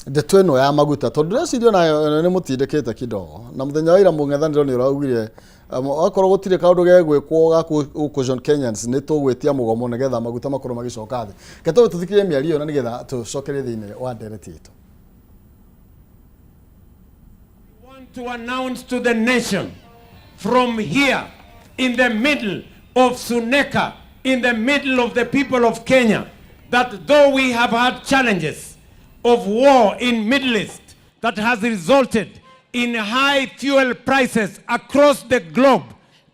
ndeto ĩno ya maguta, tondũ ndĩreciria onayo nĩ mũtindĩkĩte kidogo, na mũthenya wa ira mũng'ethanĩro nĩ ũraugire akorwo gũtirĩ kaũndũ gegwĩkwo ga gũ Kenyans nĩ tũgwĩtia mũgomo nĩgetha maguta makorwo magĩcoka thĩ. Reke tũbe tũthikĩrĩrie mĩario ĩyo na nĩgetha tũcokerie thĩinĩ wa ndereti itũ. Want to announce to the nation from here in the middle of Suneka, in the middle of the people of Kenya, that though we have had challenges of war in Middle East that has resulted in high fuel prices across the globe,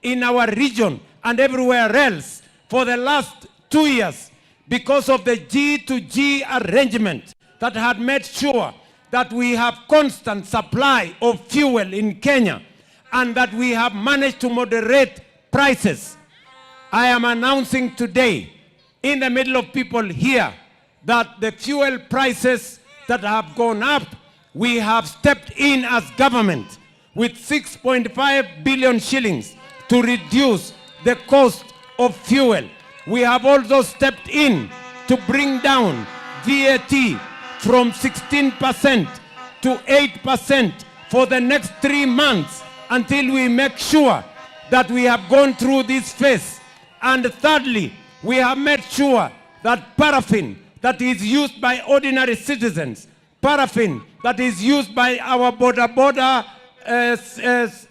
in our region and everywhere else for the last 2 years, because of the G to G arrangement that had made sure that we have constant supply of fuel in Kenya and that we have managed to moderate prices. I am announcing today in the middle of people here that the fuel prices that have gone up, we have stepped in as government with 6.5 billion shillings to reduce the cost of fuel. We have also stepped in to bring down VAT from 16% to 8% for the next 3 months until we make sure that we have gone through this phase. And thirdly, we have made sure that paraffin that is used by ordinary citizens, paraffin that is used by our boda boda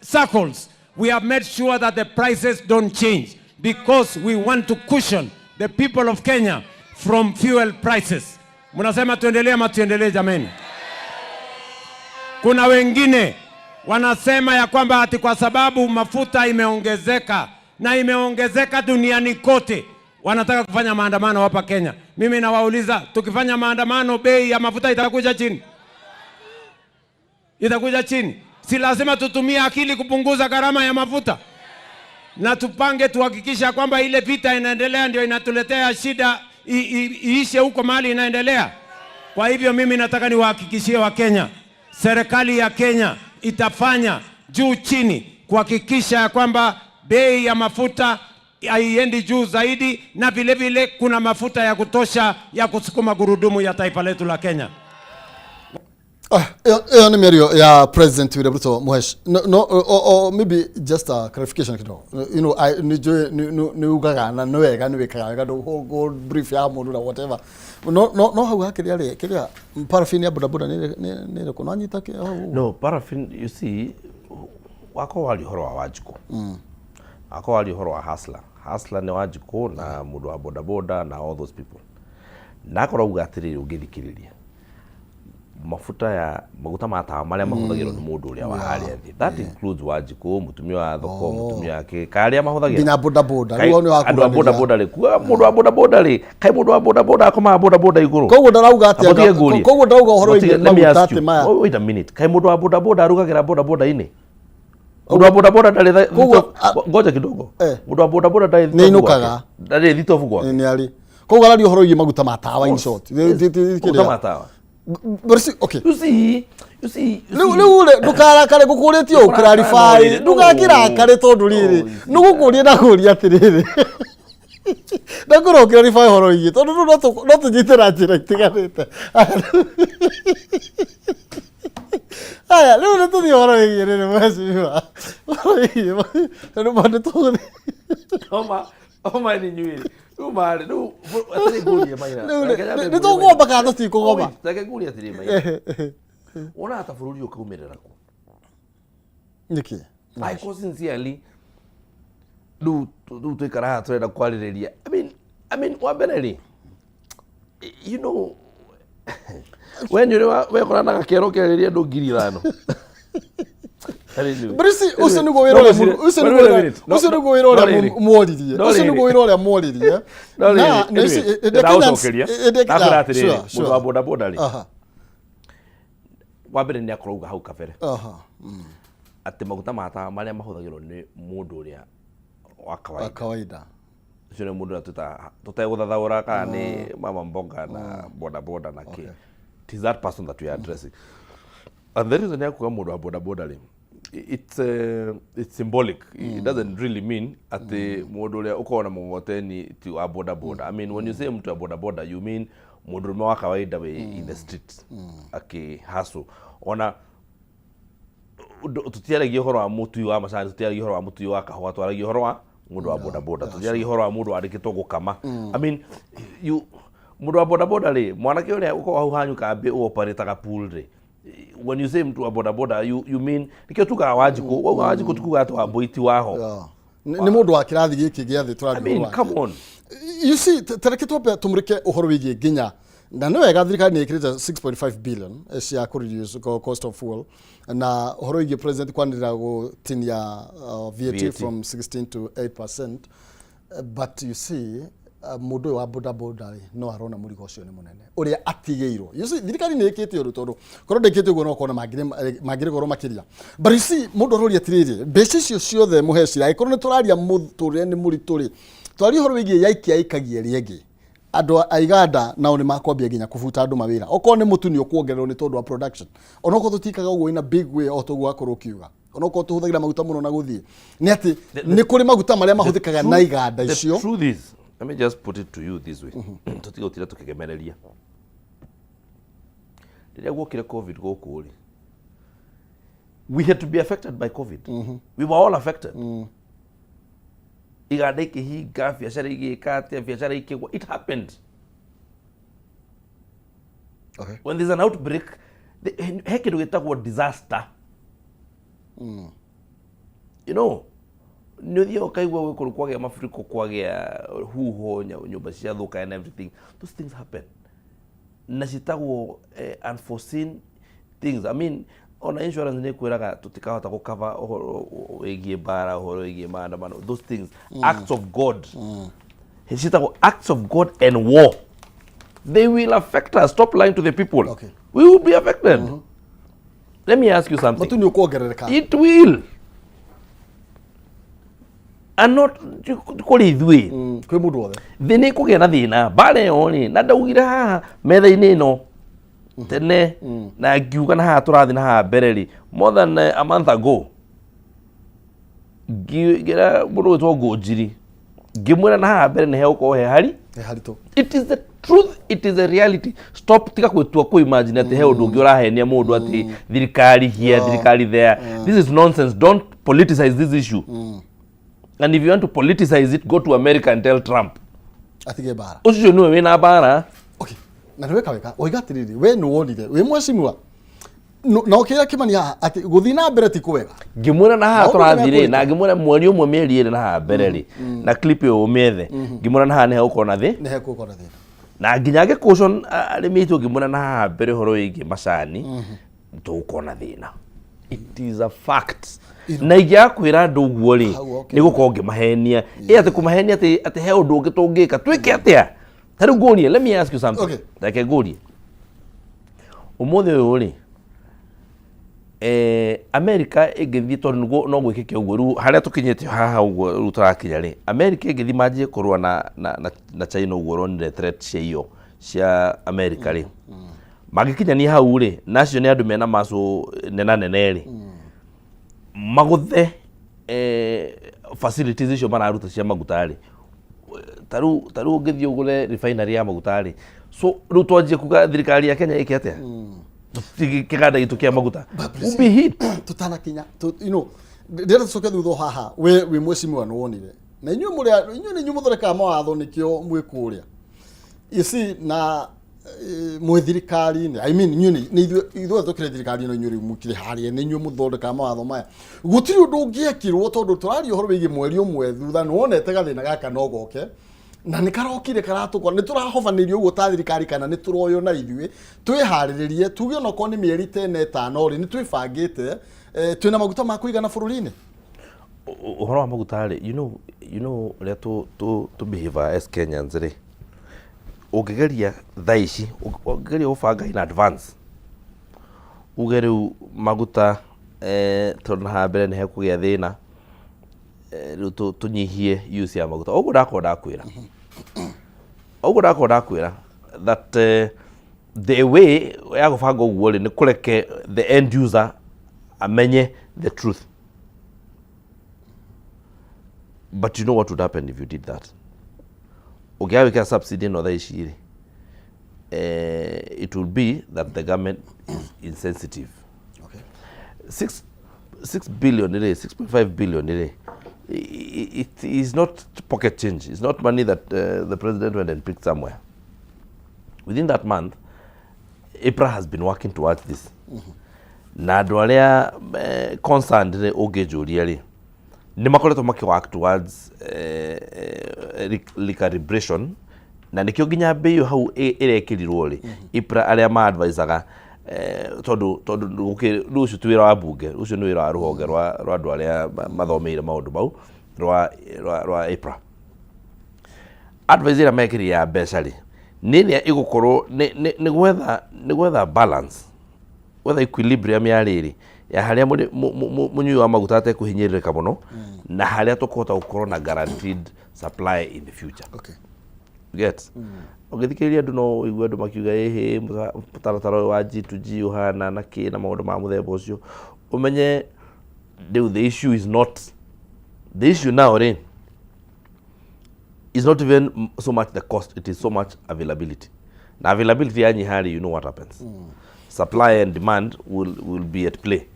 circles, we have made sure that the prices don't change because we want to cushion the people of Kenya from fuel prices. Mnasema tuendelee ama tuendelee jameni? Kuna wengine wanasema ya kwamba ati kwa sababu mafuta imeongezeka na imeongezeka duniani kote, wanataka kufanya maandamano hapa Kenya. Mimi nawauliza, tukifanya maandamano, bei ya mafuta itakuja chini? Itakuja chini? Si lazima tutumie akili kupunguza gharama ya mafuta, na tupange tuhakikisha kwamba ile vita inaendelea ndio inatuletea shida iishe huko mahali inaendelea. Kwa hivyo mimi nataka niwahakikishie Wakenya, serikali ya Kenya itafanya juu chini kuhakikisha ya kwamba bei ya mafuta haiendi juu zaidi, na vile vile kuna mafuta ya kutosha ya kusukuma gurudumu ya taifa letu la Kenya. Ĩyo nĩ mĩario ya President William Ruto. Muhesh, no, no, o, o, maybe just a clarification kidogo. I nĩ njũĩ nĩ ugaga na nĩ wega, nĩ wĩkaga wega ndũ brief ya mũndũ na whatever, no hau hakĩrĩa rĩ, kĩrĩa paraffin ya bodaboda nĩ ĩrĩkũ? No anyita hau? No, paraffin, you see, wakorwo waria ũhoro wa Wanjikũ, wakorwo waria ũhoro wa hustler, hustler nĩ Wanjikũ na mũndũ wa bodaboda na all those people, na akorwo auga atĩrĩrĩ, ũngĩthikĩrĩria mafuta ya maguta ma tawa marĩa mahũthagĩrwo nĩ mũndũ ũrĩa wa harĩa thĩ, that includes Wanjikũ, mũtumia wa thoko, mũtumia wa kĩ, karĩa mahũthagĩra. Nginya bodaboda. Rĩu hau nĩ Andũ a wakuranĩria. Bodaboda rĩ, kuga mũndũ wa bodaboda rĩ, kaĩ mũndũ wa bodaboda akomaga bodaboda igũrũ? Koguo ndarauga atĩ Amba tige ngũrie. Koguo ndarauga ũhoro Amba wĩgiĩ let me maguta ask you. atĩ maya. Oh, wait a minute, kaĩ mũndũ wa bodaboda arugagĩra bodaboda-inĩ? Mũndũ wa bodaboda ndarĩ ngoja kidogo, mũndũ wa bodaboda ndarĩ Nĩ thitobu ainũkaga. gwake. Ndarĩ thitobu gwake. Nĩ arĩ. Koguo araria ũhoro wĩgiĩ maguta ma tawa, in short. Maguta ma tawa. But see, okay. You see, you see, you Rĩu see. rĩu rĩ, ndũkarakare, ngũkũrĩtie ũ clarify, ndũgakĩrakare tondũ rĩrĩ nĩgũkũria ndakũria atĩrĩrĩ, ndakũra ũ clarify ũhoro wĩgiĩ, tondũ rĩu no tũnyite na njĩra itiganĩte. Aya, rĩu nĩ tũthiĩ ũhoro wĩgiĩ rĩrĩ, mheshimiwa, ũhoro wĩgiĩ tondũ ma nĩ tũgũthiĩ. Oma, oma nĩ inyuĩ. Rĩu marĩ, rĩu atĩrĩ ngũrie Maina. Rĩu Reke nyambe nĩ ngũrie tũkũgomba Maina. kana tũtikũgomba? Oh, wait, reke ngũrie atĩrĩ Maina. Wonaga ta bũrũri ũyũ ũkaumĩrĩra kũ? Nĩkĩ? I go sincerely, rĩu tũikara haha tũrenda kwarĩrĩria. I mean, wa mbere rĩ, we nĩ ũrĩ wekora na gakero kerĩria andũ 5,000? But you see, ũcio nĩguo wĩra ũrĩa ũcio nĩguo wĩra ũrĩa mworirie, ũcio nĩguo wĩra ũrĩa mworirie. No Na rĩrĩ, na ici- anyway, hĩndĩ ĩrĩa ndagũcokeria. hĩndĩ ĩrĩa Ndakwĩra atĩrĩrĩ, Sure, sure. mũndũ wa bodaboda rĩ, wa mbere nĩ akorauga hau kabere atĩ maguta ma tawa marĩa mahũthagĩrwo nĩ mũndũ ũrĩa wa Wa kawaida, kawaida, ũcio nĩ mũndũ ũrĩa tũtegũthathaũra kana nĩ mama mboga na bodaboda na kĩ. It is that person that we are addressing, and the reason ya kuga mũndũ wa bodaboda rĩ, it's symbolic. It doesn't really mean atĩ mũndũ ũrĩa ũkoragwo na mũgogoteni ti wa bodaboda. I mean, when you say mtu wa bodaboda, you mean mũndũrũme wa kawaida wĩ in the street akĩhustle. Ona tũtiaragia ũhoro wa mũtui wa macani, tũtiaragia ũhoro wa mũtui wa kahũa, twaragia ũhoro wa mũndũ wa bodaboda, tũtiaragia ũhoro wa mũndũ wandĩkĩtwo gũkama. I mean, you mũndũ wa bodaboda rĩ, mwanake ũrĩa ũkoragwo hau hanyu kambĩ ũoparĩtaga pool rĩ, when you say mtu wa bodaboda, you mean, nĩkĩo tugaga Wanjikũ, wauga Wanjikũ tukuga atĩ Wambũi ti waho. Nĩ mũndũ wa kĩrathi gĩkĩ gĩa thĩ tũraria I mean, ũhoro wake. Come on. You see, tareke twambe tũmũrĩke ũhoro wĩgiĩ nginya na nĩ wega thirikari nĩ ĩkĩrĩte 6.5 billion cia kũ reduce cost of fuel, na ũhoro wĩgiĩ president kwanĩrĩra gũtinia VAT, VAT. from 16 to 8%. But you see, mũndũ ũyũ wa bodaboda rĩ, no arona mũrigo ũcio nĩ mũnene ũrĩa atigĩirwo. You see, thirikari nĩ ĩkĩte ũndũ, tondũ korwo ndĩkĩte ũguo no ũkona mangĩrĩ goro makĩria. But you see, mũndũ aroria atĩrĩrĩ, mbeca icio ciothe mũhecira, angĩkorwo nĩ tũraria mũtũrĩre nĩ mũritũ rĩ, twaria ũhoro wĩgiĩ yaikia ĩkagia ĩrĩa ĩngĩ, andũ a iganda nao nĩ makwambia nginya kũbuta andũ mawĩra, okorwo nĩ mũtu nĩ ũkuongererwo nĩ tondũ wa production, onokorwo tũtikaga ũguo in a big way o toguo wakorwo ũkiuga, onokorwo tũhũthagĩra maguta mũno na gũthiĩ nĩ atĩ nĩ kũrĩ maguta marĩa mahũthĩkaga na iganda The icio. truth is, let me just put it to you this way, tũtige gũtinda tũkĩgemereria. Rĩrĩa guokire COVID gũkũ rĩ, we had to be affected by COVID. We were all affected, iganda ikĩhinga, biacara igĩka atĩa, biacara ikĩgwa. It happened. When there's an outbreak, he kĩndũ gĩtagwo disaster. Nĩ ũthiaga ũkaigua gwĩ kũndũ kwagĩa mafuriko, kwagĩa huho, nyũmba ciathũka and everything. Those things happen na ciĩtagwo unforeseen things. I mean, ona insurance nĩ kwĩraga tũtikahota gũcover ũhoro wĩgiĩ mbara, ũhoro wĩgiĩ maandamano, those things, acts of God. Ciĩtagwo acts of God and war. They will affect us. Stop lying to the people. We will be affected. Let me ask you something. Mũtu nĩ ũkuongerereka. It will. And not kũrĩ ithuĩ. Kwĩ mũndũ wothe. Thĩ nĩ ĩkũgĩa na thĩna. Mbara ĩyo rĩ, na ndaugire haha metha-inĩ ĩno tene na ngiuga na haha tũrathiĩ na haha mbere rĩ, more than a month ago ngĩra mũndũ gwĩtwo Ngũnjiri ngĩmwĩra na haha mbere nĩ hegũkorwo he hari. He haritũ. It is the truth, it is a reality. Stop, tiga gwĩtua kũ imagine atĩ he ũndũ ũngĩ ũrahenia mũndũ atĩ thirikari here, thirikari there. This is nonsense. Don't politicize this issue. And if you want to politicize it, go to America and tell Trump. Atige mbara. Ũcio nĩwe wĩna mbara. Na nĩ weka wega oiga atĩrĩrĩ, we nĩ wonire wĩ mwecimiwa na ũkĩra Kĩmani haha atĩ gũthiĩ na mbere ti kwega. Ngĩmwĩra na haha Maũndũ tũrathiĩ rĩ, nĩmekũritũha. Na ngĩmwĩra mweri ũmwe mĩeri ĩrĩ na haha mbere rĩ, na clip ĩyo ũmĩethe, ngĩmwĩra na haha nĩ hegũkorwo na thĩ. Nĩ hegũkorwo na thĩna. Na nginya ngĩcaution arĩmi aitũ ngĩmwĩra na haha mbere ũhoro wĩgiĩ macani tũgũkorwo na thĩna. It is a fact. Na ingĩaga kwĩra andũ ũguo rĩ, nĩ gũkorwo ngĩmahenia. Ĩ atĩ kũmahenia atĩ atĩ he ũndũ ũngĩ tũngĩka, twĩke atĩa? Ta rĩu ngũrie, let me ask you something. Okay. Reke ngũrie. Ũmũthĩ ũyũ rĩ, America ĩngĩthiĩ tondũ nĩguo no gwĩkĩke ũguo rĩu harĩa tũkinyĩte haha ũguo rĩu tũrakinya rĩ, America ĩngĩthiĩ manjie kũrũa na China ũguo ũronire threat cia iyo cia America rĩ, mangĩkinyania hau rĩ, na acio nĩ andũ mena macũ nena nene rĩ, magũthe facilities icio mararuta cia maguta rĩ, ta rĩu ũngĩthiĩ ũgũre refinery ya maguta rĩ, so rĩu twanjie kuga thirikari ya Kenya ĩke atĩa? Kĩganda gitũ kĩa maguta will be hit. Tutanakinya ndĩrenda tũcoke thutha o haha. We wĩ mwecimiwa nĩ wonire na inyuĩ mũrĩ inyuĩ nĩ inyuĩ mũthondekaga mawatho nĩkĩo mwĩ kũrĩa, you see, na mwĩ thirikari-inĩ, I mean, inyuĩ nĩ ithuĩ tũkĩrĩ thirikari ĩno, inyuĩ rĩu mũkĩrĩ harĩa nĩ inyuĩ mũthondekaga mawatho maya. Gũtirĩ ũndũ ũngĩekirwo tondũ tũraria ũhoro wĩgiĩ mweri ũmwe thutha nĩ wonete gathĩna gaka no goke na nĩ karokire karatũkora nĩ tũrahobanĩrio ũguo ta thirikari kana nĩ tũroywo na ithuĩ twĩharĩrĩrie tuge onokorwo nĩ mĩeri ta ĩna ĩtano rĩ, nĩ twĩbangĩte, twĩna maguta ma kũigana bũrũri-inĩ. Ũhoro wa maguta rĩ, you know ũrĩa tũ behave as Kenyans rĩ, ũngĩgeria thaa ici ũngĩgeria gũbanga in advance uge rĩu maguta, tondũ na haha mbere nĩ hekũgĩa thĩna, rĩu tũnyihie use ya maguta ũguo ndakorwo ndakwĩra that the way ya gũbanga ũguo rĩ, nĩ kũreke the end user amenye the truth. But you know what would happen if you did that? Ũngĩaga gwĩkĩra subsidy ĩno thaa ici rĩ, it will be that the government is insensitive. 6 billion rĩ, 6.5 billion rĩ, it is not pocket change. It's not money that the president went and picked somewhere. Within that month, EPRA has been working towards this na andũ arĩa concerned rĩ, ũngĩnjũria rĩ, nĩ makoretwo makĩ work towards recalibration na nĩkĩo nginya mbei ĩyo hau ĩrekĩrirwo rĩ, EPRA arĩa ma-advisaga, tondũ rĩu ũcio ti wĩra wa mbunge, ũcio nĩ wĩra wa rũhonge rwa andũ arĩa mathomeire maũndũ mau rwa EPRA. Advice ĩrĩa mekĩrire ya mbeca rĩ, nĩ ĩrĩa ĩgũkorwo nĩ gwetha balance, gwetha equilibrium ya rĩrĩ ya harĩa mũnyui wa maguta atekũhinyĩrĩrĩka mũno na harĩa tũkũhota gũkorwo na guaranteed supply in the future. Get ũngĩthikĩrĩria andũ no ũigue andũ makiuga ĩhĩ mũtaratara ũyũ wa G2G ũhana na kĩ na maũndũ ma mũthemba ũcio, ũmenye rĩu the issue is not the issue now rĩ is not even so much the cost, it is so much availability. Na availability yanyiha rĩ, you know what happens. Supply and demand will be at play.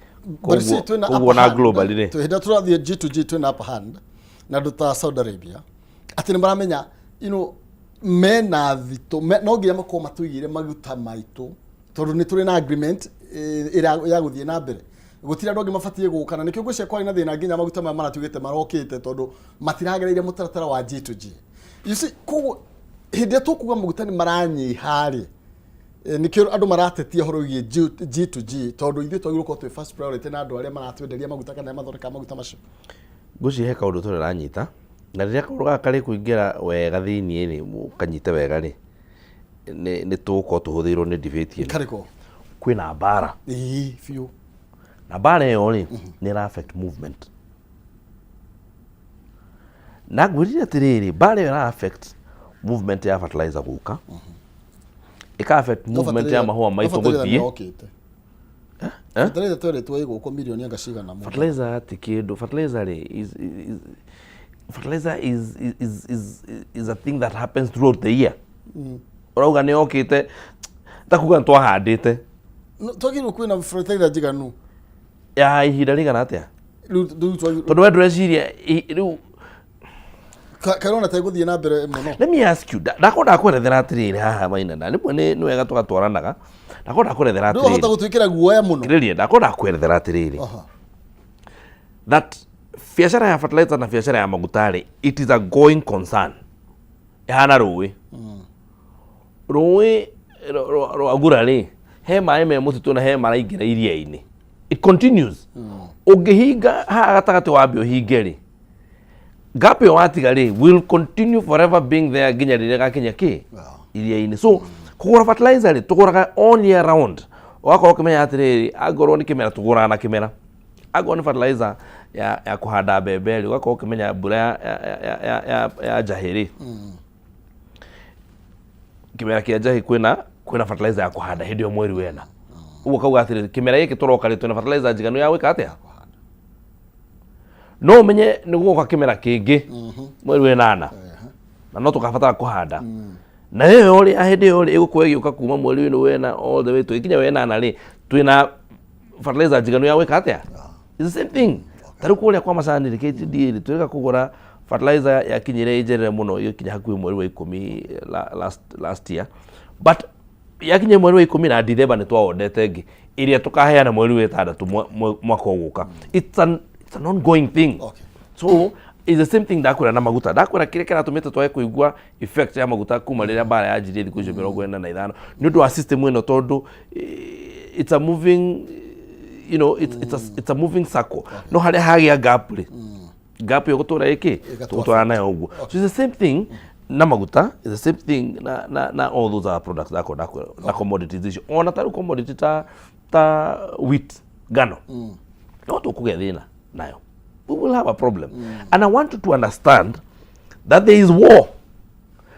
But see, twĩna Koguo upper na hand. globally rĩ, Hĩndĩ ĩrĩa tũrathiĩ G2G twĩna upper hand na andũ ta Saudi Arabia atĩ nĩ maramenya mena thitũ no nginya makorwo matũigĩire maguta maitũ tondũ nĩ tũrĩ na agreement ĩrĩa ya gũthiĩ na mbere, gũtirĩ andũ angĩ mabatiĩ gũka na nĩkĩo ngwĩciria kwarĩ na thĩna nginya maguta maya maratuĩkĩte marokĩte tondũ matiragereire mũtaratara wa G2G, you see. Koguo hĩndĩ ĩrĩa tũkuga maguta nĩ maranyiha rĩ, nĩkĩo andũ maratetia ũhoro wĩgiĩ G2G tondũ ithuĩ twagĩrĩirwo gũkorwo twĩ first priority na andũ arĩa maratwenderia maguta kana arĩa mathondekaga maguta macio. Ngwĩciria he kaũndũ tũranyita na rĩrĩa kaũndũ gaka karĩ kũingĩra wega thĩiniĩ rĩ, kanyite wega rĩ, nĩ tũgũkorwo tũhũthĩirwo nĩ debate ĩno. Karĩkũ? Kwĩna mbara. Ĩĩ biũ. Na mbara ĩyo rĩ, nĩ ĩra affect movement. Na ngwĩrire atĩrĩrĩ, mbara ĩyo ĩra affect movement ya fertilizer gũka, ĩka affect movement ya mahũa maitũ gũthiĩ. Yokĩte. Fertilizer tweretwo ĩgũkwo mirioni anga cigana mũno. Fertilizer ti kĩndũ. Fertilizer rĩ, is fertilizer is a thing that happens throughout the year. Ũrauga nĩ yokĩte, takuga nĩ twahandĩte. No, twagĩrĩirwo kwĩna fertilizer njiganu. Ya ihinda rĩigana atĩa? Rĩu twagĩrĩirwo. Tondũ we ndũreciria rĩu. Karona ta ĩgũthiĩ na mbere mũno. Let me ask you, ndakorwo ndakwerethera atĩrĩrĩ haha Maina, na rĩmwe nĩ wega tũgatwaranaga, ndakorwo ndakwerethera Ndũhota atĩrĩrĩ. gũtwĩkĩra guoya mũno. Kirĩria, ndakorwo ndakwerethera atĩrĩrĩ. That biacara ya fertilizer na biacara ya maguta rĩ, it is a going concern. Ĩhana rũĩ. Rũĩ rwa Gura rĩ, he maĩ me mũtitũ na he maraingĩra iria-inĩ. It continues. Ũngĩhinga haha gatagatĩ wambe ũhinge rĩ, gap ĩyo watiga rĩ will continue forever being there nginya rĩrĩa ĩgakinya kĩ iria-inĩ. So kũgũra fertilizer rĩ, tũgũraga all year round. Ũgakorwo ũkĩmenya atĩrĩrĩ, angorwo nĩ kĩmera tũgũraga na kĩmera, angorwo nĩ fertilizer ya kũhanda mbembe rĩ, ũgakorwo ũkĩmenya mbura ya njahĩ rĩ, kĩmera kĩa njahĩ kwĩna fertilizer ya kũhanda hĩndĩ ĩyo mweri wena ũguo, kauga atĩrĩrĩ, kĩmera gĩkĩ tũroka rĩ, twĩna fertilizer njiganu ya gwĩka atĩa. No ũmenye nĩ gũgoka kĩmera kĩngĩ mweri wenana na no tũkabatara kũhanda, na ĩyo rĩ, hĩndĩ ĩyo rĩ, ĩgũkorwo ĩgĩũka kuma mweri ũyũ wena all the way tũgĩkinya wenana rĩ, twĩna fertilizer njiganu ya gwĩka atĩa. It's the same thing ta rĩu kũrĩa kwa macani rĩ, KTDA rĩ, twĩrĩga kũgũra fertilizer yakinyire ĩnjerere mũno ĩgĩkinya hakuhĩ mweri wa 10 last year, but yakinya mweri wa 10 na Dithemba nĩ twaondete ĩngĩ ĩrĩa tũkaheana mweri wa ĩtandatũ mwaka ũgũka. It's an ongoing thing. So it's the same thing ndakwĩra na maguta. Ndakwĩra kĩrĩa kĩratũmĩte twage kũigua effect ya maguta kuma rĩrĩa mbara yanjirie thikũ icio 45 nĩ ũndũ wa system ĩno, tondũ it's a moving you know it's, it's, a, it's a moving circle. No harĩa hagĩa gap rĩ, gap ĩyo gũtũra ĩkĩ tũgũtwara nayo ũguo. So it's the same thing na maguta, it's the same thing na all those other products ndakwĩra na commodities icio, ona ta rĩu commodity ta wheat, ngano, no tũkũgĩa thĩna nayo. We will have a problem, and I want you to understand that there is war.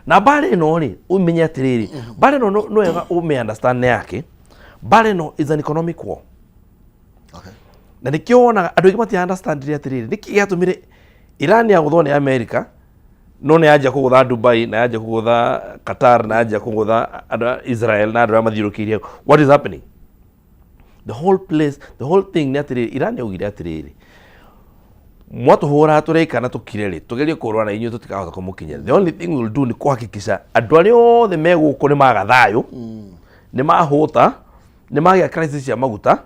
Na mbara ĩno rĩ, ũmenye atĩrĩrĩ, mbara ĩno no wega ũmĩ understand nĩ yake. Mbara ĩno is an economic war, na nĩkĩo wonaga andũ aingĩ mati understand atĩrĩrĩ, nĩkĩ gĩatũmire Iran yagũthwo nĩ America, no nĩ yanjia kũgũtha Dubai, na yanjia kũgũtha Qatar, na yanjia kũgũtha andũ a Israel na andũ arĩa mathiũrũrũkĩirie. What is happening? The whole place, the whole thing nĩ atĩrĩrĩ, Iran yaugire atĩrĩrĩ, mwatũhũra tũrĩka na tũkire rĩ, tũgerie kũrũa na inyuĩ, tũtikahota kũmũkinyĩra. The only thing we will do nĩ kũhakikisha andũ arĩa othe me gũkũ nĩ maga thayũ, nĩ mahũta, nĩ magĩa crisis ya maguta,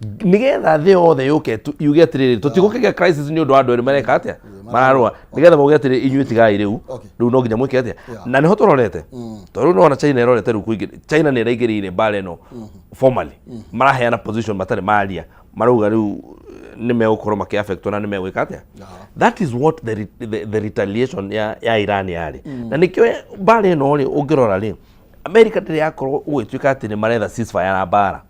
nĩgetha thĩ yothe yũke yuge atĩrĩrĩ, tũtigũkĩgĩa crisis nĩ ũndũ wa andũ erĩ mareka atĩa, mararũa, nĩgetha mauge atĩrĩ, inyuĩ tigai rĩu, rĩu no nginya mwĩke atĩa. Na nĩho tũrorete, tondũ rĩu nĩwona China ĩrorete rĩu kũingĩ. China nĩ ĩraingĩrĩire mbara ĩno formally, maraheana position matarĩ maria, marauga rĩu nĩ megũkorwo makĩ affectwo na nĩ megwĩka atĩa. That is what the retaliation ya Iran yarĩ. Na nĩkĩo mbara ĩno rĩ, ũngĩrora rĩ, America ndĩrĩ yakorwo gũgĩtuĩka atĩ nĩ maretha ceasefire na mbara.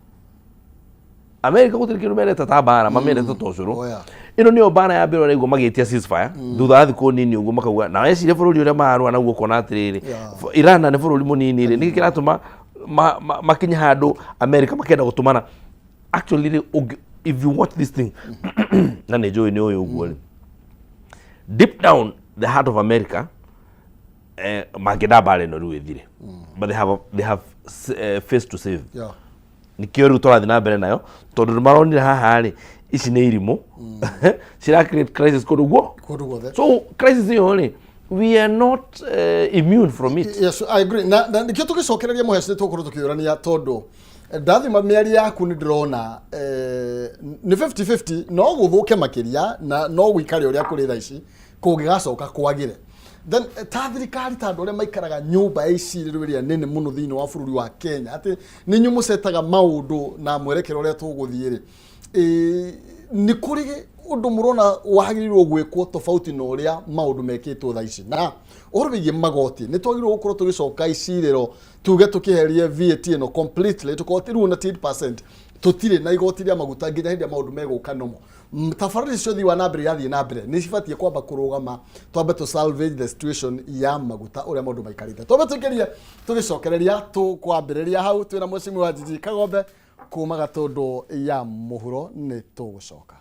America gũtirĩ kĩndũ mendete ta mbara, mamendete ta ũcũrũ. Ĩno nĩyo mbara ya mbere ũraigua magĩtia ceasefire, thutha wa thikũ nini ũguo makauga. Na weciria bũrũri ũrĩa mararũa naguo, ũkona atĩrĩrĩ, Iran na nĩ bũrũri mũnini rĩ, nĩkĩ kĩratũma makinye handũ America makenda gũtũmana? Actually rĩ, if you watch this thing, na nĩ njũĩ nĩ ũyũ ũguo rĩ, deep down the heart of America, mangĩenda mbara ĩno rĩu ĩthire, but they have face to save. Nĩkĩo rĩu tũrathiĩ na mbere nayo, tondũ nĩ maronire haha rĩ, ici nĩ irimũ cira create crisis kũndũ guo. Kũndũ guothe. So crisis ĩyo rĩ, we are not immune from it. Yes, I agree. Na nĩkĩo tũgĩcokereria mũheci nĩ tũgũkorwo tũkĩũrania, tondũ ndathima mĩario yaku nĩ ndĩrona nĩ 50-50, no gũthũke makĩria na no gũikare ũrĩa kũrĩ thaa ici kũngĩgacoka kwagĩre. Then ta thirikari, ta andũ arĩa maikaraga nyũmba ya icirĩro ĩrĩa nene mũno thĩinĩ wa bũrũri wa Kenya, atĩ nĩ inyuĩ mũcetaga maũndũ na mwerekero ũrĩa tũgũthiĩ rĩ, nĩ kũrĩ ũndũ mũrona wagĩrĩirwo gwĩkwo tofauti na ũrĩa maũndũ mekĩtwo thaa ici? Na ũhoro wĩgiĩ magoti, nĩ twagĩrĩirwo gũkorwo tũgĩcoka icirĩro, tuge tũkĩherie VAT ĩno completely, tũkorwo rĩu na 8% Tũtirĩ na igoti rĩa maguta nginya hĩndĩ ĩrĩa maũndũ megũka nomo. Tabarĩra icio ũthii wa na mbere irathiĩ na mbere nĩ cibatiĩ kwamba kũrũgama, twambe tũ salvage the situation ya maguta ũrĩa maũndũ maikarĩte, twambe tũingĩrie tũgĩcokereria tũkwambĩrĩria hau twĩna Mheshimiwa Njiji Kagombe kuma Gatũndũ ya mũhuro. Nĩ tũgũcoka.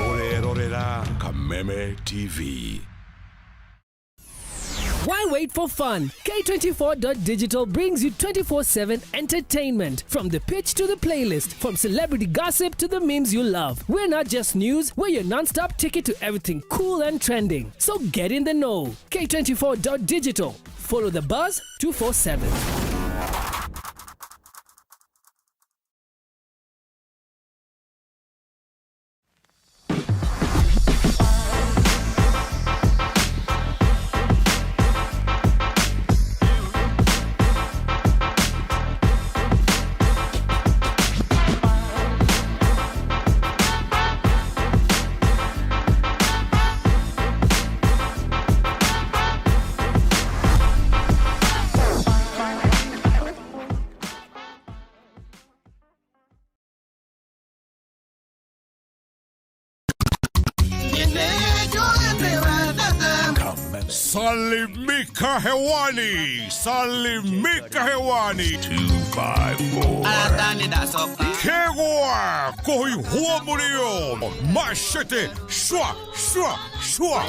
Ũrerorera Kameme TV. Why wait for fun? K24.digital brings you 24/7 entertainment. From the pitch to the playlist, from celebrity gossip to the memes you love. We're not just news, we're your non stop ticket to everything cool and trending. So get in the know. K24.digital. Follow the buzz 247. Salimika hewani, salimika hewani. 254. Kegwa kuhihua mulio mashete shwa shwa shwa.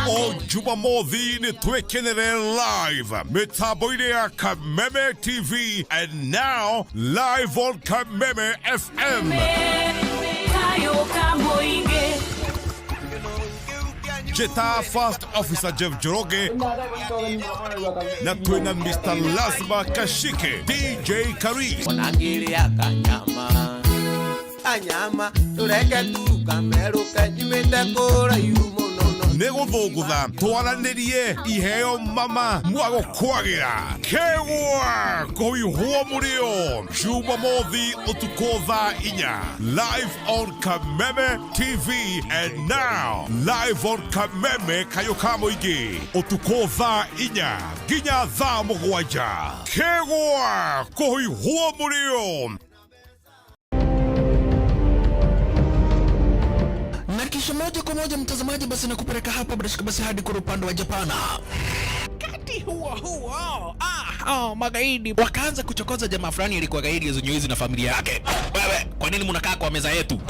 O Jumamothi nĩ twĩkenere live mĩtambo-inĩ ya Kameme TV and now live on Kameme FM. Jeta First Officer Jeff Njoroge na twĩna Mr. Lazima Kashike, DJ Karis. Onangĩrĩa kanyama kanyama tũreke tu kamerũke nyumĩte kũraihu mũno. Nĩ gũthũngũtha twaranĩrie iheo mama mwagũkwagĩra kegwa kũihwo mũrĩo Jumamothi ũtukũ thaa 4, live on Kameme TV and now live on Kameme kayũ ka mũingĩ ũtukũ thaa 4 nginya thaa 7, kegwa kũihwo mũrĩo. Na kisha moja kwa moja, mtazamaji, basi nakupeleka hapa bila shaka basi hadi kwa upande wa Japana. Wakati huo huo, oh, magaidi wakaanza kuchokoza jamaa fulani alikuwa gaidi ya na familia yake. Wewe, kwa nini mnakaa kwa meza yetu?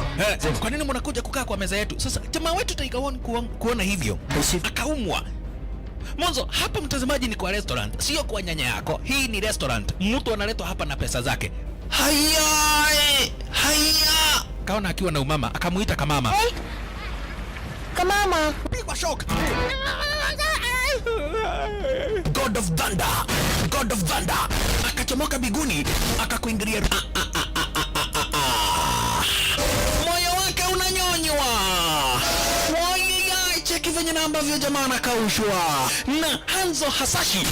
Kwa nini mnakuja kukaa kwa meza yetu? Sasa jamaa wetu Tiger One kuona hivyo akaumwa. Mwanzo hapa, mtazamaji, ni kwa restaurant, sio kwa nyanya yako. Hii ni restaurant, mtu analetwa hapa na pesa zake. Haya, haya, kaona akiwa na umama akamuita kamama. Hey. Kamama. Pigwa shock. God of Thunder, God of Thunder akachomoka biguni akakuingilia. Moyo wake unanyonywa. Cheki venye na ambavyo jamaa anakaushwa na Hanzo Hasashi.